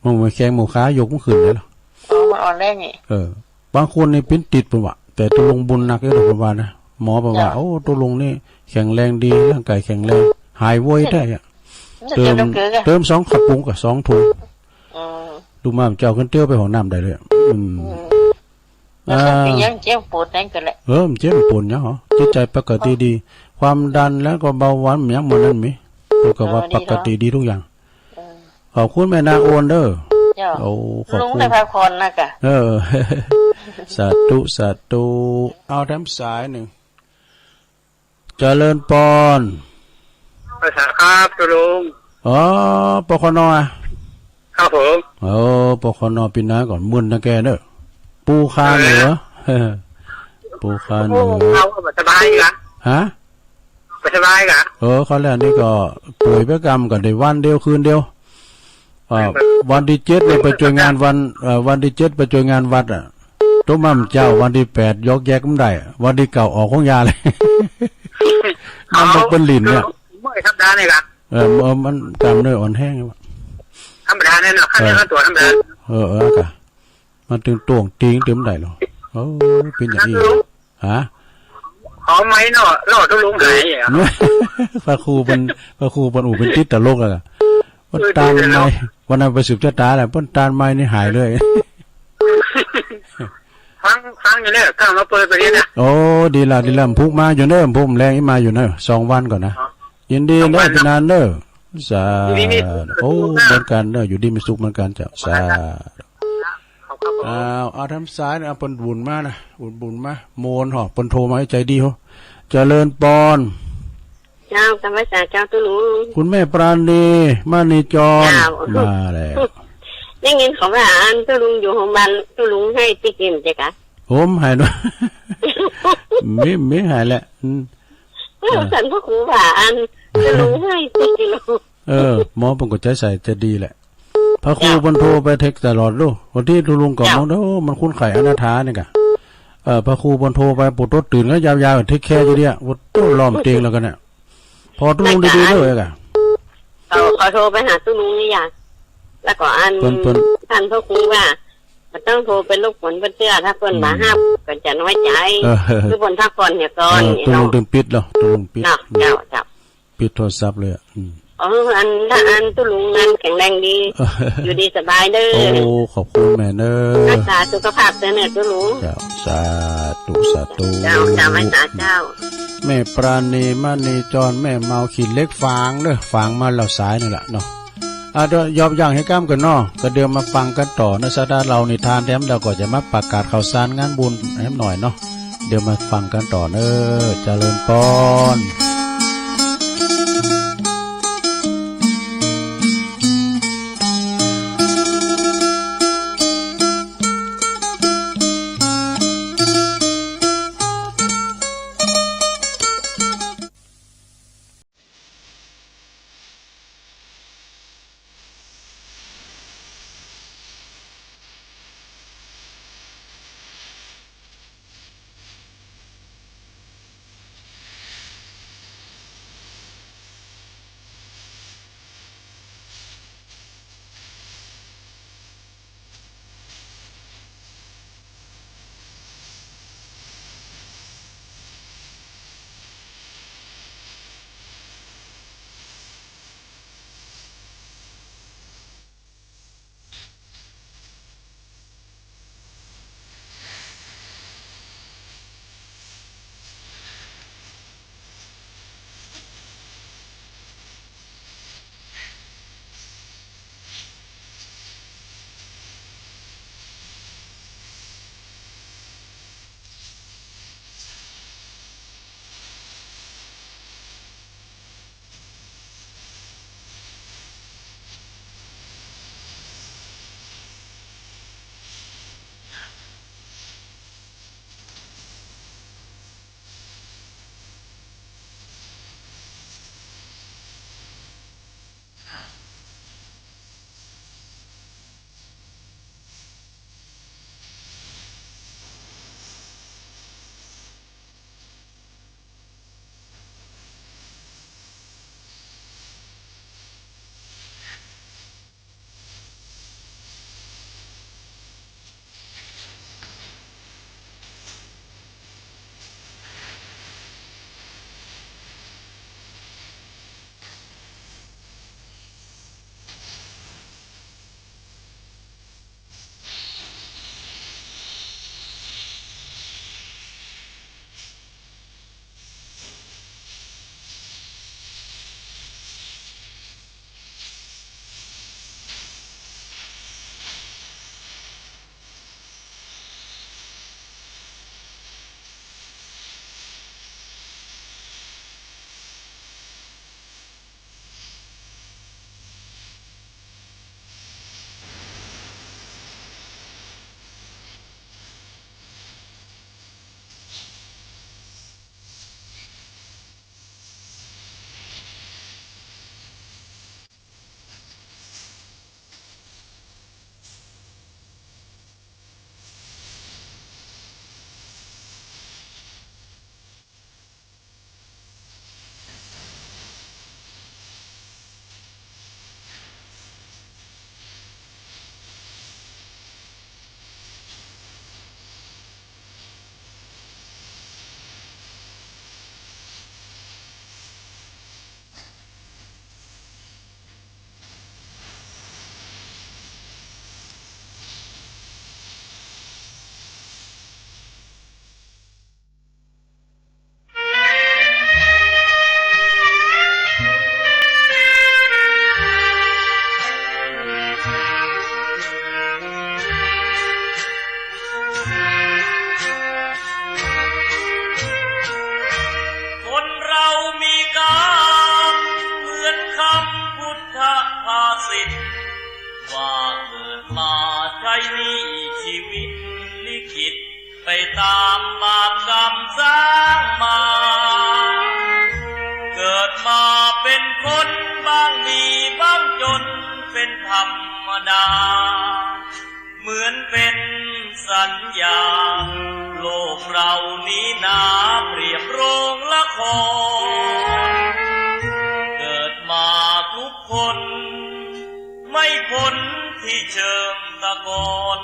มันเหมือนแข้งหมูขายกมันขึ้นเลยหรอ อ๋อ มันอ่อนแรงนี่ เออ บางคนนี่เป็นติดเปิ้นว่า แต่ตุ๊ลุงบุญหนักอยู่ดอกเปิ้นว่านะ หมอเปิ้นว่า เจ้า โอ้ ตุ๊ลุงนี่แข็งแรงดี ร่างกายแข็งแรง หายไวแท้อะ มันจะ เติม เติมน้ำเกลือไง เติมสองกระปุกกับสองถุง อืม ดูมาเจ้าขึ้นเตี้ยวไปห้องน้ำได้เลยอะ อืม อืม แล้วก็ อ่า เป็นยังเจ็บปวดนั่นก็แหละ เออ มันเจ็บปวดยังเหรอ จิตใจปกติดี ความดันแล้วก็เบาหวานมันยังเหมือนนั้นมี แล้วก็ว่า เออ ดีเนาะ ปกติดีทุกอย่าง เออ ขอบคุณแม่นางโอนเด้อ เจ้า โอ้ ขอบคุณ ลุงได้พักผ่อนนะกะ เออ สาธุ สาธุ เอาแถมสายหนึ่ง เจริญปอน ภาษาครับตุ๊ลุง อ๋อ ปคนอะ ครับผม โอ้ ปคน ปีหน้าก่อน มึนนะแกเนอะ ปูคาเหนือ เออ ปูคาเหนือ โอ้ เราก็สบายอีกละ ฮะ ไปสบายกะ เออ เขาแล้วนี่ก็ป่วยไปกรรมก็ได้วันเดียวคืนเดียว เอ่อ วันที่เจ็ดเนี่ยไปช่วยงานวัน เอ่อ วันที่เจ็ดไปช่วยงานวัดอ่ะ ตุ๊มามเจ้า วันที่แปดยกแยกมันได้ วันที่เก้าออกของยาเลย มันบ่เป็นหลินเนี่ย เมื่อยธรรมดาเนี่ยกะ เออ เออ มันกล้ามเนื้ออ่อนแฮง ธรรมดาเนี่ยเนาะ ขั้นเนื้อขั้นตัวธรรมดา เออ เออกะ มันถึงตวงติงเต็มได้หรอ โอ้ เป็นอย่างนี้ ฮะ เอาไม้เนาะ รอตุ๊ลุงหายอ่ะ พระครูเปิ้น พระครูเปิ้นอู่เป็นติดตลกอะ เปิ้น เออ ตานไม้ ติดตลก วันนั้นไปสืบชะตาแหละ เปิ้นตานไม้นี่หายเลย ฟัง ฟังอยู่เนี่ย กำลังเปิดไปเนี่ยนะ โอ้ ดีละ ดีละ พุกมาอยู่เนอะ พุกแรงอีกมาอยู่เนอะ สองวันก่อนนะ อ๋อ ยินดีเนอะ สองวันเนอะ พี่นันเนอะ สาธุ ยินดี โอ้ เหมือนกันเนอะ อยู่ดีมีสุขเหมือนกันเจ้า สาธุ ขอบคุณครับผม อ้าว เอาทำสายนะ เอาเปิ้นบุญมานะ บุญบุญมา โมนหอ เปิ้นโทรมาให้ใจดีหอ เจริญปอน เจ้า กราบไหว้สาเจ้าตุ๊ลุง คุณแม่ปราณี มณีจร เจ้า มาแล้ว ได้ยินเขาว่าอันตุ๊ลุงอยู่โรงพยาบาล ตุ๊ลุงให้ติ๊กเอ็มเจ๊กะ ผมให้ด้วย มี มีให้แหละ อืม เออ ท่านพระครูว่าอันตุ๊ลุงให้ติ๊กกิโล เออ หมอเปิ้นก็ใจใสใจดีแหละ พระครู เจ้า เปิ้นโทรไปเทคตลอดลูก วันที่ตุ๊ลุงก็ เจ้า มองเด้อ มันคนไข้อนาถานี่กะ เออ พระครูเปิ้นโทรไป ปวดตัวตื่นก็ยาวๆ เทคแคร์อยู่เนี่ย ปวดตัวล้อมเตียงแล้วกันเนี่ย พอตุ๊ลุงดีๆ เด้อกะ เขา เขาโทรไปหาตุ๊ลุงนี่อย่าง แล้วก็อัน เปิ้น เปิ้น ท่านพระครูว่า ก็ต้องโทรไปรบกวนเพื่อนเตื้อ ถ้าเพื่อนบ่ฮับ ก็จะน้อยใจ เออ คือเพื่อนพักผ่อนเหียก่อน เออ ตกลง เนาะ เติมปิดเหรอ ตกลงปิด เนาะ เจ้า เจ้า ปิดโทรศัพท์เลยอะ อืม เออ อัน อันตุ๊ลุงนั้นแข็งแรงดี อยู่ดีสบายเด้อ โอ้ ขอบคุณแม่เด้อ รักษาสุขภาพเด้อเนี่ยตุ๊ลุง เจ้า สาธุ สาธุ เจ้า เจ้า ไหว้สาเจ้า แม่ปราณี มณีจร แม่เมาขี้เหล็ก ฝากเด้อ ฝากมาแล้วสายนี่แหละเนาะ อ่ะ เดี๋ยวยอบย่างให้ก้ามกันเนาะ ก็เดี๋ยวมาฟังกันต่อนะ สาดาเล่านิทานแถม แล้วก็จะมาประกาศข่าวสารงานบุญแถมหน่อยเนาะ เดี๋ยวมาฟังกันต่อเนอะ เจริญพรคนเรามีกรรมเหมือนคำพุทธภาษิต ว่าเกิดมาใช้หนี้ชีวิตลิขิต ไปตามบาปกรรมสร้างมา เกิดมาเป็นคนบ้างมีบ้างจนเป็นธรรมดา เหมือนเป็นสัญญา โลกเรานี้นาเปรียบโรงละคร เกิดมาทุกคน ไม่พ้นที่เชิงตะกอน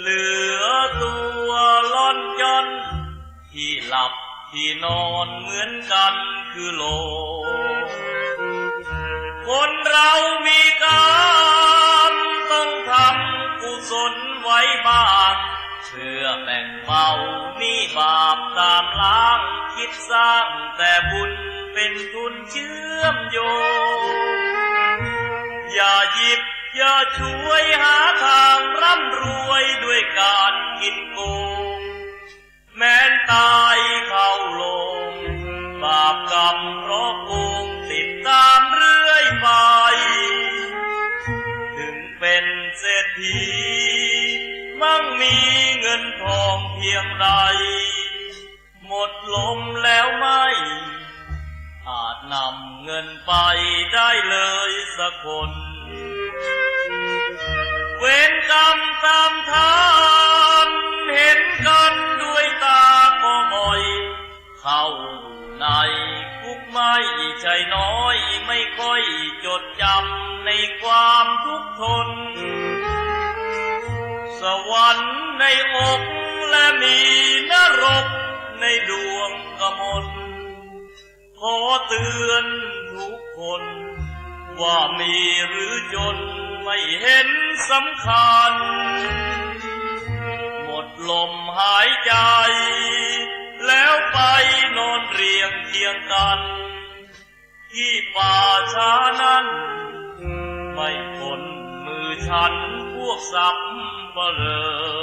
เหลือตัวล่อนจ้อนที่หลับที่นอนเหมือนกันคือโลง คนเรามีกรรมต้องทำกุศลไว้บ้าง เพื่อแบ่งเบาหนี้บาปตามล้าง คิดสร้างแต่บุญเป็นทุนเชื่อมโยง อย่าหยิบอย่าฉวยหาทางร่ำรวยด้วยการกินโกง แม้นตายเข้าโลง บาปกรรมเพราะโกงติดตามเรื่อยไป ถึงเป็นเศรษฐี มั่งมีเงินทองเพียงใด หมดลมแล้วไม่ อาจนำเงินไปได้เลยสักคน เวรกรรมตามทัน เห็นกันด้วยตาก็บ่อย เข้าอยู่ในคุกไม่ใช่น้อย ไม่ค่อยจดจำในความทุกข์ทน สวรรค์ในอกและมีนรกในดวงกมล ขอเตือนทุกคน ว่ามีหรือจนไม่เห็นสำคัญ หมดลมหายใจ แล้วไปนอนเรียงเคียงกัน ที่ป่าช้านั้น ไม่พ้นมือฉันพวกสัปเหร่อ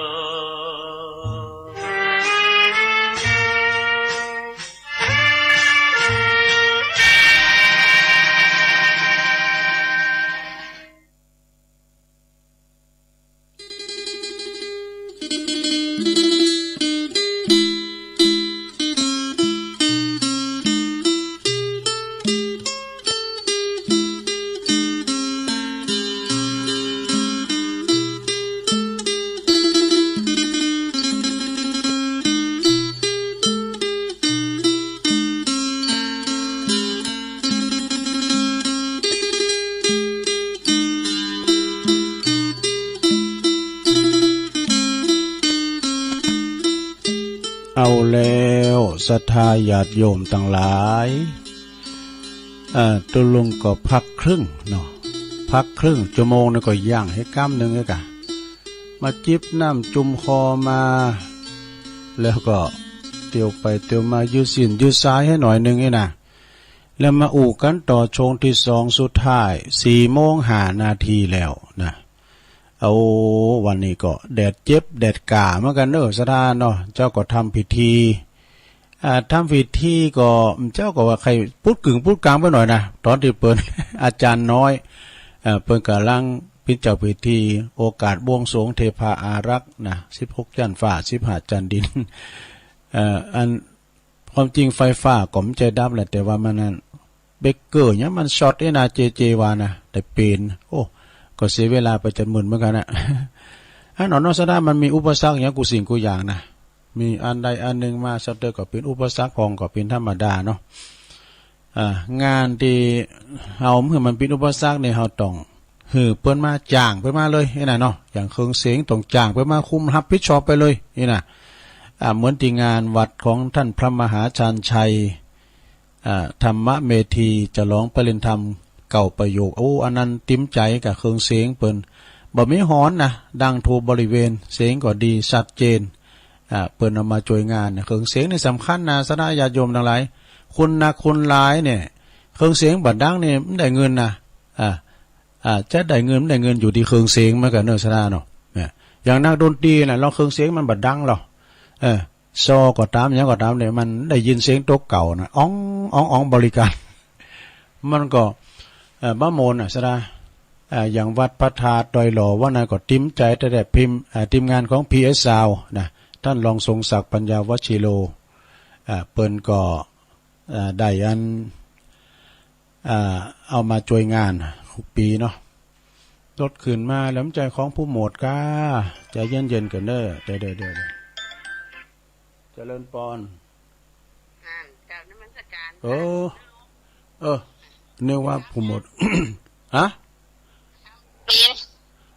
เอาแล้ว ศรัทธาญาติโยมตังหลาย เอ่อ ตกลงก็พักครึ่งเนาะ พักครึ่งชั่วโมงนี่ก็ย่างให้กำนึ่งเลยกะ มาจิบน้ำจุ่มคอมา แล้วก็เตียวไปเตียวมายืดเส้นยืดสายให้หน่อยนึ่งนี่นะ แล้วมาอู้กันต่อช่วงที่สองสุดท้าย สี่โมงห้านาทีแล้วนะ เอา วันนี้ก็แดดเจ็บแดดก่าเหมือนกันเนอะ ศรัทธาเนาะ เจ้าก็ทำพิธี อ่า ทำพิธีก็ เจ้าก็ว่าใครปุ๊ดกึ่งปุ๊ดกลางไปหน่อยนะ ตอนที่เปิ้น อาจารย์น้อย เอ่อ เปิ้นกำลังเป็นเจ้าพิธี โอกาสบวงสรวงเทพาอารักษ์นะ สิบหกจันทร์ฟ้า สิบห้าจันทร์ดิน เอ่อ อัน ความจริงไฟฟ้าก็มันจะดับแหละ แต่ว่ามันนั่น เบรกเกอร์เนี่ยมันช็อตเอ้นะ เจเจว่านะ แต่เป็น โอ้ ก็เสียเวลาไปจนหมื่นเหมือนกันนะ อันนั้นเนาะ ศรัทธา มันมีอุปสรรคอย่างกูสิ่งกูอย่างนะ มีอันใดอันหนึ่งมาสะเตอก็เป็นอุปสรรคพองก็เป็นธรรมดาเนาะ อ่า งานที่เอาเมื่อมันเป็นอุปสรรคเนี่ย เราต้องหื้อเปิ้นมา จ้างเปิ้นมาเลยนี่นะเนาะ อย่างเครื่องเสียงต้องจ้างเปิ้นมาคุมรับผิดชอบไปเลยนี่นะ อ่า เหมือนที่งานวัดของท่านพระมหาชาญชัย อ่า ธรรมเมธีฉลองปริญญาธรรมเก้าประโยค โอ้ อันนั้นเต็มใจกับเครื่องเสียงเปิ้น บ่มีหอนนะ ดังทั่วบริเวณ เสียงก็ดีชัดเจน อ่า เปิ้นเอามาช่วยงานนะ เครื่องเสียงนี่สำคัญนะ ศรัทธาญาติโยมทั้งหลาย คนนักคนหลายเนี่ย เครื่องเสียงบ่ดังนี่มันได้เงินนะ อ่า อ่า จะได้เงิน มันได้เงินอยู่ที่เครื่องเสียงเหมือนกันเนอะ ศรัทธาเนาะ เนี่ย อย่างนักดนตรีนะ ลองเครื่องเสียงมันบ่ดังหรอก เออ ซอก็ตาม หยังก็ตามเนี่ย มันได้ยินเสียงโต๊ะเก่านะ อ๋อง อ๋อง อ๋อง บริการ มันก็ เอ่อ บ่ม่วนน่ะ ศรัทธา เอ่อ อย่างวัดพระธาตุดอยหล่อ วันนั้นก็เต็มใจ แต่ได้พิมพ์ เอ่อ ทีมงานของ พีเอส Sound นะ ท่านรองทรงศักดิ์ ปัญญาวชิโร เอ่อ เปิ้นก็ เอ่อ ได้อัน เอ่อ เอามาช่วยงานทุกปีเนาะ รถขึ้นมาแล้ว มันใจของผู้หมวดก้า ใจเย็นๆ กันเด้อ เด้อ เด้อ เด้อ เจริญปอน อ่า กราบนมัสการ เออ เออ นึกว่าผู้หมวด ฮะ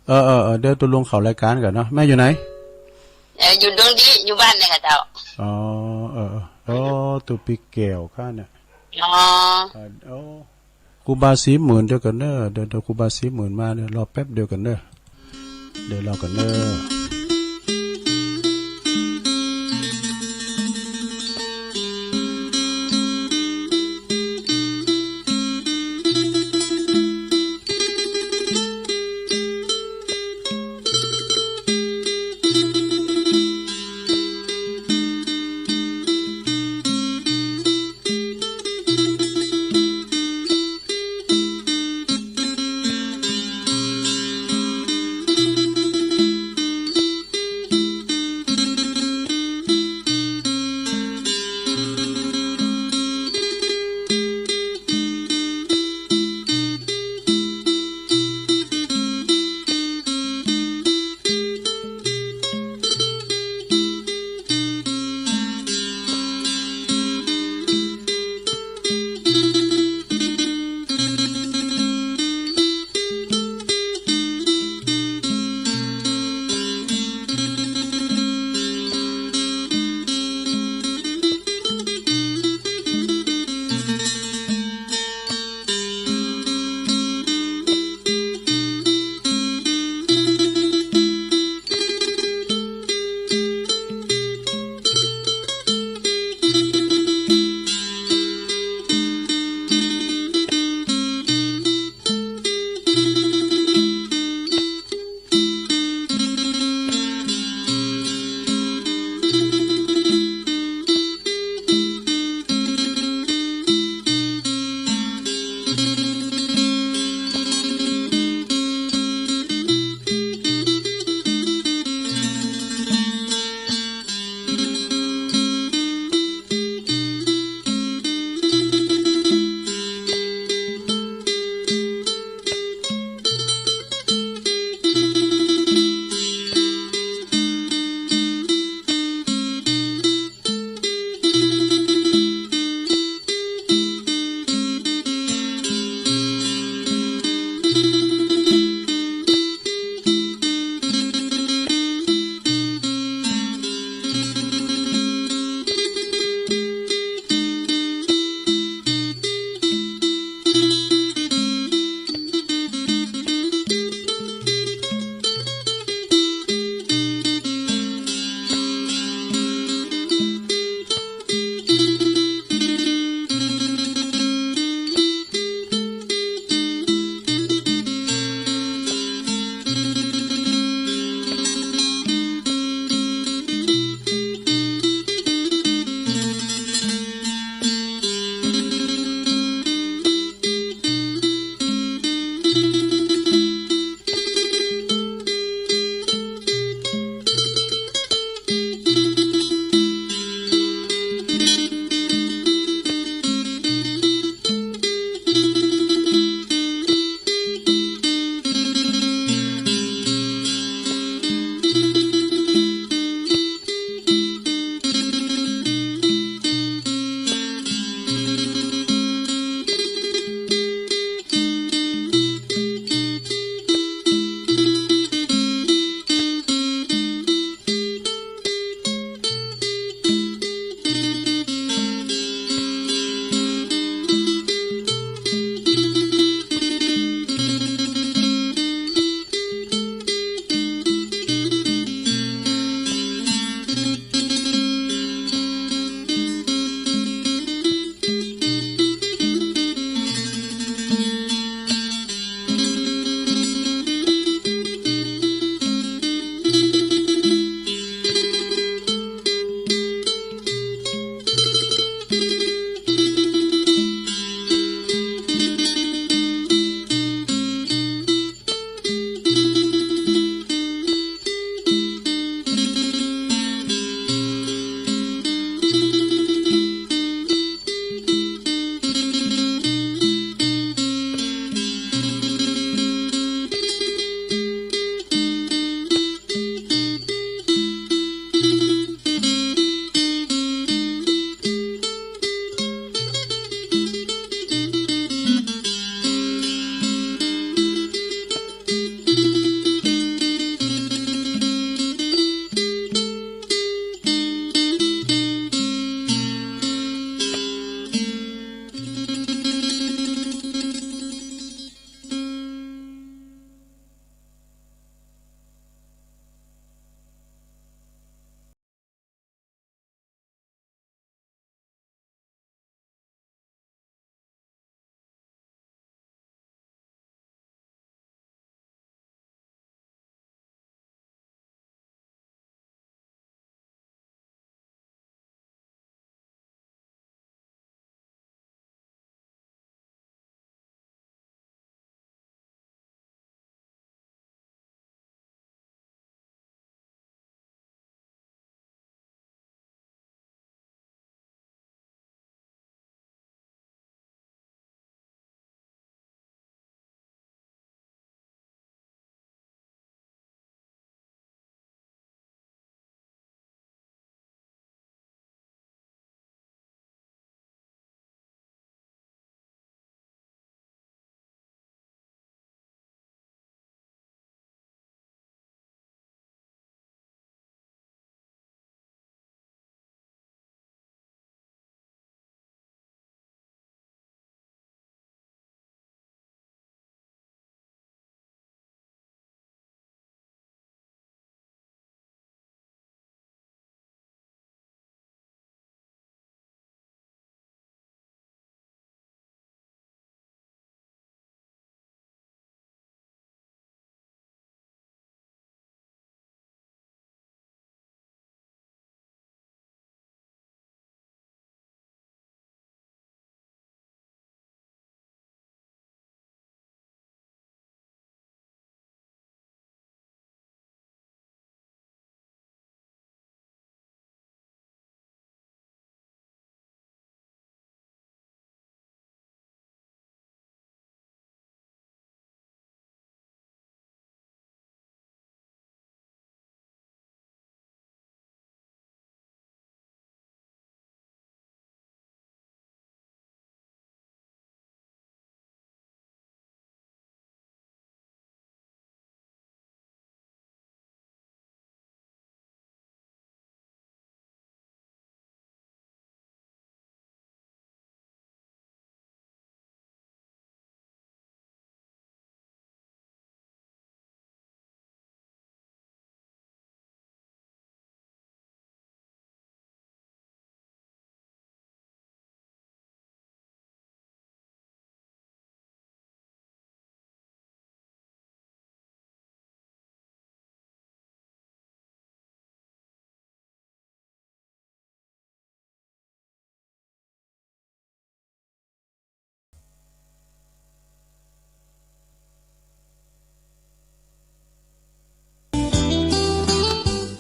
เออ เออ เออ เดี๋ยวตกลงเข้ารายการก่อนเนาะ แม่อยู่ไหน Eh, judul di, juban ne kata. Oh, oh, oh, tu pikir kan ya. Oh. Oh. Kuba Simun dia kena, dia, dia Kuba Simun mah dia lopep dia kena. Dia lo kena.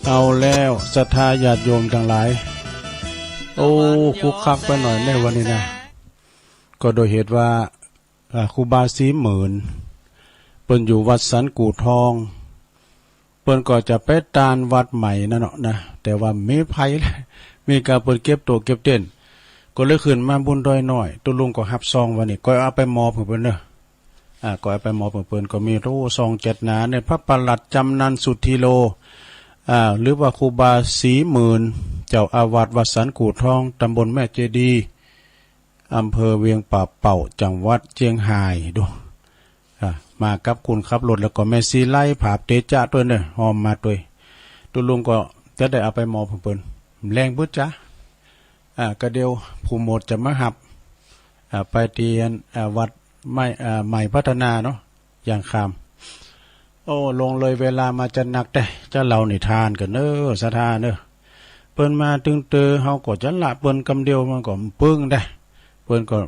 เอาแล้วศรัทธาญาติโยมทั้งหลาย โอ้ คึกคักไปหน่อยในวันนี้นะ ก็โดยเหตุว่า อ่า ครูบาศรีหมื่น เปิ้นอยู่วัดสันกู่ทอง เปิ้นก็จะไปตานวัดใหม่นั่นเนาะนะ แต่ว่ามีไผ มีกาเปิ้นเก็บโต๊ะเก็บเต็นท์ ก็เลยขึ้นมาบนดอยน้อย ตุ๊ลุงก็ฮับซองวันนี้ ก็เอาไปมอบให้เปิ้นเนาะ อ่า ก็เอาไปมอบให้เปิ้น ก็มี โอ้ ซองเจ็ดหนา ในพระประหลัดจำนันสุธีโล อ่า หรือว่าครูบาศรีหมื่น เจ้าอาวาสวัดสันกู่ทอง ตำบลแม่เจดีย์ อำเภอเวียงป่าเป้า จังหวัดเจียงฮาย ดู อ่า มากับคนขับรถ แล้วก็แม่ศรีไล ผาบเตจะด้วยเนอะ ฮอมมาด้วย ตุ๊ลุงก็จะได้เอาไปมอบให้เปิ้น แรงบึดจ้ะ อ่า ก็เดี๋ยวผู้หมวดจะมาฮับ อ่า ไปที่ อ่า วัดใหม่ อ่า ใหม่พัฒนาเนาะ อย่างคำ โอ้ ลงเลยเวลามาจะนักแต่ จะเล่านิทานกันเนอะ ศรัทธาเนอะ เปิ้นมาตึงเตอ เฮาก็จะละเปิ้นกำเดียว มันก็ปึ้งได้ เปิ้นก็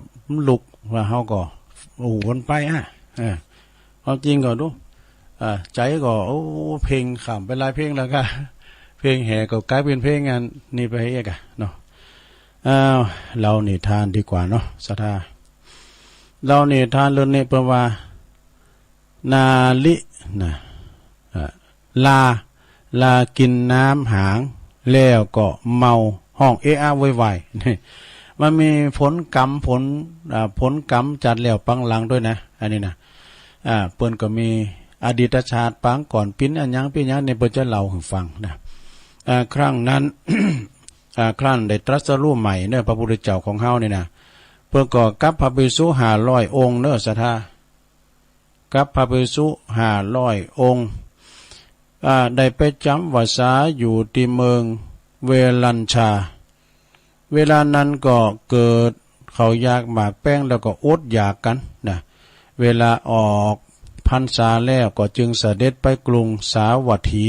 ลุก ว่าเฮาก็อู้วนไปอ่ะ เออ ความจริงก็ดู อ่า ใจก็ โอ้ เพลงข้ามไปหลายเพลงแล้วก็ เพลงแห่ก็กลายเป็นเพลงอันนี้ไปเองอะเนาะ อ้าว เล่านิทานดีกว่าเนาะ ศรัทธา เล่านิทานเรื่องนี้เปิ้นว่า นาลินะ อ่า ลา ลากินน้ำหาง แล้วก็เมา ฮ้องเอะอะโวยวาย นี่ มันมีผลกรรม ผล อ่า ผลกรรมจัดแล้วปังหลังด้วยนะ อันนี้นะ อ่า เปิ้นก็มีอดีตชาติปางก่อน ปิ้นอันหยังปิ้นหยังนี่ เปิ้นจะเล่าให้ฟังนะ อ่า ครั้งนั้น อ่า ครั้นได้ตรัสรู้ใหม่เนอะ พระพุทธเจ้าของเฮานี่นะ เปิ้นก็กับพระภิกษุห้าร้อยองค์เนอะ ศรัทธา กับพระภิกษุห้าร้อยองค์ อ่า ได้ไปจำพรรษาอยู่ที่เมืองเวรัญชา เวลานั้นก็เกิดข้าวยากหมากแป้ง แล้วก็อดอยากกันนะ เวลาออกพรรษาแล้วก็จึงเสด็จไปกรุงสาวัตถี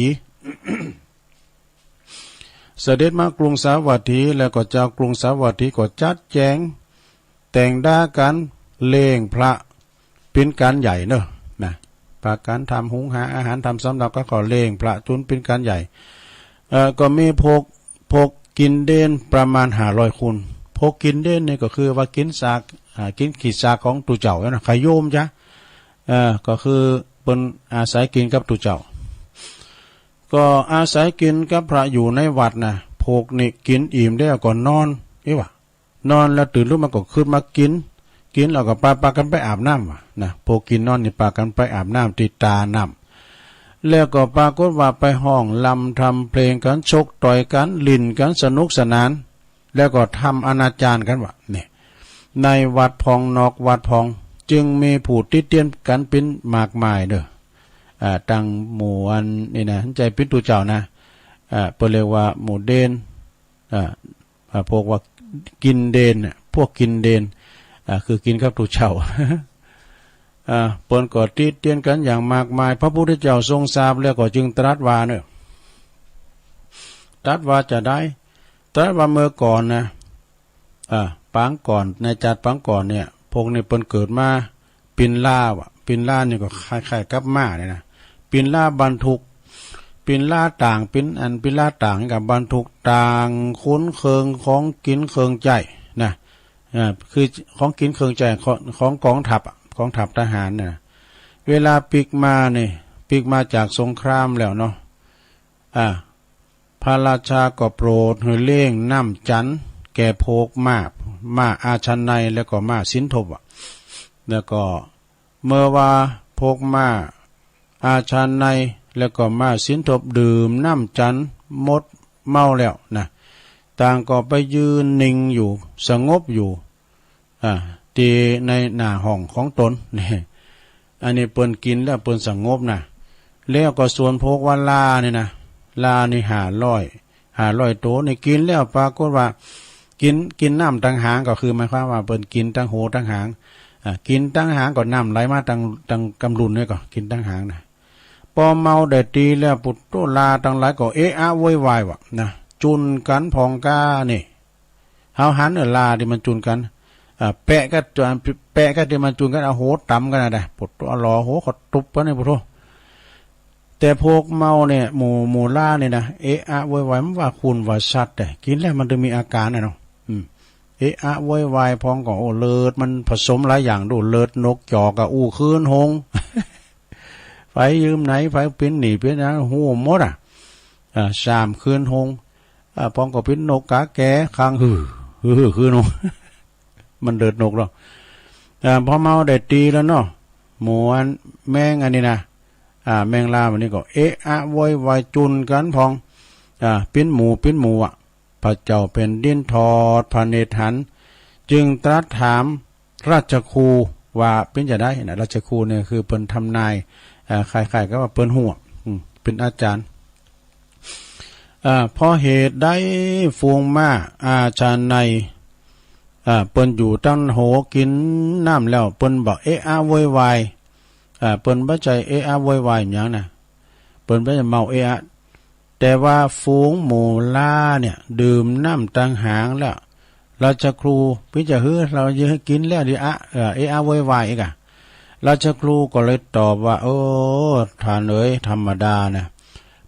เสด็จมากรุงสาวัตถี แล้วก็ชาวกรุงสาวัตถีก็จัดแจงแต่งด้ากันเลี้ยงพระ ปิ้นก๋านใหญ่เนอะ นะ ปากั๋นทำหุงหาอาหาร ทำสำรับ ก็ขอเลี้ยงพระจุนปิ้นก๋านใหญ่ เอ่อ ก็มีพวก พวกกินเดนประมาณห้าร้อยคน พวกกินเดนนี่ก็คือว่ากิ๋นซาก อ่า กิ๋นขี้ซากของตุ๊เจ้านะ ขยมจ้ะ เอ่อ ก็คือเปิ้นอาศัยกิ๋นกับตุ๊เจ้า ก็อาศัยกิ๋นกับพระอยู่ในวัดนะ พวกนี้กิ๋นอิ่มแล้วก็นอน เอ้วะ นอนแล้วตื่นลุกมาก็ขึ้นมากิ๋น กิ๋นแล้วก็ปา ปากั๋นไปอาบน้ำวะนะ พวกกิ๋นนอนนี่ปากั๋นไปอาบน้ำที่ตาน้ำ แล้วก็ปรากฏว่าไปฮ้องรำทำเพลงกั๋น ชกต่อยกั๋น หลิ้นกั๋น สนุกสนาน แล้วก็ทำอนาจารกั๋นวะ นี่ ในวัดพองนอกวัดพอง จึงมีผู้ติเตียนกั๋นปิ้นมากมายเด้อ อ่า ตังหมู่อันนี่นะ ใจ้ปิ้นตุ๊เจ้านะ อ่า เปิ้นเรียกว่าหมู่เดน อ่า อ่า พวกว่ากินเดนน่ะ พวกกินเดน อ่า คือกิ๋นกับตุ๊เจ้า อ่า เปิ้นก็ติเตียนกั๋นอย่างมากมาย พระพุทธเจ้าทรงทราบแล้วก็จึงตรัสว่าเนอะ ตรัสว่าจะใด ตรัสว่าเมื่อก่อนนะ อ่า ปางก่อน ในชาติปางก่อนเนี่ย พวกนี้เปิ้นเกิดมา ปิ้นลาวะ ปิ้นลานี่ก็คล้ายๆกับม้าเนี่ยนะ ปิ้นลาบรรทุก ปิ้นลาต่าง ปิ้นอัน ปิ้นลาต่างกับบรรทุกต่าง ขนเครื่องของกิ๋นเครื่องใจ๊นะ อ่า คือของกิ๋นเครื่องใจ๊ของ ของกองทัพอะ กองทัพทหารน่ะ เวลาปิ๊กมานี่ ปิ๊กมาจากสงครามแล้วเนาะ อ่า พระราชาก็โปรดหื้อเลี้ยงน้ำจันทร์แก่พวกม้า ม้าอาชาไนยแล้วก็ม้าสินทบอะ แล้วก็เมื่อว่าพวกม้าอาชาไนยแล้วก็ม้าสินทบดื่มน้ำจันทร์หมดเมาแล้วนะ ต่างก็ไปยืนนิ่งอยู่ สงบอยู่ อ่า ที่ในหน้าห้องของตน นี่ อันนี้เปิ้นกิ๋นแล้วเปิ้นสงบนะ แล้วก็ส่วนพวกว่าลานี่นะ ลานี่ห้าร้อย ห้าร้อยโตนี่กิ๋นแล้วปรากฏว่า กิ๋น กิ๋นน้ำตังหาง ก็คือหมายความว่าเปิ้นกิ๋นตังหัวตังหาง อ่า กิ๋นตังหางก็น้ำไหลมาตัง ตังกำลุนนี่ก็กิ๋นตังหางนะ ปอเมาได้ตี้แล้วปุตโต ลาตังหลายก็เอะอะโวยวายวะนะ จุนกั๋นผ่องก้านี่ เฮาหันเออลาตี้มันจุนกั๋น อ่า แปะก็ แปะก็ตี้มันจุนกั๋น เอาหัวตำกั๋นนะ ได้ ปุตโต เอาหล่อหัวเขาตุ๊บกั๋นนี่ ปุตโต แต่พวกเมาเนี่ย หมู่ หมู่ล่าเนี่ยนะ เอะอะโวยวาย มันว่าคนว่าสัตว์ แต่กินแล้วมันจะมีอาการนะเนาะ อืม เอะอะโวยวาย พองก็ โอ้ เลือดมันผสมหลายอย่างดู เลือดนกจอกอะ อู้คืนหง ไผยืมไหน ไผปิ้นหนี้ปิ้นนะ ฮู้หมดอะ อ่า สามคืนหง อ่า พองก็ปิ้นนกกาแก คางหื้อ หื้อ หื้อ คืนหง มันเลือดนกเนาะ อ่า พอเมาได้ตีแล้วเนาะ หมู่อันแมงอันนี้นะ อ่า แมงลาวันนี้ก็ เอะอะโวยวายจุนกันพอง อ่า ปิ้นหมู่ ปิ้นหมู่อะ พระเจ้าแผ่นดินทอดพระเนตรหัน จึงตรัสถามราชครูว่า เป็นจะได้นะ ราชครูเนี่ยคือเปิ้นทำนาย อ่า คล้ายๆกับว่าเปิ้นฮู้ อืม เป็นอาจารย์ อ่า เพราะเหตุใดฝูงม้าอาชาไนย อ่า เปิ้นอยู่ตั้งโหกินน้ำแล้ว เปิ้นบ่เอะอะโวยวาย อ่า เปิ้นบ่ใจ้เอะอะโวยวายหยังนะ เปิ้นบ่ใจ้เมาเอะอะ แต่ว่าฝูงหมู่ล่าเนี่ย ดื่มน้ำตังหางแล้ว ราชครู ปิ้นจะหื้อ เราจะให้กินแล้วดีอะ เอ่อ เอะอะโวยวายอีกอะ ราชครูก็เลยตอบว่า โอ้ ท่านเอ๋ย ธรรมดานะ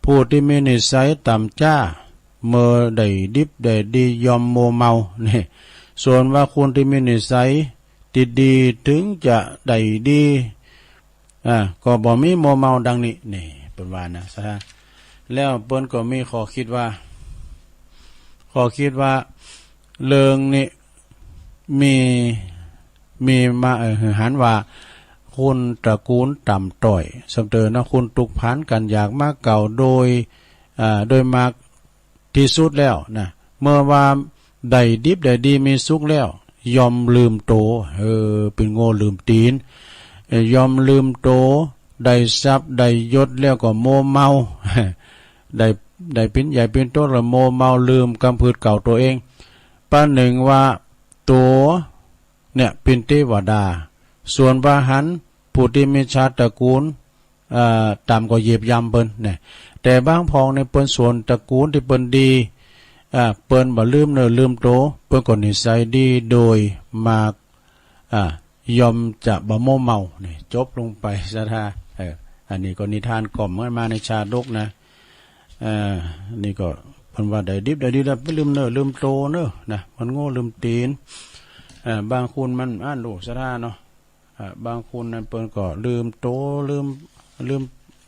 ผู้ที่มีนิสัยต่ำจ้า เมื่อได้ดิบได้ดีย่อมมัวเมา นี่ ส่วนว่าคนที่มีนิสัยดีๆ ถึงจะได้ดี อ่า ก็บ่มีมัวเมาดังนี้ นี่ เปิ้นว่านะ ซะ แล้วเปิ้นก็มีข้อคิดว่า ข้อคิดว่า เรื่องนี้มี มีมา เอ่อ หันว่า คนตระกูลต่ำต้อย สำเตินเนาะ คนทุกข์ภันกันอยากมาเก่าโดย อ่า โดยมาก ที่สุดแล้วนะ เมื่อว่าได้ดิบได้ดีมีสุขแล้ว ย่อมลืมโต เออ เป็นโง่ลืมตีน เอ่อ ย่อมลืมโต ได้ทรัพย์ได้ยศแล้วก็มัวเมา ได้ ได้ปิ้นใหญ่ปิ้นโตแล้วมัวเมาลืมกำพฤติเก่าตัวเอง ประหนึ่งว่าตัวเนี่ยเป็นเทวดา ส่วนว่าหันผู้ที่มีชาติตระกูล เอ่อ ต่ำก็เหยียบย่ำเปิ้นนะ แต่บางพองเนี่ยเปิ้นส่วนตระกูลที่เปิ้นดี เอ่อ เปิ้นบ่ลืมเนื้อลืมโต เปิ้นก็นิสัยดีโดยมาก อ่า ย่อมจะบ่มัวเมา นี่ จบลงไป ศรัทธา เออ อันนี้ก็นิทานก่อมกันมาในชาดกนะ เอ่อ นี่ก็เปิ้นว่าได้ดิบได้ดีแล้วบ่ลืมเนื้อลืมโตเนอะนะ มันโง่ลืมตีน เอ่อ บางคนมันอ่านดู ศรัทธาเนาะ อ่า บางคนนั้นเปิ้นก็ลืมโต ลืม ลืม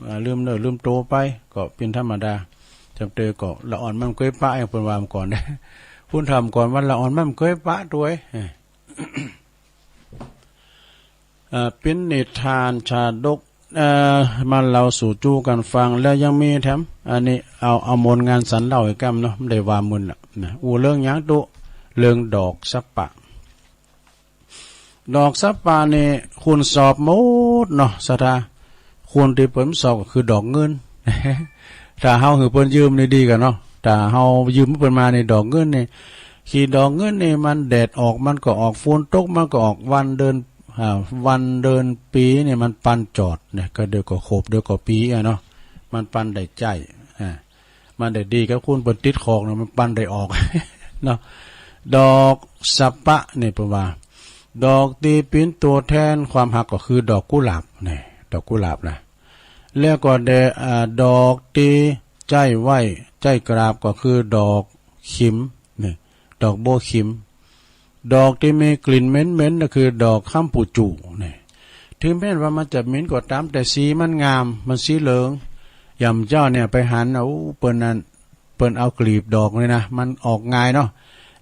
อ่า ลืมเนื้อลืมโตไป ก็เป็นธรรมดา จำเตอก็ละอ่อนมันเกยปะ อย่างเปิ้นว่ามาก่อน คุณทำก่อนว่าละอ่อนมันเกยปะตัวเอง เอ่อ เป็นนิทานชาดก เอ่อ มาเล่าสู่จู้กันฟัง แล้วยังมีแถม อันนี้เอา เอามนต์งานสันเล่าอีกกำเนาะ ไม่ได้ว่ามึนละนะ อู้เรื่องหยังตุ เรื่องดอกสัปปะ ดอกสัปปะนี่คุณสอบหมดเนาะ ศรัทธา คุณที่เปิ้นสอบก็คือดอกเงิน ถ้าเฮาหื้อเปิ้นยืมนี่ดีกันเนาะ ถ้าเฮายืมเปิ้นมานี่ดอกเงินนี่ ขี้ดอกเงินนี่มันแดดออกมันก็ออก ฝนตกมันก็ออก วันเดือน อ่า วันเดือนปีนี่มันปันจอดเนี่ย ก็เดี๋ยวก็ขบเดี๋ยวก็ปีอะเนาะ มันปันได้ใจ๊ อ่า มันได้ดีกับคุณเปิ้นติดคอกเนาะ มันปันได้ออก เนาะ ดอกสัปปะนี่เปิ้นว่า ดอกที่เป็นตัวแทนความฮักก็คือดอกกุหลาบนี่ ดอกกุหลาบนะ แล้วก็ได้ อ่า ดอกที่ใจ๊ไหว้ใจ๊กราบก็คือดอกขิมนี่ ดอกบัวขิม ดอกที่มีกลิ่นเหม็นๆ ก็คือดอกคำปูจู๋นี่ ถึงแม้ว่ามันจะเหม็นก็ตาม แต่สีมันงาม มันสีเหลือง อย่างเจ้าเนี่ยไปหัน โอ้ เปิ้นนั่น เปิ้นเอากลีบดอกนี่นะ มันออกง่ายเนาะ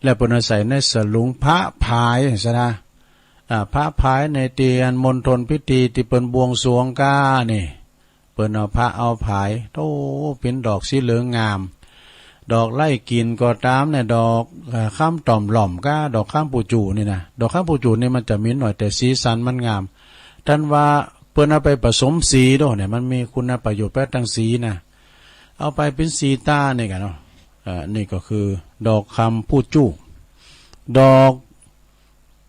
แล้วเปิ้นเอาใส่ในสลุงพระผาย ศรัทธา อ่า พระผายในเตียนมณฑลพิธีที่เปิ้นบวงสรวงก้านี่ เปิ้นเอาพระเอาผาย โอ้ เป็นดอกสีเหลืองงาม ดอกไล่กลิ่นก็ตามเนี่ย ดอก เอ่อ คำต่อมหล่อมก้า ดอกคำปูจู๋นี่นะ ดอกคำปูจู๋นี่มันจะเหม็นหน่อย แต่สีสันมันงาม ท่านว่าเปิ้นเอาไปผสมสีด้วยเนี่ย มันมีคุณประโยชน์ไปทางสีนะ เอาไปเป็นสีตานี่กันเนาะ อ่า นี่ก็คือดอกคำปูจู๋ ดอก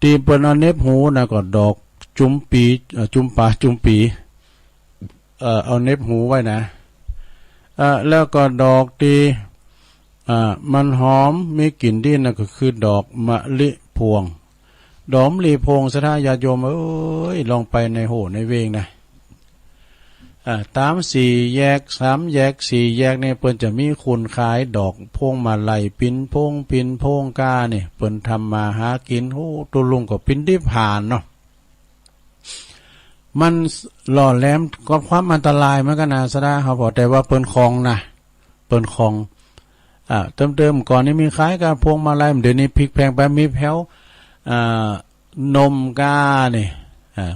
ที่เปิ้นเอาเหน็บหูนะ ก็ดอกจุมปี เอ่อ จุมปาจุมปี เอ่อ เอาเหน็บหูไว้นะ เอ่อ แล้วก็ดอกที่ อ่า มันหอมมีกลิ่นดีนะ ก็คือดอกมะลิพวง ดอกมะลิพวง ศรัทธาญาติโยมเอ้ย ลองไปในโหในเวงนะ อ่า ตามสี่แยก สามแยก สี่แยก นี่เปิ้นจะมีคนขายดอกพวงมาลัย ปิ่นพง ปิ่นพงกา นี่ เปิ้นทำมาหากิน โอ้ ตุลุงก็ปินดิบหานเนาะ มันหล่อแหลมกับความอันตรายเหมือนกันนะ สะดา เขาบอก แต่ว่าเปิ้นคล่องนะ เปิ้นคล่อง อ่า เติมๆ ก่อนนี่มีขายกับพวงมาลัย เดี๋ยวนี้พลิกแพลงไป มีแผว อ่า นมกา นี่ อ่า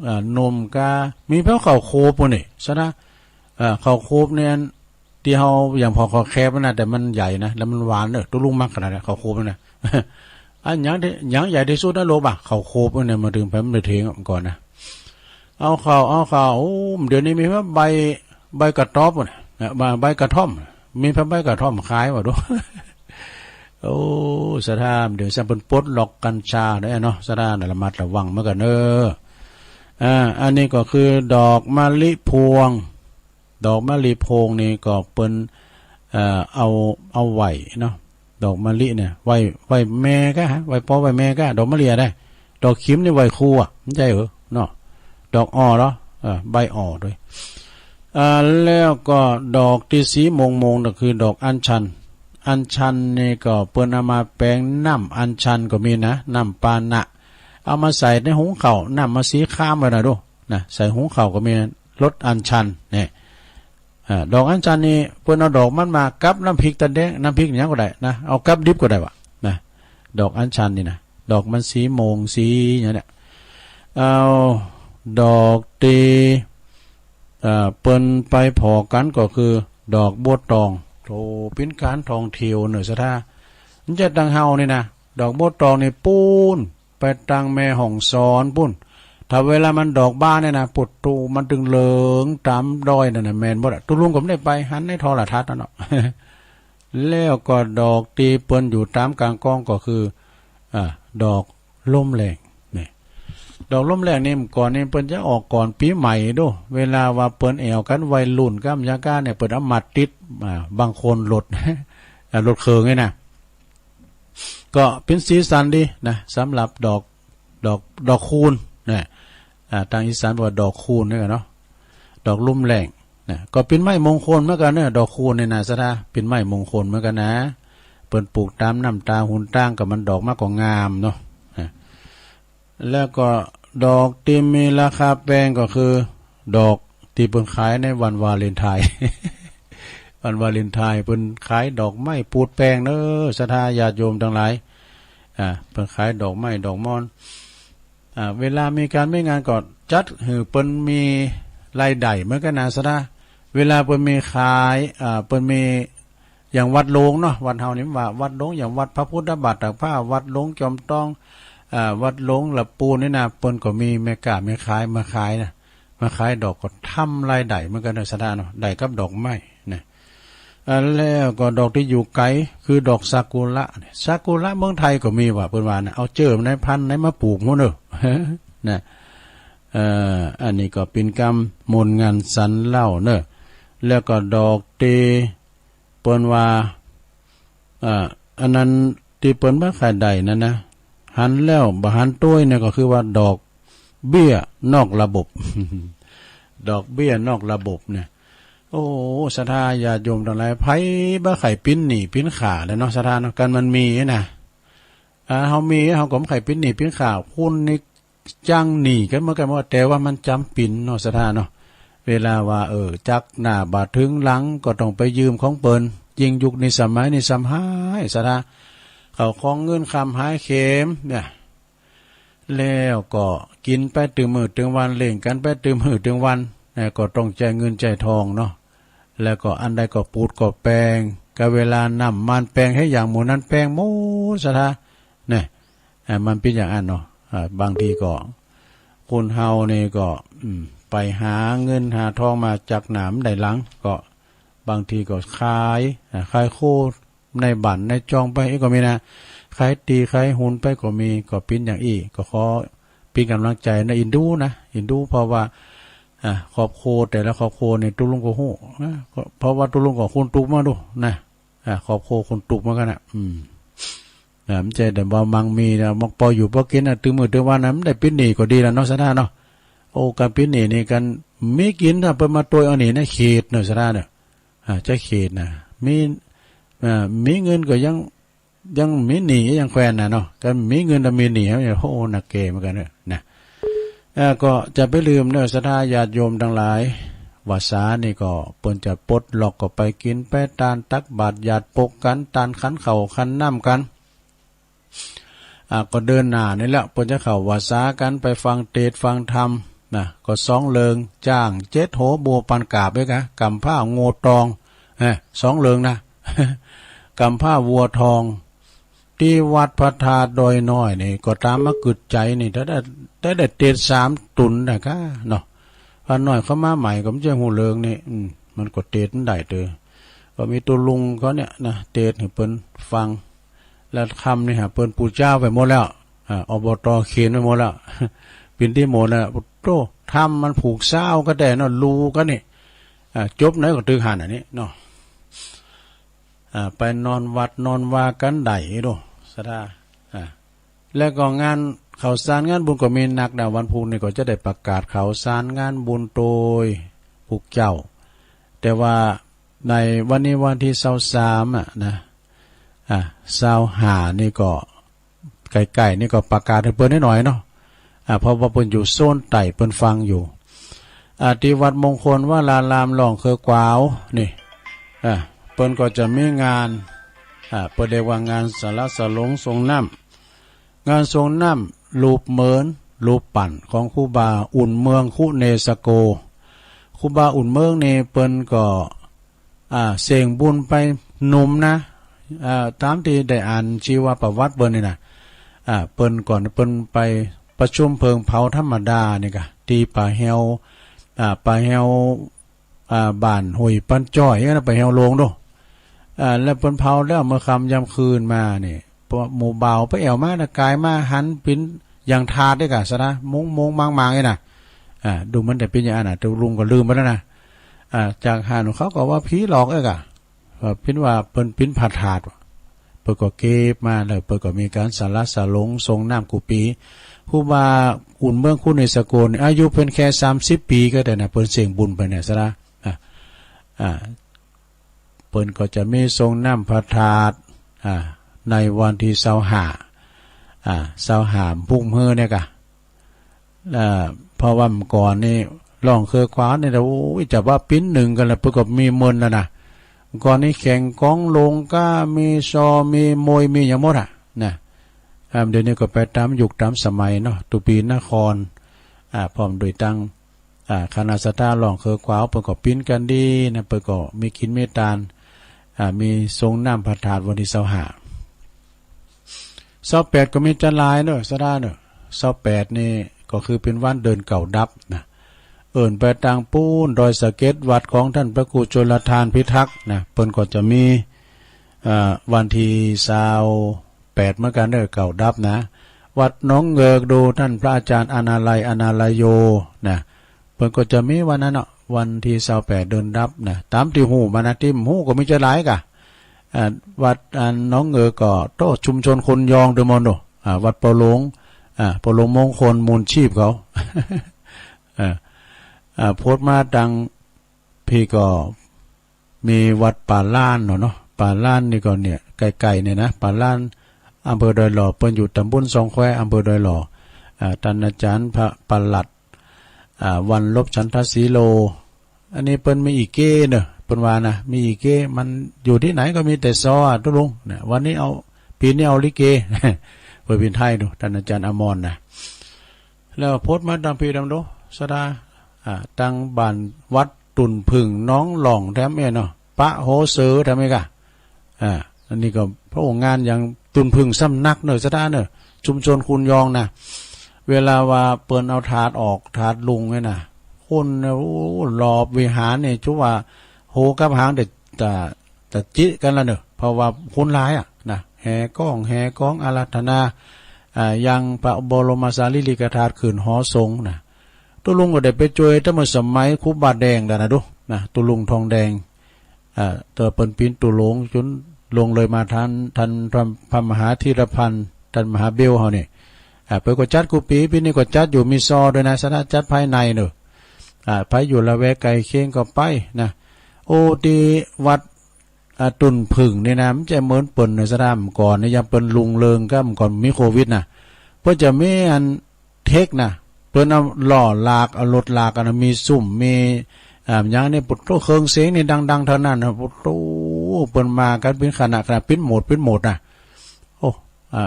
อ่า นมกา มีแผวข้าวโคบนี่ สะดา อ่า ข้าวโคบเนี่ย ที่เขาอย่างพอข้าวแคบนะ แต่มันใหญ่นะ แล้วมันหวานเนอะ ตุลุงมักขนาดนั้น ข้าวโคบนะ อันอย่างที่ อย่างใหญ่ที่สุดในโลกอะ ข้าวโคบเนี่ย มาถึงแผวมันเทงก่อนนะ เอาข้าว เอาข้าว โอ้ เดี๋ยวนี้มีแผวใบ ใบกระต๊อบนะ ใบ ใบกระท่อม มีแผวใบกระท่อมขายว่ะดู โอ้ สะดา เดี๋ยวจะเป็นปลดล็อกกัญชาได้เนาะ สะดา ระมัดระวังเหมือนกันเนอะ อ่า อันนี้ก็คือดอกมะลิพวง ดอกมะลิพวงนี่ก็เปิ้น เอ่อ เอา เอาไหว้เนาะ ดอกมะลิเนี่ย ไหว้ ไหว้แม่กา ไหว้ป้อไหว้แม่กา ดอกมะลิอะได้ ดอกขิมนี่ไหว้ครูอะ ไม่ใช่เหรอเนาะ ดอกอ่อเหรอ เออ ใบอ่อด้วย อ่า แล้วก็ดอกที่สีม่วงๆ ก็คือดอกอัญชัน อัญชันนี่ก็เปิ้นเอามาแปลงน้ำอัญชันก็มีนะ น้ำปานะ เอามาใส่ในหุงข้าว น้ำมันสีครามไว้นะดู นะ ใส่หุงข้าวก็มีนะ รสอัญชันเนี่ย อ่า ดอกอัญชันนี่เปิ้นเอาดอกมันมากับน้ำพริกตาแดง น้ำพริกหยังก็ได้นะ เอากับดิบก็ได้วะนะ ดอกอัญชันนี่นะ ดอกมันสีม่วงสีอย่างเนี้ย เอาดอกตี เอ่อ เปิ้นไปผ่อกันก็คือดอกบัวตอง โถ เป็นการท่องเที่ยวเนอะ สะดา มันจะตังเฮานี่นะ ดอกบัวตองนี่ปูน ไปตังแม่ฮ่องสอนปูน ถ้าเวลามันดอกบานเนี่ยนะ ปุดตูมันตึงเหลืองตามดอยนั่นนะ แม่นบ่ล่ะ ตุลุงก็ไม่ได้ไป หันในโทรทัศน์นั่นเนาะ แล้วก็ดอกตีเปิ้นอยู่ตามกลางกองก็คือ อ่า ดอกลมแรงเนี่ย ดอกลมแรงนี่ก่อนนี่เปิ้นจะออกก่อนปีใหม่ดู เวลาว่าเปิ้นแอวกันวัยรุ่นก้ามยาก้าเนี่ย เปิ้นเอามาติด อ่า บางคนรถ อ่า รถเครื่องนี่นะ ก็เป็นสีสันดีนะ สำหรับดอก ดอก ดอกคูณนะ อ่า ทางอีสานบอกว่าดอกคูณนี่แหละเนาะ ดอกลุ่มแรงนะ ก็เป็นไม้มงคลเหมือนกันเนอะ ดอกคูณเนี่ยนะ สะดา เป็นไม้มงคลเหมือนกันนะ เปิ้นปลูกตามน้ำตาหุนตางกับมันดอกมากกว่างามเนาะนะ แล้วก็ดอกที่มีราคาแพงก็คือ ดอกที่เปิ้นขายในวันวาเลนไทน์ วันวาเลนไทน์เปิ้นขายดอกไม้ปูดแพงเนอะ สะดาญาติโยมทั้งหลาย อ่า เปิ้นขายดอกไม้ดอกมอน อ่า เวลามีการมีงานก็จัดหื้อเปิ้นมีรายได้เหมือนกันนะ สะดา เวลาเปิ้นมีขาย อ่า เปิ้นมีอย่างวัดหลวงเนาะ วัดเฮานี่ว่าวัดหลวง อย่างวัดพระพุทธบาทตากผ้า วัดหลวงจอมทอง อ่า วัดหลวงละปูนนี่นะ เปิ้นก็มีแม่ค้าแม่ขายมาขายนะ มาขายดอกก็ทำรายได้เหมือนกันนะ สะดาเนาะ ได้กับดอกไม้นะ อ่า แล้วก็ดอกที่อยู่ไกลคือดอกซากุระเนี่ย ซากุระเมืองไทยก็มีว่ะ เปิ้นว่านะ เอาเจอในพันธุ์ไหนมาปลูกหั้นเนอะ นะ เอ่อ อันนี้ก็เป็นกำมนต์งานสันเล่าเนอะ แล้วก็ดอกเต เปิ้นว่า อ่า อันนั้นที่เปิ้นบ่ขายได้นั่นนะ หันแล้วบ่หันโต้ยเนี่ยก็คือว่าดอกเบี้ยนอกระบบ ดอกเบี้ยนอกระบบเนี่ย โอ้ สะดาญาติโยมทั้งหลาย ไผบ่ใค่ปิ้นหนี้ปิ้นขาแล้วเนาะ สะดาเนาะ กันมันมีนะ อ่า เฮามี เฮาก็บ่ใค่ปิ้นหนี้ปิ้นขา คนนี่ จังหนี้กันเหมือนกันว่า แต่ว่ามันจ๋ำเป๋นเนาะ สะดาเนาะ เวลาว่า เออ จากหน้าบ่าเถิงหลังก็ต้องไปยืมของเปิ้น ยิ่งยุคนี้สมัยนี้ซ้ำฮ้าย สะดา เข้าของเงินค่ำหายเข็มเนี่ย แล้วก็กินไปตึงมื้อตึงวัน เล่นกันไปตึงมื้อตึงวัน นะ ก็ต้องใจ๊เงินใจ๊ทองเนาะ แล้วก็อันใดก็ปูดก็แปง ก็เวลาน้ำมันแปง เฮ็ดอย่างหมู่นั้นแปงหมด สะดา เนี่ย อ่า มันเป๋นอย่างอั้นเนาะ อ่า บางทีก็ คนเฮานี่ก็ อืม ไปหาเงินหาทองมาจากหน้าบ่าได้หลัง ก็บางทีก็ขาย อ่า ขายโคในบ้านในจองไปอีกก็มีนะ ขายตี้ขายหุ้นไปก็มี ก็เป๋นอย่างอี้ ก็ขอเป๋นกำลังใจ๋นะ อินดูนะ อินดู เพราะว่า อ่า ครอบครัวแต่ละครอบครัวนี่ ตุ๊ลุงก็ฮู้นะ ก็เพราะว่าตุ๊ลุงก็คนตุ๊กมาดูนะ อ่า ครอบครัวคนตุ๊กเหมือนกันนะ อืม นะ มันใจ้แต่ว่ามั่งมีนะ มันปออยู่ปอกินนะ ตึงมื้อตึงวันนะ มันได้ปิ้นหนี้ก็ดีแล้วเนาะ สะดาเนาะ โอ้ การปิ้นหนี้นี่ การ มีกินนะเปิ้นมาตวยเอานี่นะ เขตเนอะ สะดาเนอะ อ่า จะเขตนะ มี อ่า มีเงินก็ยัง ยังมีหนี้ยังแควนนะเนาะ ก็มีเงินแต่มีหนี้ โอ้ หนักแก่เหมือนกันเนอะนะ เอ่อ ก็จะไปลืมเนอะ ศรัทธาญาติโยมทั้งหลาย ว่าสานี่ก็เปิ้นจะปลดล็อก ก็ไปกินไปตาน ตักบาตรญาติปกกัน ตานขันข้าวขันน้ำกัน อ่า ก็เดินหน้านี่แหละ เปิ้นจะเข้าว่าสากัน ไปฟังเทศน์ฟังธรรมนะ ก็สองเริง จ้างเจ็ดโหบัวปันกาบด้วยกะ กำผ้างัวตอง เอ้ย สองเริงนะ กำผ้าวัวทอง ที่วัดพระธาตุดอยน้อยนี่ ก็ตามมากึดใจนี่ ถ้าได้ ถ้าได้เทศน์สามตุนนะกะเนาะ พระน้อยเข้ามาใหม่ก็ไม่ใช่หูเริงนี่ อืม มันก็เทศน์ได้เตอ ก็มีตัวลุงเขาเนี่ยนะ เทศน์ให้เปิ้นฟัง แล้วค่ำนี่ฮะ เปิ้นปูเจ้าไปหมดแล้ว อ่า อบต.เขนไปหมดแล้ว ปิ่นที่หมดแล้ว โธ่ ธรรมมันผูกเศร้าก็ได้เนาะ ลูกก็นี่ อ่า จบไหนก็ตึกหันอันนี้เนาะ อ่า ไปนอนวัดนอนวากันได้ดู ศรัทธา อ่า และก็งานข่าวสารงานบุญก็มีนักนะ วันพุธนี่ก็จะได้ประกาศข่าวสารงานบุญโดยพวกเจ้า แต่ว่าในวันนี้วันที่ซาวสามอะนะ อ่า ซาวห้านี่ก็ ใกล้ๆนี่ก็ประกาศให้เปิ้นหน่อยเนาะ อ่า เพราะว่าเปิ้นอยู่โซนใต้ เปิ้นฟังอยู่ อ่า ที่วัดมงคลวรารามหล่องเคอกวาวนี่ อ่า เปิ้นก็จะมีงาน อ่า เปิ้นเรียกว่างานสาระสลงส่งน้ำ งานส่งน้ำรูปเหมือนรูปปั้นของครูบาอุ่นเมืองคุเนสโก ครูบาอุ่นเมืองนี่เปิ้นก็ อ่า เสงบุญไปหนุ่มนะ อ่า ตามที่ได้อ่านชีวประวัติเปิ้นนี่นะ อ่า เปิ้นก่อนเปิ้นไปประชุมเพลิงเผาธรรมดานี่กะ ที่ป่าแฮว อ่า ป่าแฮว อ่า บ้านห้วยปันจ้อยนะ ป่าแฮวโลงโด อ่า แล้วเปิ้นเผาแล้วเมื่อค่ำยามคืนมานี่ พวกหมู่บ่าวไปแอ่วมานะ กายมาหันปิ่นอย่างถาดเด้อกะ ศรัทธา มงมงมังมังนี่นะ อ่า ดูเหมือนจะเป็นอย่างนั้นนะ แต่ลุงก็ลืมไปแล้วนะ อ่า จากหันเขาก็ว่าผีหลอกเอ้ยกะ ว่าเป็นว่าเปิ้นปิ้นพระธาตุ เปิ้นก็เก็บมาแล้ว เปิ้นก็มีการสาระสลงส่งน้ำกู้ปี ครูบาอุ่นเมืองคุเนสโกนี่ อายุเพิ่นแค่สามสิบปีก็ได้นะ เปิ้นเสงบุญไปเนี่ย ศรัทธา อ่า อ่า เปิ้นก็จะมีส่งน้ำพระธาตุ อ่า ในวันที่ซาวห้า อ่า ซาวห้า พรุ่งมื้อเนี่ยกะ อ่า เพราะว่าเมื่อก่อนนี่หล่องเคอกวาวนี่นะ โอ้ย จะว่าปิ้นหนึ่งกันแล้ว เปิ้นก็มีเมินแล้วนะ เมื่อก่อนนี่แข่งกองลงก้า มีซอ มีมวย มีอย่างหมดอะนะ อ่า เดี๋ยวนี้ก็ไปตามยุคตามสมัยเนาะ ตุปีนคร อ่า พร้อมด้วยตัง อ่า คณะศรัทธาหล่องเคอกวาว เปิ้นก็ปิ้นกันดีนะ เปิ้นก็มีกินมีตาน อ่า มีส่งน้ำพระธาตุวันที่ซาวห้า ซาวแปดก็มีจะหลายเนอะ ศรัทธาเนอะ ซาวแปดนี่ก็คือเป็นวันเดือนเก้าดับนะ เอิ้นไปตางปูนดอยสะเก็ด วัดของท่านพระครูชลทานพิทักษ์นะ เปิ้นก็จะมี อ่า วันที่ซาวแปดเหมือนกันเนอะ เก้าดับนะ วัดหนองเงิกดูท่านพระอาจารย์อนาลัย อนาลโยนะ เปิ้นก็จะมีวันนั้นเนาะ วันที่ซาวแปดเดือนดับนะ ตามที่ฮู้มานะ ที่บ่ฮู้ก็มีจะหลายกะ อ่า วัดอันหนองเงิกก็โตชุมชนคนยองเดอมอนโด อ่า วัดเปาหลง อ่า เปาหลงมงคลมูลชีพเขา อ่า อ่า โพสต์มาตัง พี่ก็มีวัดป่าล้านเนาะ เนาะ ป่าล้านนี่ก็เนี่ย ใกล้ๆเนี่ยนะ ป่าล้าน อำเภอดอยหล่อ เปิ้นอยู่ตำบลสองแคว อำเภอดอยหล่อ อ่า ท่านอาจารย์พระปลัด อ่า วันลบฉันทศรีโล อันนี้เปิ้นมีอีเก้เนอะ เปิ้นว่านะ มีอีเก้ มันอยู่ที่ไหนก็มีแต่ซออะ ตกลงนะ วันนี้เอา ปีนี้เอาลิเก เปิ้นเป็นไทยดู ท่านอาจารย์อมรนะ แล้วโพสต์มาตังพี่ดำโด ศรัทธา อ่า ตังบ้านวัดตุ่นผึ่งหนองหล่องแถมเอ้ยเนาะ ปะโหเสือแถมเอ้ยกะ อ่า อันนี้ก็พระองค์งานอย่างตุ่นผึ่งสำนักเนอะ ศรัทธาเนอะ ชุมชนคนยองนะ เวลาว่าเปิ้นเอาถาดออก ถาดลุงเนี่ยนะ คนเนี่ย โอ้ รอบวิหารเนี่ย จุว่าโหกับหางแต่ แต่ แต่จิกันละเนอะ เพราะว่าคนหลายอะนะ แห่กอง แห่กองอาราธนา อ่า ยังพระบรมสารีริกธาตุขึ้นหอสงฆ์นะ ตุ๊ลุงก็ได้ไปช่วยตั้งแต่สมัยครูบาแดงแล้วนะดูนะ ตุ๊ลุงทองแดง อ่า ตัวเปิ้นปิ้นตุ๊ลุงจนลงเลยมาทัน ทันพระ พระมหาธีรพันธ์ ท่านมหาเบลเฮานี่ อ่า เปิ้นก็จัดกู้ปี ปีนี้ก็จัดอยู่ มีซอด้วยนะ ศรัทธา จัดภายในเนอะ อ่า ไปอยู่ละแวกใกล้เคียงก็ไปนะ โอ้ ที่วัด อ่า ตุ่นผึ่งนี่นะ มันจะเหมือนเปิ้นในสถานก่อนนี่ ยังเปิ้นลุงเริงก็มันก่อนมีโควิดนะ เปิ้นจะมีอันเทคนะ เปิ้นเอาล้อลาก เอารถลากกันนะ มีซุ่ม มี อ่า อย่างนี้ ปุตโต เครื่องเสียงนี่ดังๆ เท่านั้นนะ ปุตโต เปิ้นมากันเป็นคณะ คณะ เป็นโหมด เป็นโหมดนะ โอ้ อ่า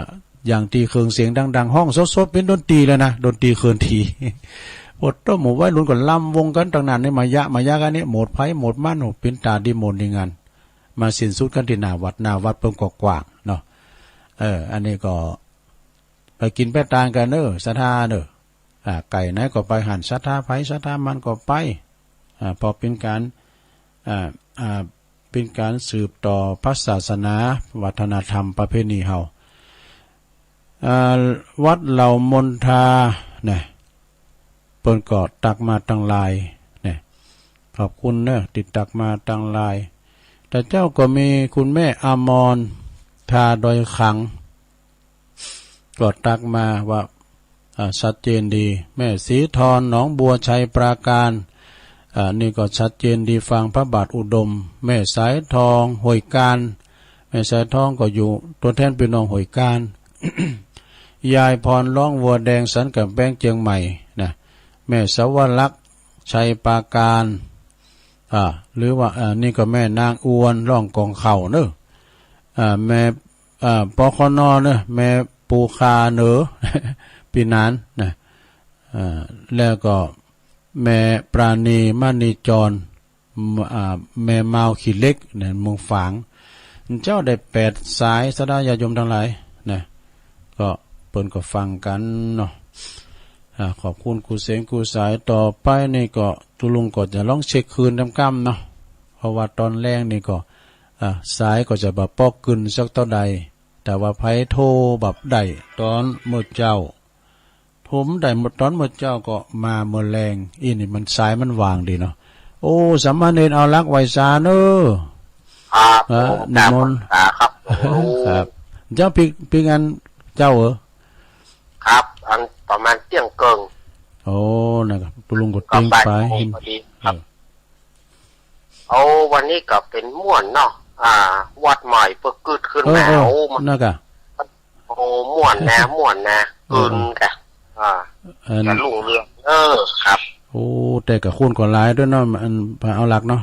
อย่างที่เครื่องเสียงดังๆ ฮ้องสดๆ เป็นดนตรีเลยนะ ดนตรีเคลื่อนที่ โอ้โต หมู่วัยรุ่นก็ล้ำวงกันตั้งนั้นนี่ มายะ มายะกันนี่ โหมดไผ โหมดมัน โอ้ เป็นตาดี โหมดดีงาน มาสิ้นสุดกันที่หน้าวัด หน้าวัดเปิ้นก็กว้างเนาะ เออ อันนี้ก็ ไปกินไปตานกันเนอะ ศรัทธาเนอะ อ่า ไกลไหนก็ไปหั้น ศรัทธาไผ ศรัทธามันก็ไป อ่า เพราะเป็นการ อ่า อ่า เป็นการสืบต่อพระศาสนา วัฒนธรรม ประเพณีเฮา อ่า วัดเหล่ามนทา นะ เปิ้นก็ตักมาตังหลาย นะ ขอบคุณเนอะ ที่ตักมาตังหลาย แต่เจ้าก็มีคุณแม่อมร ทาดอยขัง ก็ตักมาว่า อ่า ชัดเจนดี แม่สีทอน หนองบัว ชัยปราการ อ่า นี่ก็ชัดเจนดี ฟังพระบาทอุดม แม่สายทอง ห้วยการ แม่สายทองก็อยู่ตัวแทนพี่น้องห้วยการ ยายพร ร้องวัวแดง สันกำแพง เชียงใหม่ นะ แม่สวรักษ์ ชัยปราการ อ่า หรือว่า อ่า นี่ก็แม่นางอวน ร้องกองเข่าเนอะ อ่า แม่ อ่า ปคน เนอะ แม่ปูคาเนอะ ปีนานนะ อ่า แล้วก็แม่ปราณี มณีจร อ่า แม่มาวขี้เหล็ก เนี่ย เมืองฝาง เจ้าได้แปดสาย ศรัทธาญาติโยมทั้งหลาย นะ ก็เปิ้นก็ฟังกันเนาะ อ่า ขอบคุณกู้เสียงกู้สาย ต่อไปนี่ก็ตุ๊ลุงก็จะลองเช็คคืนค่ำๆ เนาะ เพราะว่าตอนแลงนี่ก็ อ่า สายก็จะบ่ปอกกึ่นสักเต้าใด แต่ว่าไผโทรแบบได้ตอนเมื่อเจ้า โทรได้ตอนเมื่อเจ้าก็มาเมื่อแลง อีนี่มันสายมันว่างดีเนาะ โอ้ สามเณรเอาหลักไหว้สาเนอะ ครับ อ่า ผม นิมนต์ ครับ ครับ ครับ เจ้าปิก ปิกอันเจ้าเหรอ ครับ อันประมาณเที่ยงเกิง โอ้ นะครับ ตุ๊ลุงก็เต็งไป ก็บ่ายโมง หิม พอดี ครับ เออ โอ้ วันนี้ก็เป็นม่วนเนาะ อ่า วัดใหม่เพิ่งเกิดขึ้น เออ มา เออ โอ้ มัน นั่นกะ โอ้ ม่วนแน่ ม่วนแน่ เออ เกินกะ อ่า อัน กะรุ่งเรือง เออ ครับ โอ้ แต่กะคนก็หลายด้วยเนาะ อันพระเอาหลักเนาะ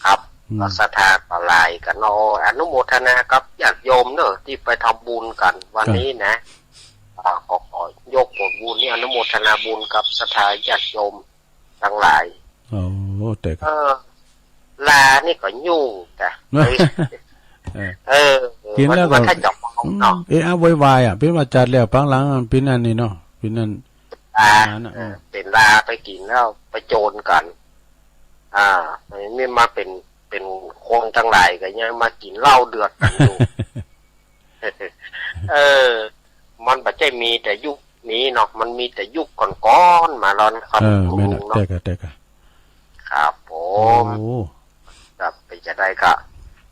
ครับ อืม ก็ศรัทธาก็หลายกันเนาะ อนุโมทนากับญาติโยมเนอะ ที่ไปทำบุญกันวันนี้นะ ครับ อ่า ขอ ขอยกผลบุญนี้ อนุโมทนาบุญกับศรัทธาญาติโยม ทั้งหลาย โอ้ แต่ก็ เออ ลานี่ก็ยุ่งจ้ะ เออ เออ กินแล้วก็ มันก็ถ้าจะมองเนาะ อืม เอะอะโวยวายอ่ะ เป็นว่าจัดแล้ว ปังหลังมันเป็นอันนี้เนาะ เป็นอัน ลา อันนั้นอ่ะ เออ เป็นลาไปกินแล้วไปโจรกัน อ่า นี่มาเป็น เป็นคนทั้งหลายก็ยังมากินเหล้าเดือดกันอยู่ เออ มันบ่ใช่มีแต่ยุคนี้เนาะ มันมีแต่ยุคก่อนๆ มาแล้วนะครับ เออ คุณลุงเนาะ แม่นอะ แต่กะ แต่กะ ครับผม โอ้ ครับ เป็นจะได้ก็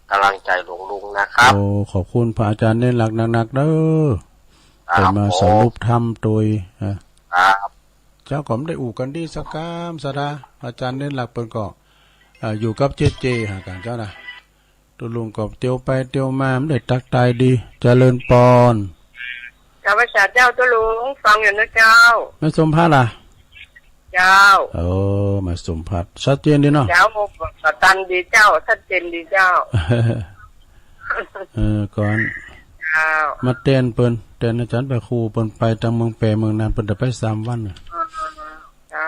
กำลังใจหลวงลุงนะครับ โอ้ ขอบคุณพระอาจารย์เน้นหลักหนักๆ เด้อ ครับ ได้มา ผม สรุปธรรมโดย อ่ะ ครับ เจ้าก็ไม่ได้อู้กันดีสักคำ ศรัทธา พระอาจารย์เน้นหลักเปิ้นก็ อ่า อยู่กับเจเจ หากันเจ้านะ ตุ๊ลุงก็เตียวไปเตียวมา ไม่ได้ตักทายดี เจริญปอน เจ้า ไหว้สาเจ้า ตุ๊ลุง ฟังอยู่นะเจ้า แม่สมพัดล่ะ เจ้า เออ แม่สมพัด ชัดเจนดีเนาะ เจ้า ก็ตันดีเจ้า ชัดเจนดีเจ้า เออ ก่อน เจ้า มาแตนเปิ้น แตนอาจารย์พระครูเปิ้นไปตางเมืองแปรเมืองนาน เปิ้นจะไปสามวันน่ะ เจ้า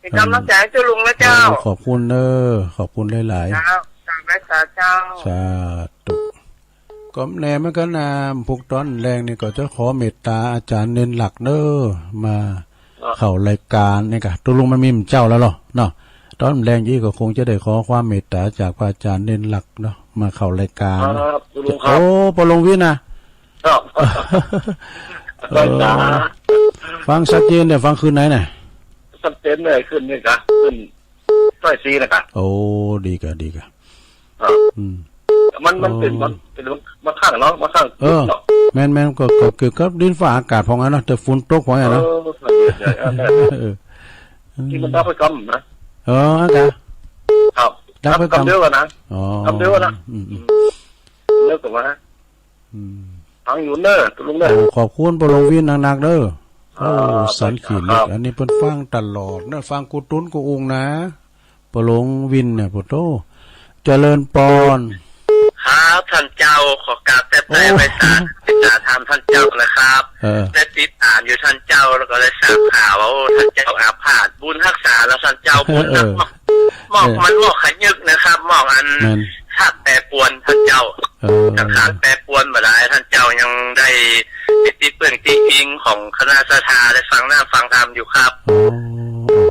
เป็นกำลังใจให้เจ้าลุงนะเจ้า เออ ขอบคุณเด้อ ขอบคุณหลายๆ เจ้า สาธุสาธุเจ้า สาธุ ก็แน่เหมือนกันนะ พวกตอนแลงนี่ก็จะขอเมตตาอาจารย์เน้นหลักเด้อ มา ครับ เข้ารายการนี่กะ ตุ๊ลุงมันมีหมู่เจ้าแล้วเหรอ เนาะ ตอนแลงยี่ก็คงจะได้ขอความเมตตาจากพระอาจารย์เน้นหลักเนาะ มาเข้ารายการ ครับ ตุ๊ลุงครับ โอ้ ปอลงวินนะ ครับ เออ ฟังชัดเจนเด้อ ฟังคืนไหนน่ะ ชัดเจนเลย คืนนี้กะ คืนต้อยซีนะกะ โอ้ ดีกะ ดีกะ ครับ อืม มัน มันเป็น โอ้ มันเป็น มาข้างเนาะ มาข้าง เออ เนาะ แม่นๆ ก็ ก็เกี่ยวกับดินฟ้าอากาศพองอันเนาะ แต่ฝนตกพองอันเนาะ เออ เออ เออ เออ ที่มันรับไปกำนะ เออ ครับ ครับ รับไปกำ กำเดียวกันนะ อ๋อ กำเดียวกันนะ อืม อืม เดียวกันนะ อืม ฟังอยู่เนอะ ตกลงเนอะ โอ้ ขอบคุณปอหลวงวินนักๆเด้อ โอ้ อ่า สันขีด ครับ อันนี้เพิ่นฟังตลอดนะ ฟังกูตุ้นกูอุงนะ ปอหลวงวินเนี่ย โอ้โห เจริญปอน ครับ ท่านเจ้า ขอกราบแทบเท้า โอ้ ไหว้สา ไหว้สาธรรมท่านเจ้านะครับ เออ ได้ติดตามอยู่ท่านเจ้า แล้วก็ได้ทราบข่าวว่า โอ้ ท่านเจ้าอาพาธ บุญฮักษา แล้วท่านเจ้า บุญ เออ มอก เออ มันมอกขยึกนะครับ มอกอัน แม่น ธาตุแปรปรวน ท่านเจ้า เออ สังขารแปรปรวนบ่ได้ ท่านเจ้ายังได้เป็นที่พึ่งที่พิงของคณะศรัทธา ได้ฟังน้ำฟังธรรมอยู่ครับ อ๋อ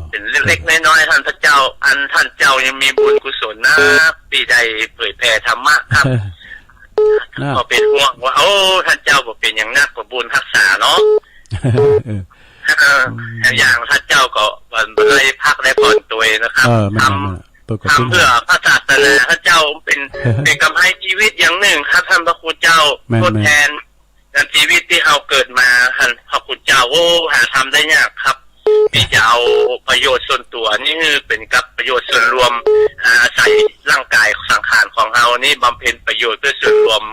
เป็นเล็กๆน้อยๆ ท่านพระเจ้า อันท่านเจ้ายังมีบุญกุศลนะ ที่ได้เผยแผ่ธรรมะครับ นะ ก็เป็นห่วงว่า โอ้ ท่านเจ้าก็เป็นอย่างนักกว่าบุญฮักษาเนาะ เออ เออ อย่างท่านเจ้าก็บ่ได้พักได้ผ่อนตัวเองนะครับ เออ แม่น ทำ แม่น เปิดกระตุ้น ทำเพื่อพระศาสนา ท่านเจ้าเป็น เป็นกำไพชีวิตอย่างหนึ่งครับ ท่านพระคุณเจ้า แม่น ทดแทน แม่น กับชีวิตที่เราเกิดมา ท่านพระคุณเจ้า โอ้ หาทำได้ยากครับ ที่จะเอาประโยชน์ส่วนตัวนี่คือเป็นกับประโยชน์ส่วนรวม อาศัยร่างกายสังขารของเรานี่บำเพ็ญประโยชน์เพื่อส่วนรวม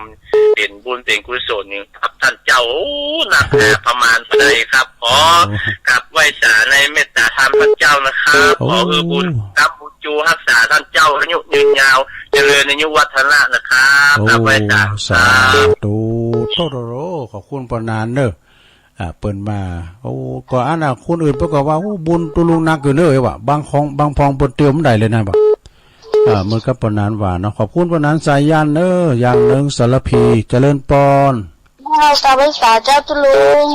เป็นบุญเป็นกุศลนี่ครับ ท่านเจ้า โอ้ นักหนาประมาณบ่ได้ครับ ขอ โอ้ กราบไหว้สาในเมตตาธรรมท่านเจ้านะครับ โอ้ ขอให้บุญค้ำบุญจูฮักษาท่านเจ้าอายุยืนยาว เจริญอายุวัฒนะนะครับ โอ้ กราบไหว้สา สาธุ โทษโทษโทษ ขอบคุณปอนานเนอะ อ่า เปิ้นมา โอ้ ก็อันน่ะ คนอื่นเปิ้นก็ว่า โอ้ บุญตุ๊ลุงนักอยู่เนอะ ว่า บางของ บางพองเปิ้นเตียวบ่ได้เลยนะ ว่า อ่า เหมือนกับปอนานว่าเนาะ ขอบคุณปอนานสายันเนอะ อย่างหนึ่งสารพี เจริญปอน เจ้า กราบไหว้สาเจ้าตุ๊ลุง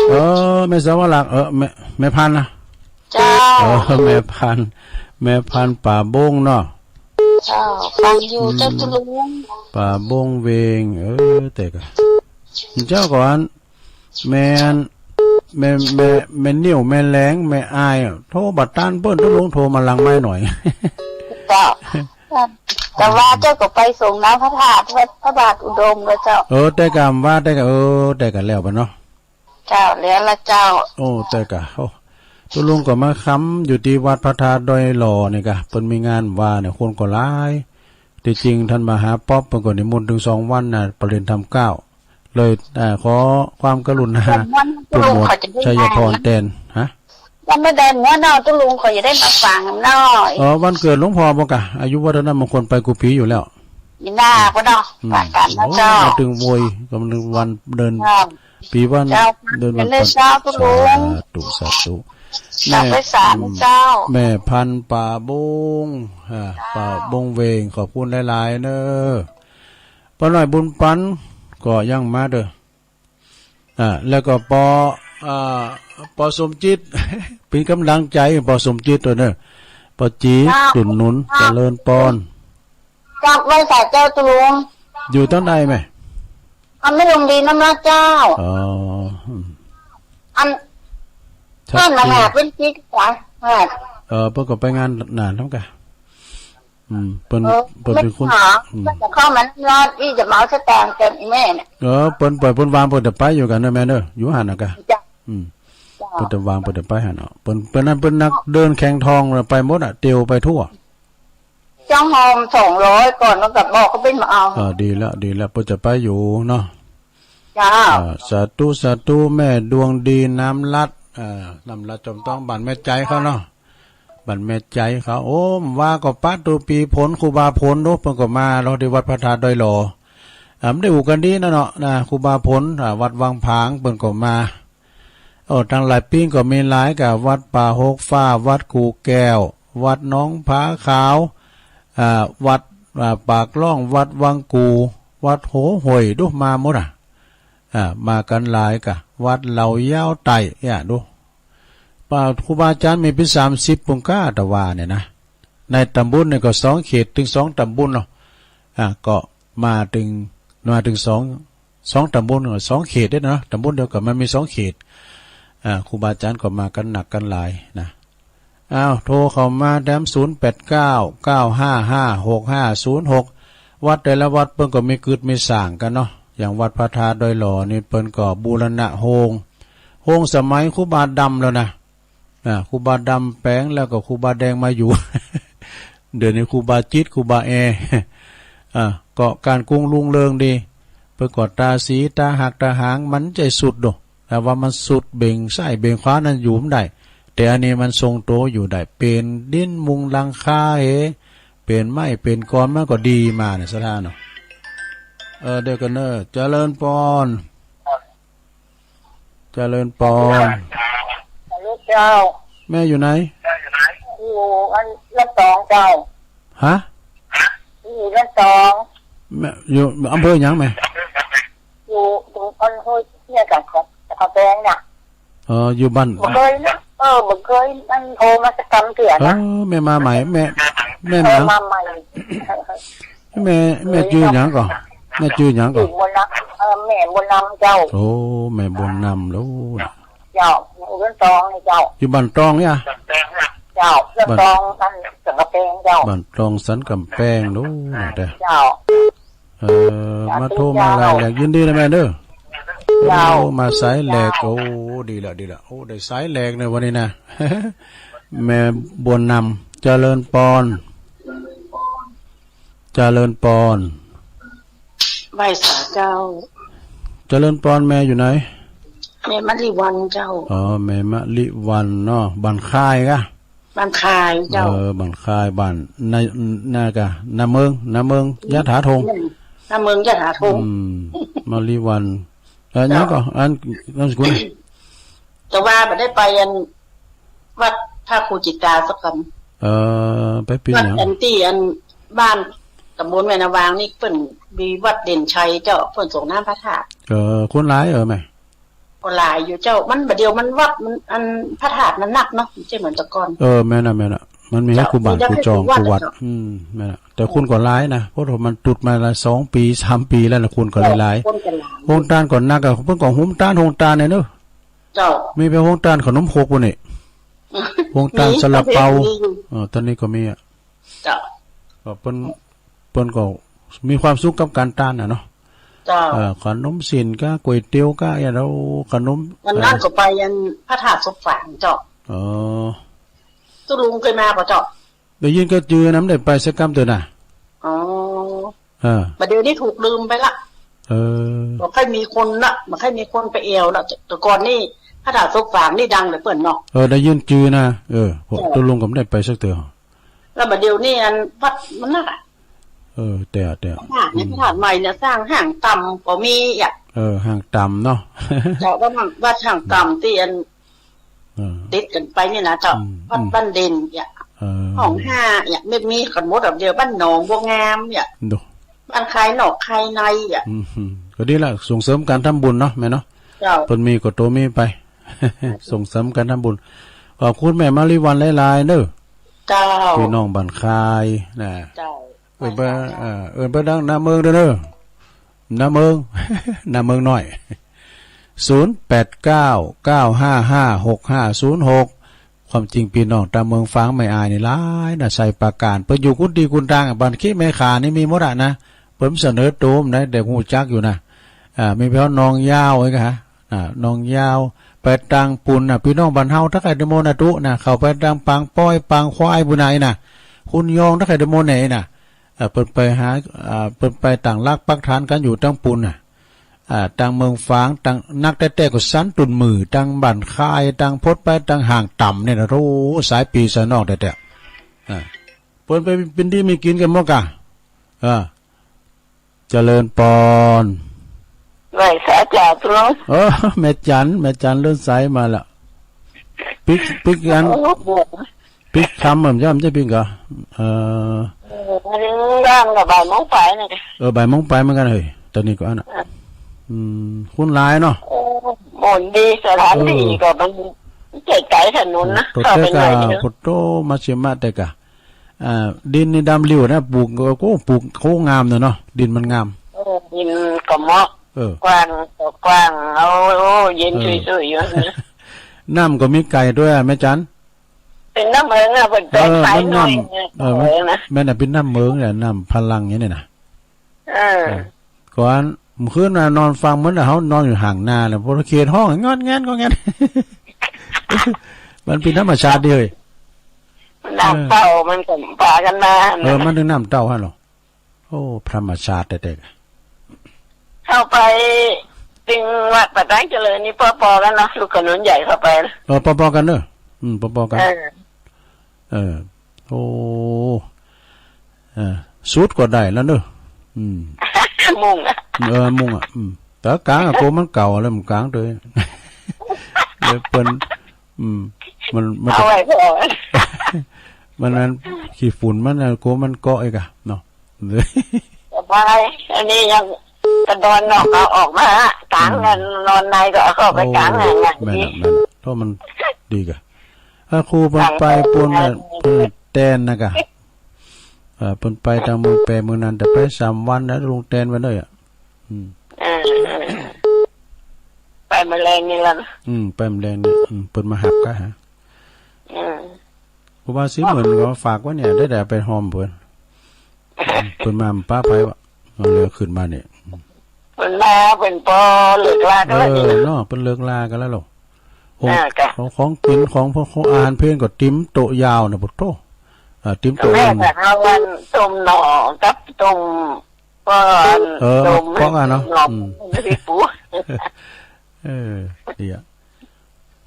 เออ แม่สาวหลัก เออ แม่ แม่พันธุ์นะ เจ้า เออ แม่พันธุ์ แม่พันธุ์ป่าบงเนาะ เจ้า ฟังอยู่ อืม เจ้าตุ๊ลุง ป่าบงเวง เออ แต่ก็ เจ้าก่อน แม่น แม่ แม่ แม่นิ่ว แม่แหลง แม่อาย โทรบ่ตันเปิ้น ตุ๊ลุงโทรมาหลังไมค์หน่อย เจ้า แต่ว่าเจ้าก็ไปส่งน้ำพระธาตุวัดพระบาทอุดมแล้วเจ้า เออ แต่กะว่า แต่กะ เออ แต่กะแล้วไปเนาะ เจ้า แล้วละเจ้า โอ้ แต่กะ โอ้ ตุ๊ลุงก็มาค้ำอยู่ที่วัดพระธาตุดอยหล่อนี่กะ เปิ้นมีงานว่าเนี่ย คนก็หลาย ที่จริงท่านมหาป๊อปเปิ้นก็นิมนต์ถึงสองวันนะ ประเด็นธรรมเก้า เลย อ่า ขอความกรุณา วันนั้น โปรโมท ตุ๊ลุงเขาจะได้ ชัยพร มานะ แตน ฮะ วันไม่ได้หัวเนาะ ตุ๊ลุงเขาจะได้มาฟังเนาะ อ๋อ วันเกิดหลวงพ่อบ่กะ อายุวัฒนมงคลไปกูปีอยู่แล้ว นี่นาปะเนาะ อืม ฝากกันนะ โอ้ เจ้า มาถึงโวย กำลังวันเดือน เจ้า ปีวัน เจ้า เดือนวัน เดือนเจ้า ตุ๊ลุง สาธุ สาธุ กราบไหว้สา แม่ เจ้า แม่พันธุ์ป่าบง อ่า เจ้า ป่าบงเวง ขอบคุณหลายๆเนอะ ป้าน้อยบุญปัน ก็ยังมาเด้อ อ่า แล้วก็ปอ อ่า ปอสมจิต เป็นกำลังใจ ปอสมจิตตัวเนอะ ปอจี เจ้า ตุ่นหนุน เจ้า เจริญปอน กราบไหว้สาเจ้าตุ๊ลุง อยู่ทางใดแม่ อันไม่ลงดีน้ำละเจ้า อ๋อ อืม อัน ชัดเจน ท่านมาหาเป็นจิตจ้ะ เออ เปิ้นก็ไปงานนานแล้วกะ อืม เปิ้น เออ เปิ้นเป็นคน ไม่หา อืม เปิ้นจะเข้ามานั่งรอด อีจะมาเอาสตางค์เต็มอีแม่เนี่ย เออ เปิ้นปล่อยเปิ้นวาง เปิ้นจะไปอยู่กันเนอะแม่เนอะ อยู่หั่นน่ะกะ จ้ะ อืม จ้ะ เปิ้นจะวาง เปิ้นจะไปหั่นเนาะ เปิ้น เปิ้นนั่นเปิ้นนักเดินแข่งทอง ไปหมดอ่ะ เตียวไปทั่ว จ้างหอมสองร้อยก่อน แล้วก็บอกเขาเป็นมาเอา เออ ดีแล้ว ดีแล้ว เปิ้นจะไปอยู่เนาะ จ้า อ่า สาธุ สาธุ แม่ดวงดี น้ำลัด อ่า น้ำลัดจอมต้อง บ้านแม่ใจเขาเนาะ บ้านแม่ใจเขา โอ้ ว่าก็ปะตูปีผล ครูบาผลเนาะ เปิ้นก็มาเนาะ ที่วัดพระธาตุดอยหล่อ อ่า มันได้อู้กันดีนะเนาะ นะ ครูบาผล อ่า วัดวังผาง เปิ้นก็มา โอ้ ตั้งหลายปีก็มีหลายกะ วัดป่าหกฟ้า วัดกู่แก้ว วัดหนองผาขาว อ่า วัด อ่า ปากล่อง วัดวังกู่ วัดโหห้วย ดูมาหมดอ่ะ อ่า มากันหลายกะ วัดเหล่ายาวไต่ เนี่ย ดู ป่าครูบาอาจารย์มีเป็นสามสิบปุงก้า แต่ว่าเนี่ยนะ ในตำบลเนี่ยก็สองเขตถึงสองตำบลเนาะ อ่า ก็มาถึง มาถึงสอง สองตำบล สองเขตเนี่ยนะ ตำบลเดียวกันมันมีสองเขต อ่า ครูบาอาจารย์ก็มากันหนักกันหลายนะ อ้าว โทรเข้ามาแถม ศูนย์แปดเก้า เก้าห้าห้า หกห้าศูนย์หก วัดแต่ละวัดเปิ้นก็มีกึดมีสร้างกันเนาะ อย่างวัดพระธาตุดอยหล่อนี่เปิ้นก็บูรณะโฮง โฮงสมัยครูบาดำแล้วนะ อ่า ครูบาดำแป๋งแล้วก็ครูบาแดงมาอยู่ เดี๋ยวนี้ครูบาจิต ครูบาแอ อ่า ก็การกรุงรุ่งเรืองดี เปิ้นก็ตาสีตาหักตาหาง มันจะสุดโด แต่ว่ามันสุดเบ่งซ้ายเบ่งขวานั้นอยู่บ่ได้ แต่อันนี้มันทรงตัวอยู่ได้ เป๋นดินมุงหลังคาเห เป๋นไม้เป๋นกอนมันก็ดีมาเนี่ย ศรัทธาเนาะ เออ เดี๋ยวกันเนอะ เจริญปอน เจริญปอน ลูกเจ้า แม่อยู่ไหน อยู่อันละสองเจ้า ฮะ อยู่ละสอง แม่อยู่อำเภอหยังแม่ อยู่ตรงอันห้วยเนี่ยกับกับแดงน่ะ เออ อยู่บ้าน บ่เคยนะ เออ บ่เคยมันโทรมาสักคำเถื่อ เอ นะ อ แม่มาใหม่ แม่ แม่ เอ มา อมาใหม่ แม่ แม่จื่อหยังก่อ แม่จื่อหยังก่อ อยู่บนน้ำ เออ แม่บนน้ำเจ้า โอ้ แม่บนน้ำแล้วนะ เจ้า อยู่บ้านตองนี่เจ้า อยู่บ้านตองเนี่ย เจ้า บ้านตองสันกำแพงเจ้า บ้านตองสันกำแพงแล้วนะเด้อ เจ้า เออ มาโทรมาลายแหลก ยินดีนะแม่เด้อ เจ้า โอ้ มาสายแหลก โอ้ ดีละ ดีละ โอ้ ได้สายแหลกในวันนี้นะ แม่บนน้ำ เจริญปอน เจริญปอน ไหว้สาเจ้า เจริญปอน แม่อยู่ไหน แม่มะลิวันเจ้า อ๋อ แม่มะลิวันเนาะ บ้านคายกะ บ้านคายเจ้า เออ บ้านคาย บ้านนา นากะ นาเมือง นาเมือง ยะถาธง นาเมืองยะถาธง อืม มะลิวัน เออ เจ้า ยังก็ อัน นามสกุล แต่ว่าบ่ได้ไปอัน วัดพระครูจิตราสักคำ เออ ไปปี วัด หยัง อันที่อันบ้านตำบลแม่นาวางนี่เปิ้นมีวัดเด่นชัยเจ้า เปิ้นสรงน้ำพระธาตุ เออ คนหลายเออแม่ ก็หลายอยู่เจ้า มันบ่เดียวมันวัดมันอันพระธาตุมันนักเนาะ ไม่ใช่เหมือนแต่ก่อน เออ แม่นน่ะ แม่นน่ะ มันมีให้ เจ้า คู่บ้าน มันจะ คู่จอง ให้คู่วัด คู่วัด อืม แม่นน่ะ แต่คนก็หลายนะ เพราะว่ามันจุดมาละสองปี สามปีแล้วนะ คนก็เลยหลาย คนก็หลาย โฮงตานก็นักอะ เพิ่นก็โฮงตาน โฮงตานเนี่ยเนอะ เจ้า มีไปโฮงตานขนมครกพุ่นนี่ โฮงตาน มี ซาลาเปา มีอยู่ เออ ตอนนี้ก็มีอะ เจ้า ก็เปิ้น เปิ้นก็มีความสุขกับการตานน่ะเนาะ เจ้า เออ ขนมเส้นกะก๋วยเตี๋ยวกะ อย่างเราขนม วันนั้น เออ ก็ไปอันพระธาตุศพฝางเจ้า เออ ตุ๊ลุงเคยมาบ่เจ้า ได้ยินก็จื่อนะ ไม่ได้ไปสักกำเตื้อน่ะ อ๋อ เออ บ่าเดี๋ยวนี้ถูกลืมไปละ เออ บ่ค่อยมีคนละ บ่ค่อยมีคนไปแอ่วละ แต่ก่อนนี่พระธาตุศพฝางนี่ดังเหลือเกินเนาะ เออ ได้ยินจื่อนะ เออ พวก เออ ตุ๊ลุงก็ไม่ได้ไปสักเตื้อ แล้วบ่าเดี๋ยวนี้อันวัดมันนักอะ เออ แต่ แต่ พระธาตุเนี่ย อืม พระธาตุใหม่เนี่ยสร้างห้างต่ำก็มีอ่ะ เออ ห้างต่ำเนาะ เจ้า วัดห้างต่ำที่อัน เออ ติดกันไปนี่นะเจ้า อืม วัด อืม บ้านเด่นเนี่ย เออ ห้องห้าเนี่ย ไม่มีกันหมดแบบเดียว บ้านหนองบัวงามเนี่ย ดู บ้านคายนอกคายในเนี่ย อืม ก็ดีละ ส่งเสริมการทำบุญเนาะแม่เนาะ เจ้า เปิ้นมีก็โตมีไป ส่งเสริมการทำบุญ ขอบคุณแม่มาริวันหลายๆเด้อ เจ้า พี่น้องบ้านคายนะ เจ้า เอิ้นไป เจ้า เอ่อ เอิ้นไปดังหน้าเมืองเด้อเด้อ หน้าเมือง หน้าเมืองน้อย ศูนย์แปดเก้า เก้าห้าห้า หกห้าศูนย์หก ความจริงพี่น้องตางเมืองฝางแม่อายนี่หลายนะ ไชยปราการ เปิ้นอยู่กุนตี้กุนตางอะ บ้านขี้แม่ขานี่มีหมดอะนะ เปิ้นเสนอโตมนะ แต่ฮู้จักอยู่นะ อ่า มีแถวหนองยาวไอ้กะ อ่า หนองยาว ไปตางปุ้นน่ะ พี่น้องบ้านเฮาตักไข่เดโมนะตุ๊นะ เข้าไปตางปางป้อย ปางควายปุ้นน่ะไอ้น่ะ คุณยองตักไข่เดโมไหนน่ะ เอ่อ เปิ้นไปหา อ่า เปิ้นไปตั้งหลักปักฐานกันอยู่ตางปุ้นน่ะ อ่า ตางเมืองฝาง ตางนักแต๊ๆก็สันตุ่นมือ ตางบ้านคาย ตางพดไป ตางห่างต่ำเนี่ยนะ โธ่ สายปีสายนอกแต๊ๆ อ่า เปิ้นไปเป็นดีมีกินกันหมดกะ อ่า เจริญปอน ไหว้สาจ่าตรง เออ แม่จัน แม่จันเลื่อนสายมาละ ปิ๊ก ปิ๊กอัน โอ้โห ปิ๊กคำเหมือนจ้ำใช่ปิ๊กเหรอ เออ เออ อันนี้ร่างกับบ่ายโมงไปนี่ เออ บ่ายโมงไปเหมือนกันเฮ้ย ตอนนี้ก็อันน่ะ อ่ะ อืม คนหลายเนาะ โอ้ หมดดี สถานที่ เออ ก็มันเจ็ดไกลถนนนะ โอ้ เข้าไปหน่อยนึง โตเตกะ โพโตมาชิมะเตกะ อ่า ดินนี่ดำริ้วนะ ปลูกก็ โอ้ ปลูกโค้งงามเนอะเนาะ ดินมันงาม เออ ดินก็เหมาะ เออ กว้างก็กว้าง เอา โอ้ เย็น เออ ชุยๆอยู่นะ น้ำก็มีไก่ด้วยอะแม่จัน เป็นน้ำเมืองอะ เป็น เออ แป้งขายหน่อย มันน้ำ เออ เออนะ แม่น่ะเป็นน้ำเมืองเนี่ย น้ำพลังอย่างนี้นะ เออ เออ ก่อน เมื่อคืนน่ะนอนฟังเหมือนเฮานอนอยู่ห่างนาเลย พอเขตห้องงอนแงนก็แงน มันเป็นธรรมชาติเด้อ น้ำเต้ามันก็ปากันมา เออ มันถึงน้ำเต้าหั่นเหรอ โอ้ ธรรมชาติแท้ๆ เข้าไปถึงวัดป่าตั้งเจริญนี่ปอๆกันเนาะ ลูกขนุนใหญ่เข้าไปนะ เออ ปอๆกันเนอะ อืม ปอๆกัน เออ เออ โอ้ เออ สุดก็ได้แล้วเนอะ อืม มุ่งอะ เออ มุ่งอะ อืม แต่กลางอะ โกมันเก่าแล้วมันกลางเลย เดี๋ยวเปิ้น อืม มัน มัน เอาไว้พอ มัน มันขี้ฝุ่นมันน่ะ โกมันเกาะอีกอะเนาะ สบาย อันนี้ยังกระดอนนอกเอาออกมา กลาง อืม นั่นนอนในก็เอาเข้าไป โอ้ กลางนั่นน่ะ แม่นอะ ดี แม่นอะ เพราะมันดีกะ ถ้าครูเปิ้นไป กลาง ปูนน่ะ เปิ้นแตนนะกะ เออ เปิ้นไปตางเมืองแปรเมืองนั้น แต่ไปสามวันนะ ลุงแตนไปเลยอะ อืม เออ เออ ไปมื้อแลงนี่ละนะ อืม ไปมื้อแลงนี่ อืม เปิ้นมาหับกะฮะ อืม ครูบาศรีหมื่นก็ฝากไว้เนี่ย ได้แต่ไปหอมเปิ้น เปิ้นมาป้าไปวะ เอาเรือขึ้นมาเนี่ย เปิ้นมา เปิ้นปอเลิกลากันแล้วนี่นะ เออ เนาะ เปิ้นเลิกลากันแล้วเหรอ ของ อ่า จ้ะ ของ ของกิน ของพวก ของอาหารเพลนก็เต็มโต๊ะยาวนะ พุทโธ อ่า เต็มโต๊ะ แม่ นั่น แต่เอาวันต้มหน่อกับต้ม ก็ เออ ต้ม ปอกอ่ะเนาะ หน่อ อืม ไม่ได้ปู เออ ดีอะ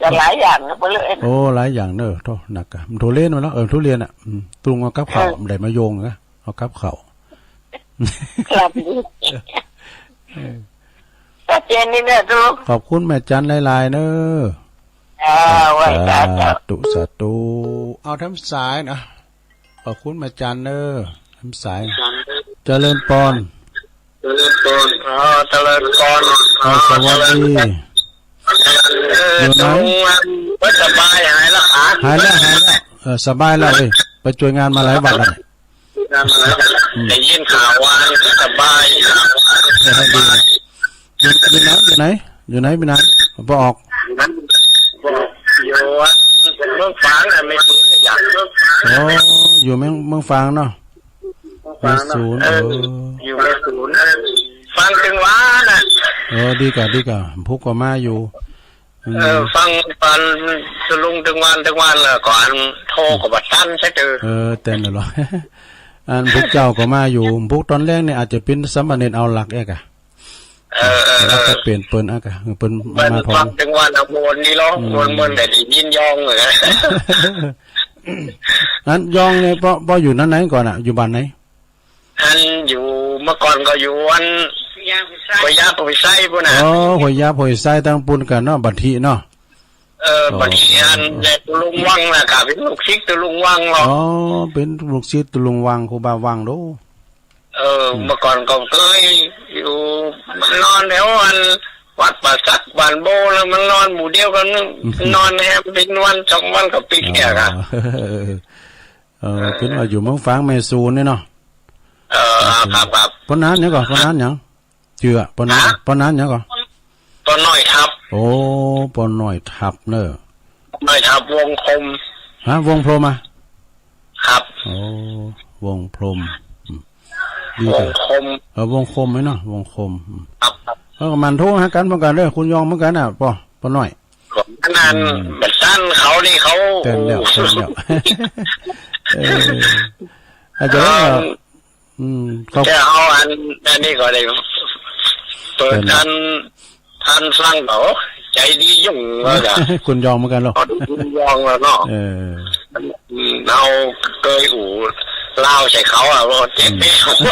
จะหลายอย่างนะ เปิ้นเลย โอ้ หลายอย่างเนอะ โธ่ หนักอะ มันทุเรียนมาแล้ว เออ ทุเรียนอะ อืม ตุงเอากับข้าว เออ มันได้มาโยงนะ เอากับข้าว ครับ เออ ชัดเจนนี่เนอะ ตุง ขอบคุณแม่จันหลายๆ เนอะ อ่า ไหว้สาธุ สาธุ สาธุ เอาทำสายนะ ขอบคุณแม่จันเนอะ ทำสาย เจริญปอน เจริญปอน อ๋อ เจริญปอน อ๋อ สวัสดี เออ อยู่ไหน ลุง ว่าสบายหายแล้วคะ หายแล้ว หายแล้ว เออ สบายแล้วเว้ย ไปช่วยงานมาหลายวันแล้วเนี่ย อืม ได้ยินข่าวว่าสบาย เออ ให้ดีนะ อยู่ อยู่ไหน อยู่ไหน อยู่ไหน พี่นาย บ่ออก อยู่เมืองฝางน่ะ แม่ศูนย์น่ะ อยาก อ๋อ อยู่เมือง เมืองฝางเนาะ เมืองฝางเนาะ แม่ศูนย์ เออ เออ อยู่แม่ศูนย์ เออ ฟังตึงวันน่ะ เออ ดีกะ ดีกะ พุกก็มาอยู่ อืม เออ ฟัง ฟังตุลุงตึงวัน ตึงวัน แล้วก็อันโทรก็บ่ตันซะเจอ เออ เต้นแล้วเหรอ อันพุกเจ้าก็มาอยู่ พุกตอนแรกเนี่ยอาจจะเป็นสามเณรเอาหลักเอกอะ เออ เออ แล้วก็ เออ เปลี่ยนเปิ้นอะกะ เปิ้น มัน มาพร้อม ฟังตึงวันเอามวลนี่ร้อง อืม มวล มวลแต่ได้ยินยองเลยนะ อันยองเนี่ย ปอ ปออยู่นั้นไหนก่อนอะ อยู่บ้านไหน อันอยู่เมื่อก่อนก็อยู่อันห้วยยาบห้วยไซพุ้นน่ะ อ๋อ ห้วยยาบห้วยไซตางปูนกะเนาะ บัดทีเนาะ เออ อ๋อ บัดทีอันแลตุลุงวังน่ะ กะเป็นลูกศิษย์ตุลุงวังเนาะ อ๋อ เป็นลูกศิษย์ตุลุงวัง ครูบาวังโด เออ อืม เมื่อก่อนก็เคยอยู่นอนแถวอันวัดป่าสักบ้านโบ แล้วมันนอนหมู่เดียวกัน อืม นอนแฮมเป็นวันสองวันก็ปิดเนี่ยครับ อ๋อ เออ เออ เป็นว่าอยู่เมืองฝางแม่ศูนย์เนี่ยเนาะ เออ ครับ ครับ ป้อหนานหยังก่อ ป้อหนานหยัง จื้อป้อหนาน ฮะ ป้อหนานหยังก่อ ป้อน้อยทับ โอ้ ป้อน้อยทับเนอะ น้อยทับวงคม ฮะ วงพรหมอะ ครับ โอ้ วงพรหม อืม ดี วง เถอะ คม เออ วงคมไหมเนาะ วงคม อืม ครับ ครับ เออ มันโทรหากันเหมือนกันเด้อ คุณยองเหมือนกันน่ะ ป้อ ป้อน้อย ของอันนั้น อืม บัดซั้นเขานี่เขา เต้นแล้ว เต้นแล้ว เออ อาจจะ เอิ่ม อืม เขา แต่เอาอัน อันนี้ก็ได้ เปิด เต้นแล้ว อัน ท่านฟังเขาใจดียุ่งว่าจ้ะ คุณยองเหมือนกันเหรอ คุณยองแล้วเนาะ เออ อืม เอาเคยอู่ลาวใส่เขาอะ ว่าเจ็บแอว อื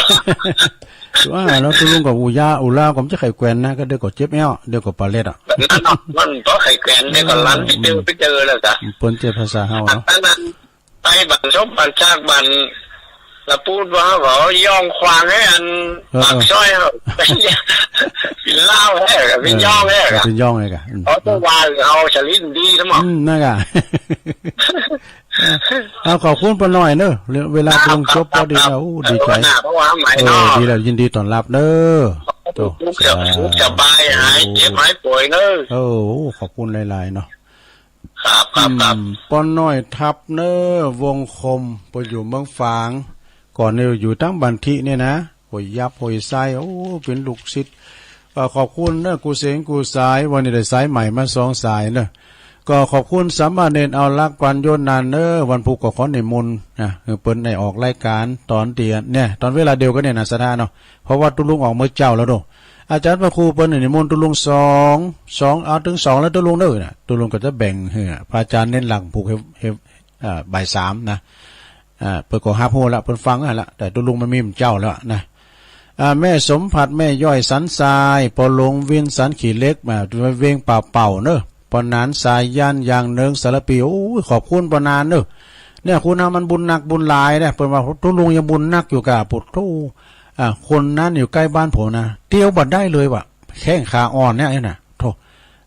ม ว่าแล้วตุลุงกับอู่ยา อู่ลาวก็ไม่ใช่ไข่แกว่นนะ ก็เดี๋ยวก็เจ็บแอว เดี๋ยวก็ปาเล็ดอะ นั่นเนาะ มันก็ไข่แกว่น เดี๋ยวก็ลัน เออ ไปเจอ ไปเจอแล้วจ้ะ เปิ้นเจ็บภาษาเฮาเนาะ อันนั้น ไปบ้านศพบ้านซากบ้านละปูดว่าเขาก็ย่องควางให้อัน เออ ปากซอยเขา เออ เป็นลาวแท้กับเป็นย่องแท้ เออ กับเป็นย่องเลยกะ อืม เขาต้องว่าเอาสลินดีทั้งหมด อืม นั่นกะ เอา ขอบคุณป้อน้อยเนอะ เวลา ครับ ตรงจบ ครับ พอดี ครับ นะ โอ้ ดีใจ เออ วันหน้าเขาว่าใหม่ เออ เนาะ ดีแล้ว ยินดีต้อนรับเนอะ โอ้ สุขสบาย สาธุ หายเจ็บหายป่วยเนอะ เออ โอ้ ขอบคุณหลายๆ เนาะ ครับ ครับ ครับ อืม ป้อน้อยทับเนอ วงคม ไปอยู่เมืองฝาง ก่อนนี่อยู่ตั้งบันทิเนี่ยนะ ห้วยยับ ห้วยไซ โอ้ เป็นลูกศิษย์ ก็ขอบคุณเนอะ กูเสงกูสาย วันนี้ได้สายใหม่มาสองสายเนอะ ก็ขอบคุณสามเณรเอารักปัญโยนานเนอ วันพุธก็ขอนิมนต์นะ เออ เปิ้นได้ออกรายการตอนเดียวเนี่ย ตอนเวลาเดียวกันเนี่ยนะ ศรัทธาเนาะ เพราะว่าตุ๊ลุงออกมื้อเจ๊าแล้วเนาะ อาจารย์พระครูเปิ้นนิมนต์ตุ๊ลุงสอง สอง เอาถึงสองแล้วตุ๊ลุงเด้อนะ ตุ๊ลุงก็จะแบ่งให้พระอาจารย์เน้นหลักผูกให้ ให้ อ่า บ่ายสามนะ อ่า เปิ้นก็ฮับฮู้ละ เปิ้นฟังหั้นละ แต่ตุ๊ลุงมันมีมื้อเจ๊าแล้วนะ อ่า แม่สมผัส แม่ย้อยสันทราย ปอหลวงวินสันขี้เหล็ก มาเวงป่าเป่าเนอะ ปอนานสายยัน ยางเนิงสารปี โอ้ย ขอบคุณปอนานเนอะ เนี่ย คุณนะ มันบุญหนักบุญหลายนะ เปิ้นว่าตุ๊ลุงยังบุญหนักอยู่กะ ปุโธ อ่า คนนั้นอยู่ใกล้บ้านผมนะ เตียวบ่ได้เลยว่ะ แข้งขาอ่อนเนี่ยนะ โธ่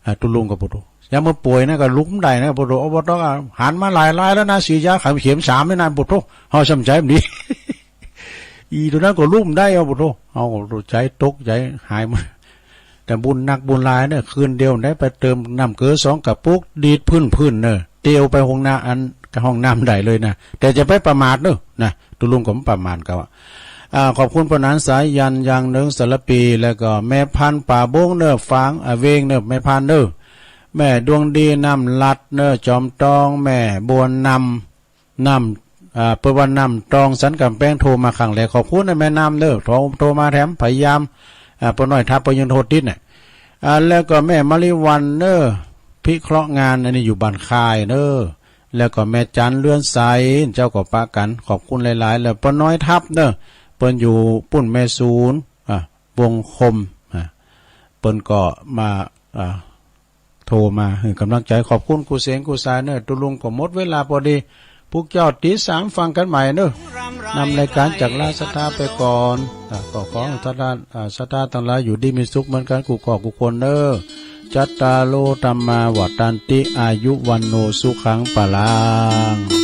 อ่า ตุ๊ลุงก็ปุโธ ยามมาป่วยนะ ก็ลุกบ่ได้นะ ปุโธ อบตก็หันมาหลายรายแล้วนะ ฉีดยาเข็มสามนี่นะ ปุโธ เฮาซ้ำใจบ่ดี อีตัวนั้นก็ลุกบ่ได้ เอา ปุโธ เฮาก็ใจตกใจหายมา แต่บุญหนักบุญหลายเนี่ย คืนเดียวได้ไปเติมน้ำเกลือสองกระปุก ดีดพื้นๆ เนอะ เตียวไปห้องน้ำ อันห้องน้ำได้เลยนะ แต่จะไปประมาทเนอะนะ ตุ๊ลุงก็บ่ประมาทก็ว่า อ่า ขอบคุณปอนานสายยัน ยางเนิงสารปี แล้วก็แม่พันธุ์ป่าบงเนอะ ฟาง อ่า เวงเนอะ แม่พันธุ์เนอะ แม่ดวงดีน้ำลัดเนอะ จอมตอง แม่บัวนำ น้ำ อ่า เปิ้นว่าน้ำตองสันกำแพง โทรมาครั้งแรก ขอบคุณนะแม่น้ำเนอะ โทร โทรมาแถม พยายาม อ่า ป้าน้อยทับ เปิ้นยังโทรติดเนี่ย อ่า แล้วก็แม่มะลิวันเนอะ พิเคราะห์งาน อันนี้อยู่บ้านค่ายเนอะ แล้วก็แม่จันเรือนใส เจ้าก็ปะกัน ขอบคุณหลายๆ แล้วป้าน้อยทับเนอะ เปิ้นอยู่ปุ้นแม่ศูนย์ อ่ะ วงคม อ่ะ เปิ้นก็มา อ่ะ โทรมาให้กำลังใจ ขอบคุณกู้เสียงกู้สายเนอะ ตุ๊ลุงก็หมดเวลาพอดี พวกเจ้าตีสามฟังกันใหม่เนอะ นำรายการจากราชศรัทธาไปก่อน อ่ะ ก็ขอให้ศรัทธา อ่ะ ศรัทธาทั้งหลายอยู่ดีมีสุขเหมือนกันกู้ครอบกู้คนเนอะ จัตตาโร ธัมมา วัฑฒันติ อายุ วัณโณ สุขัง พลัง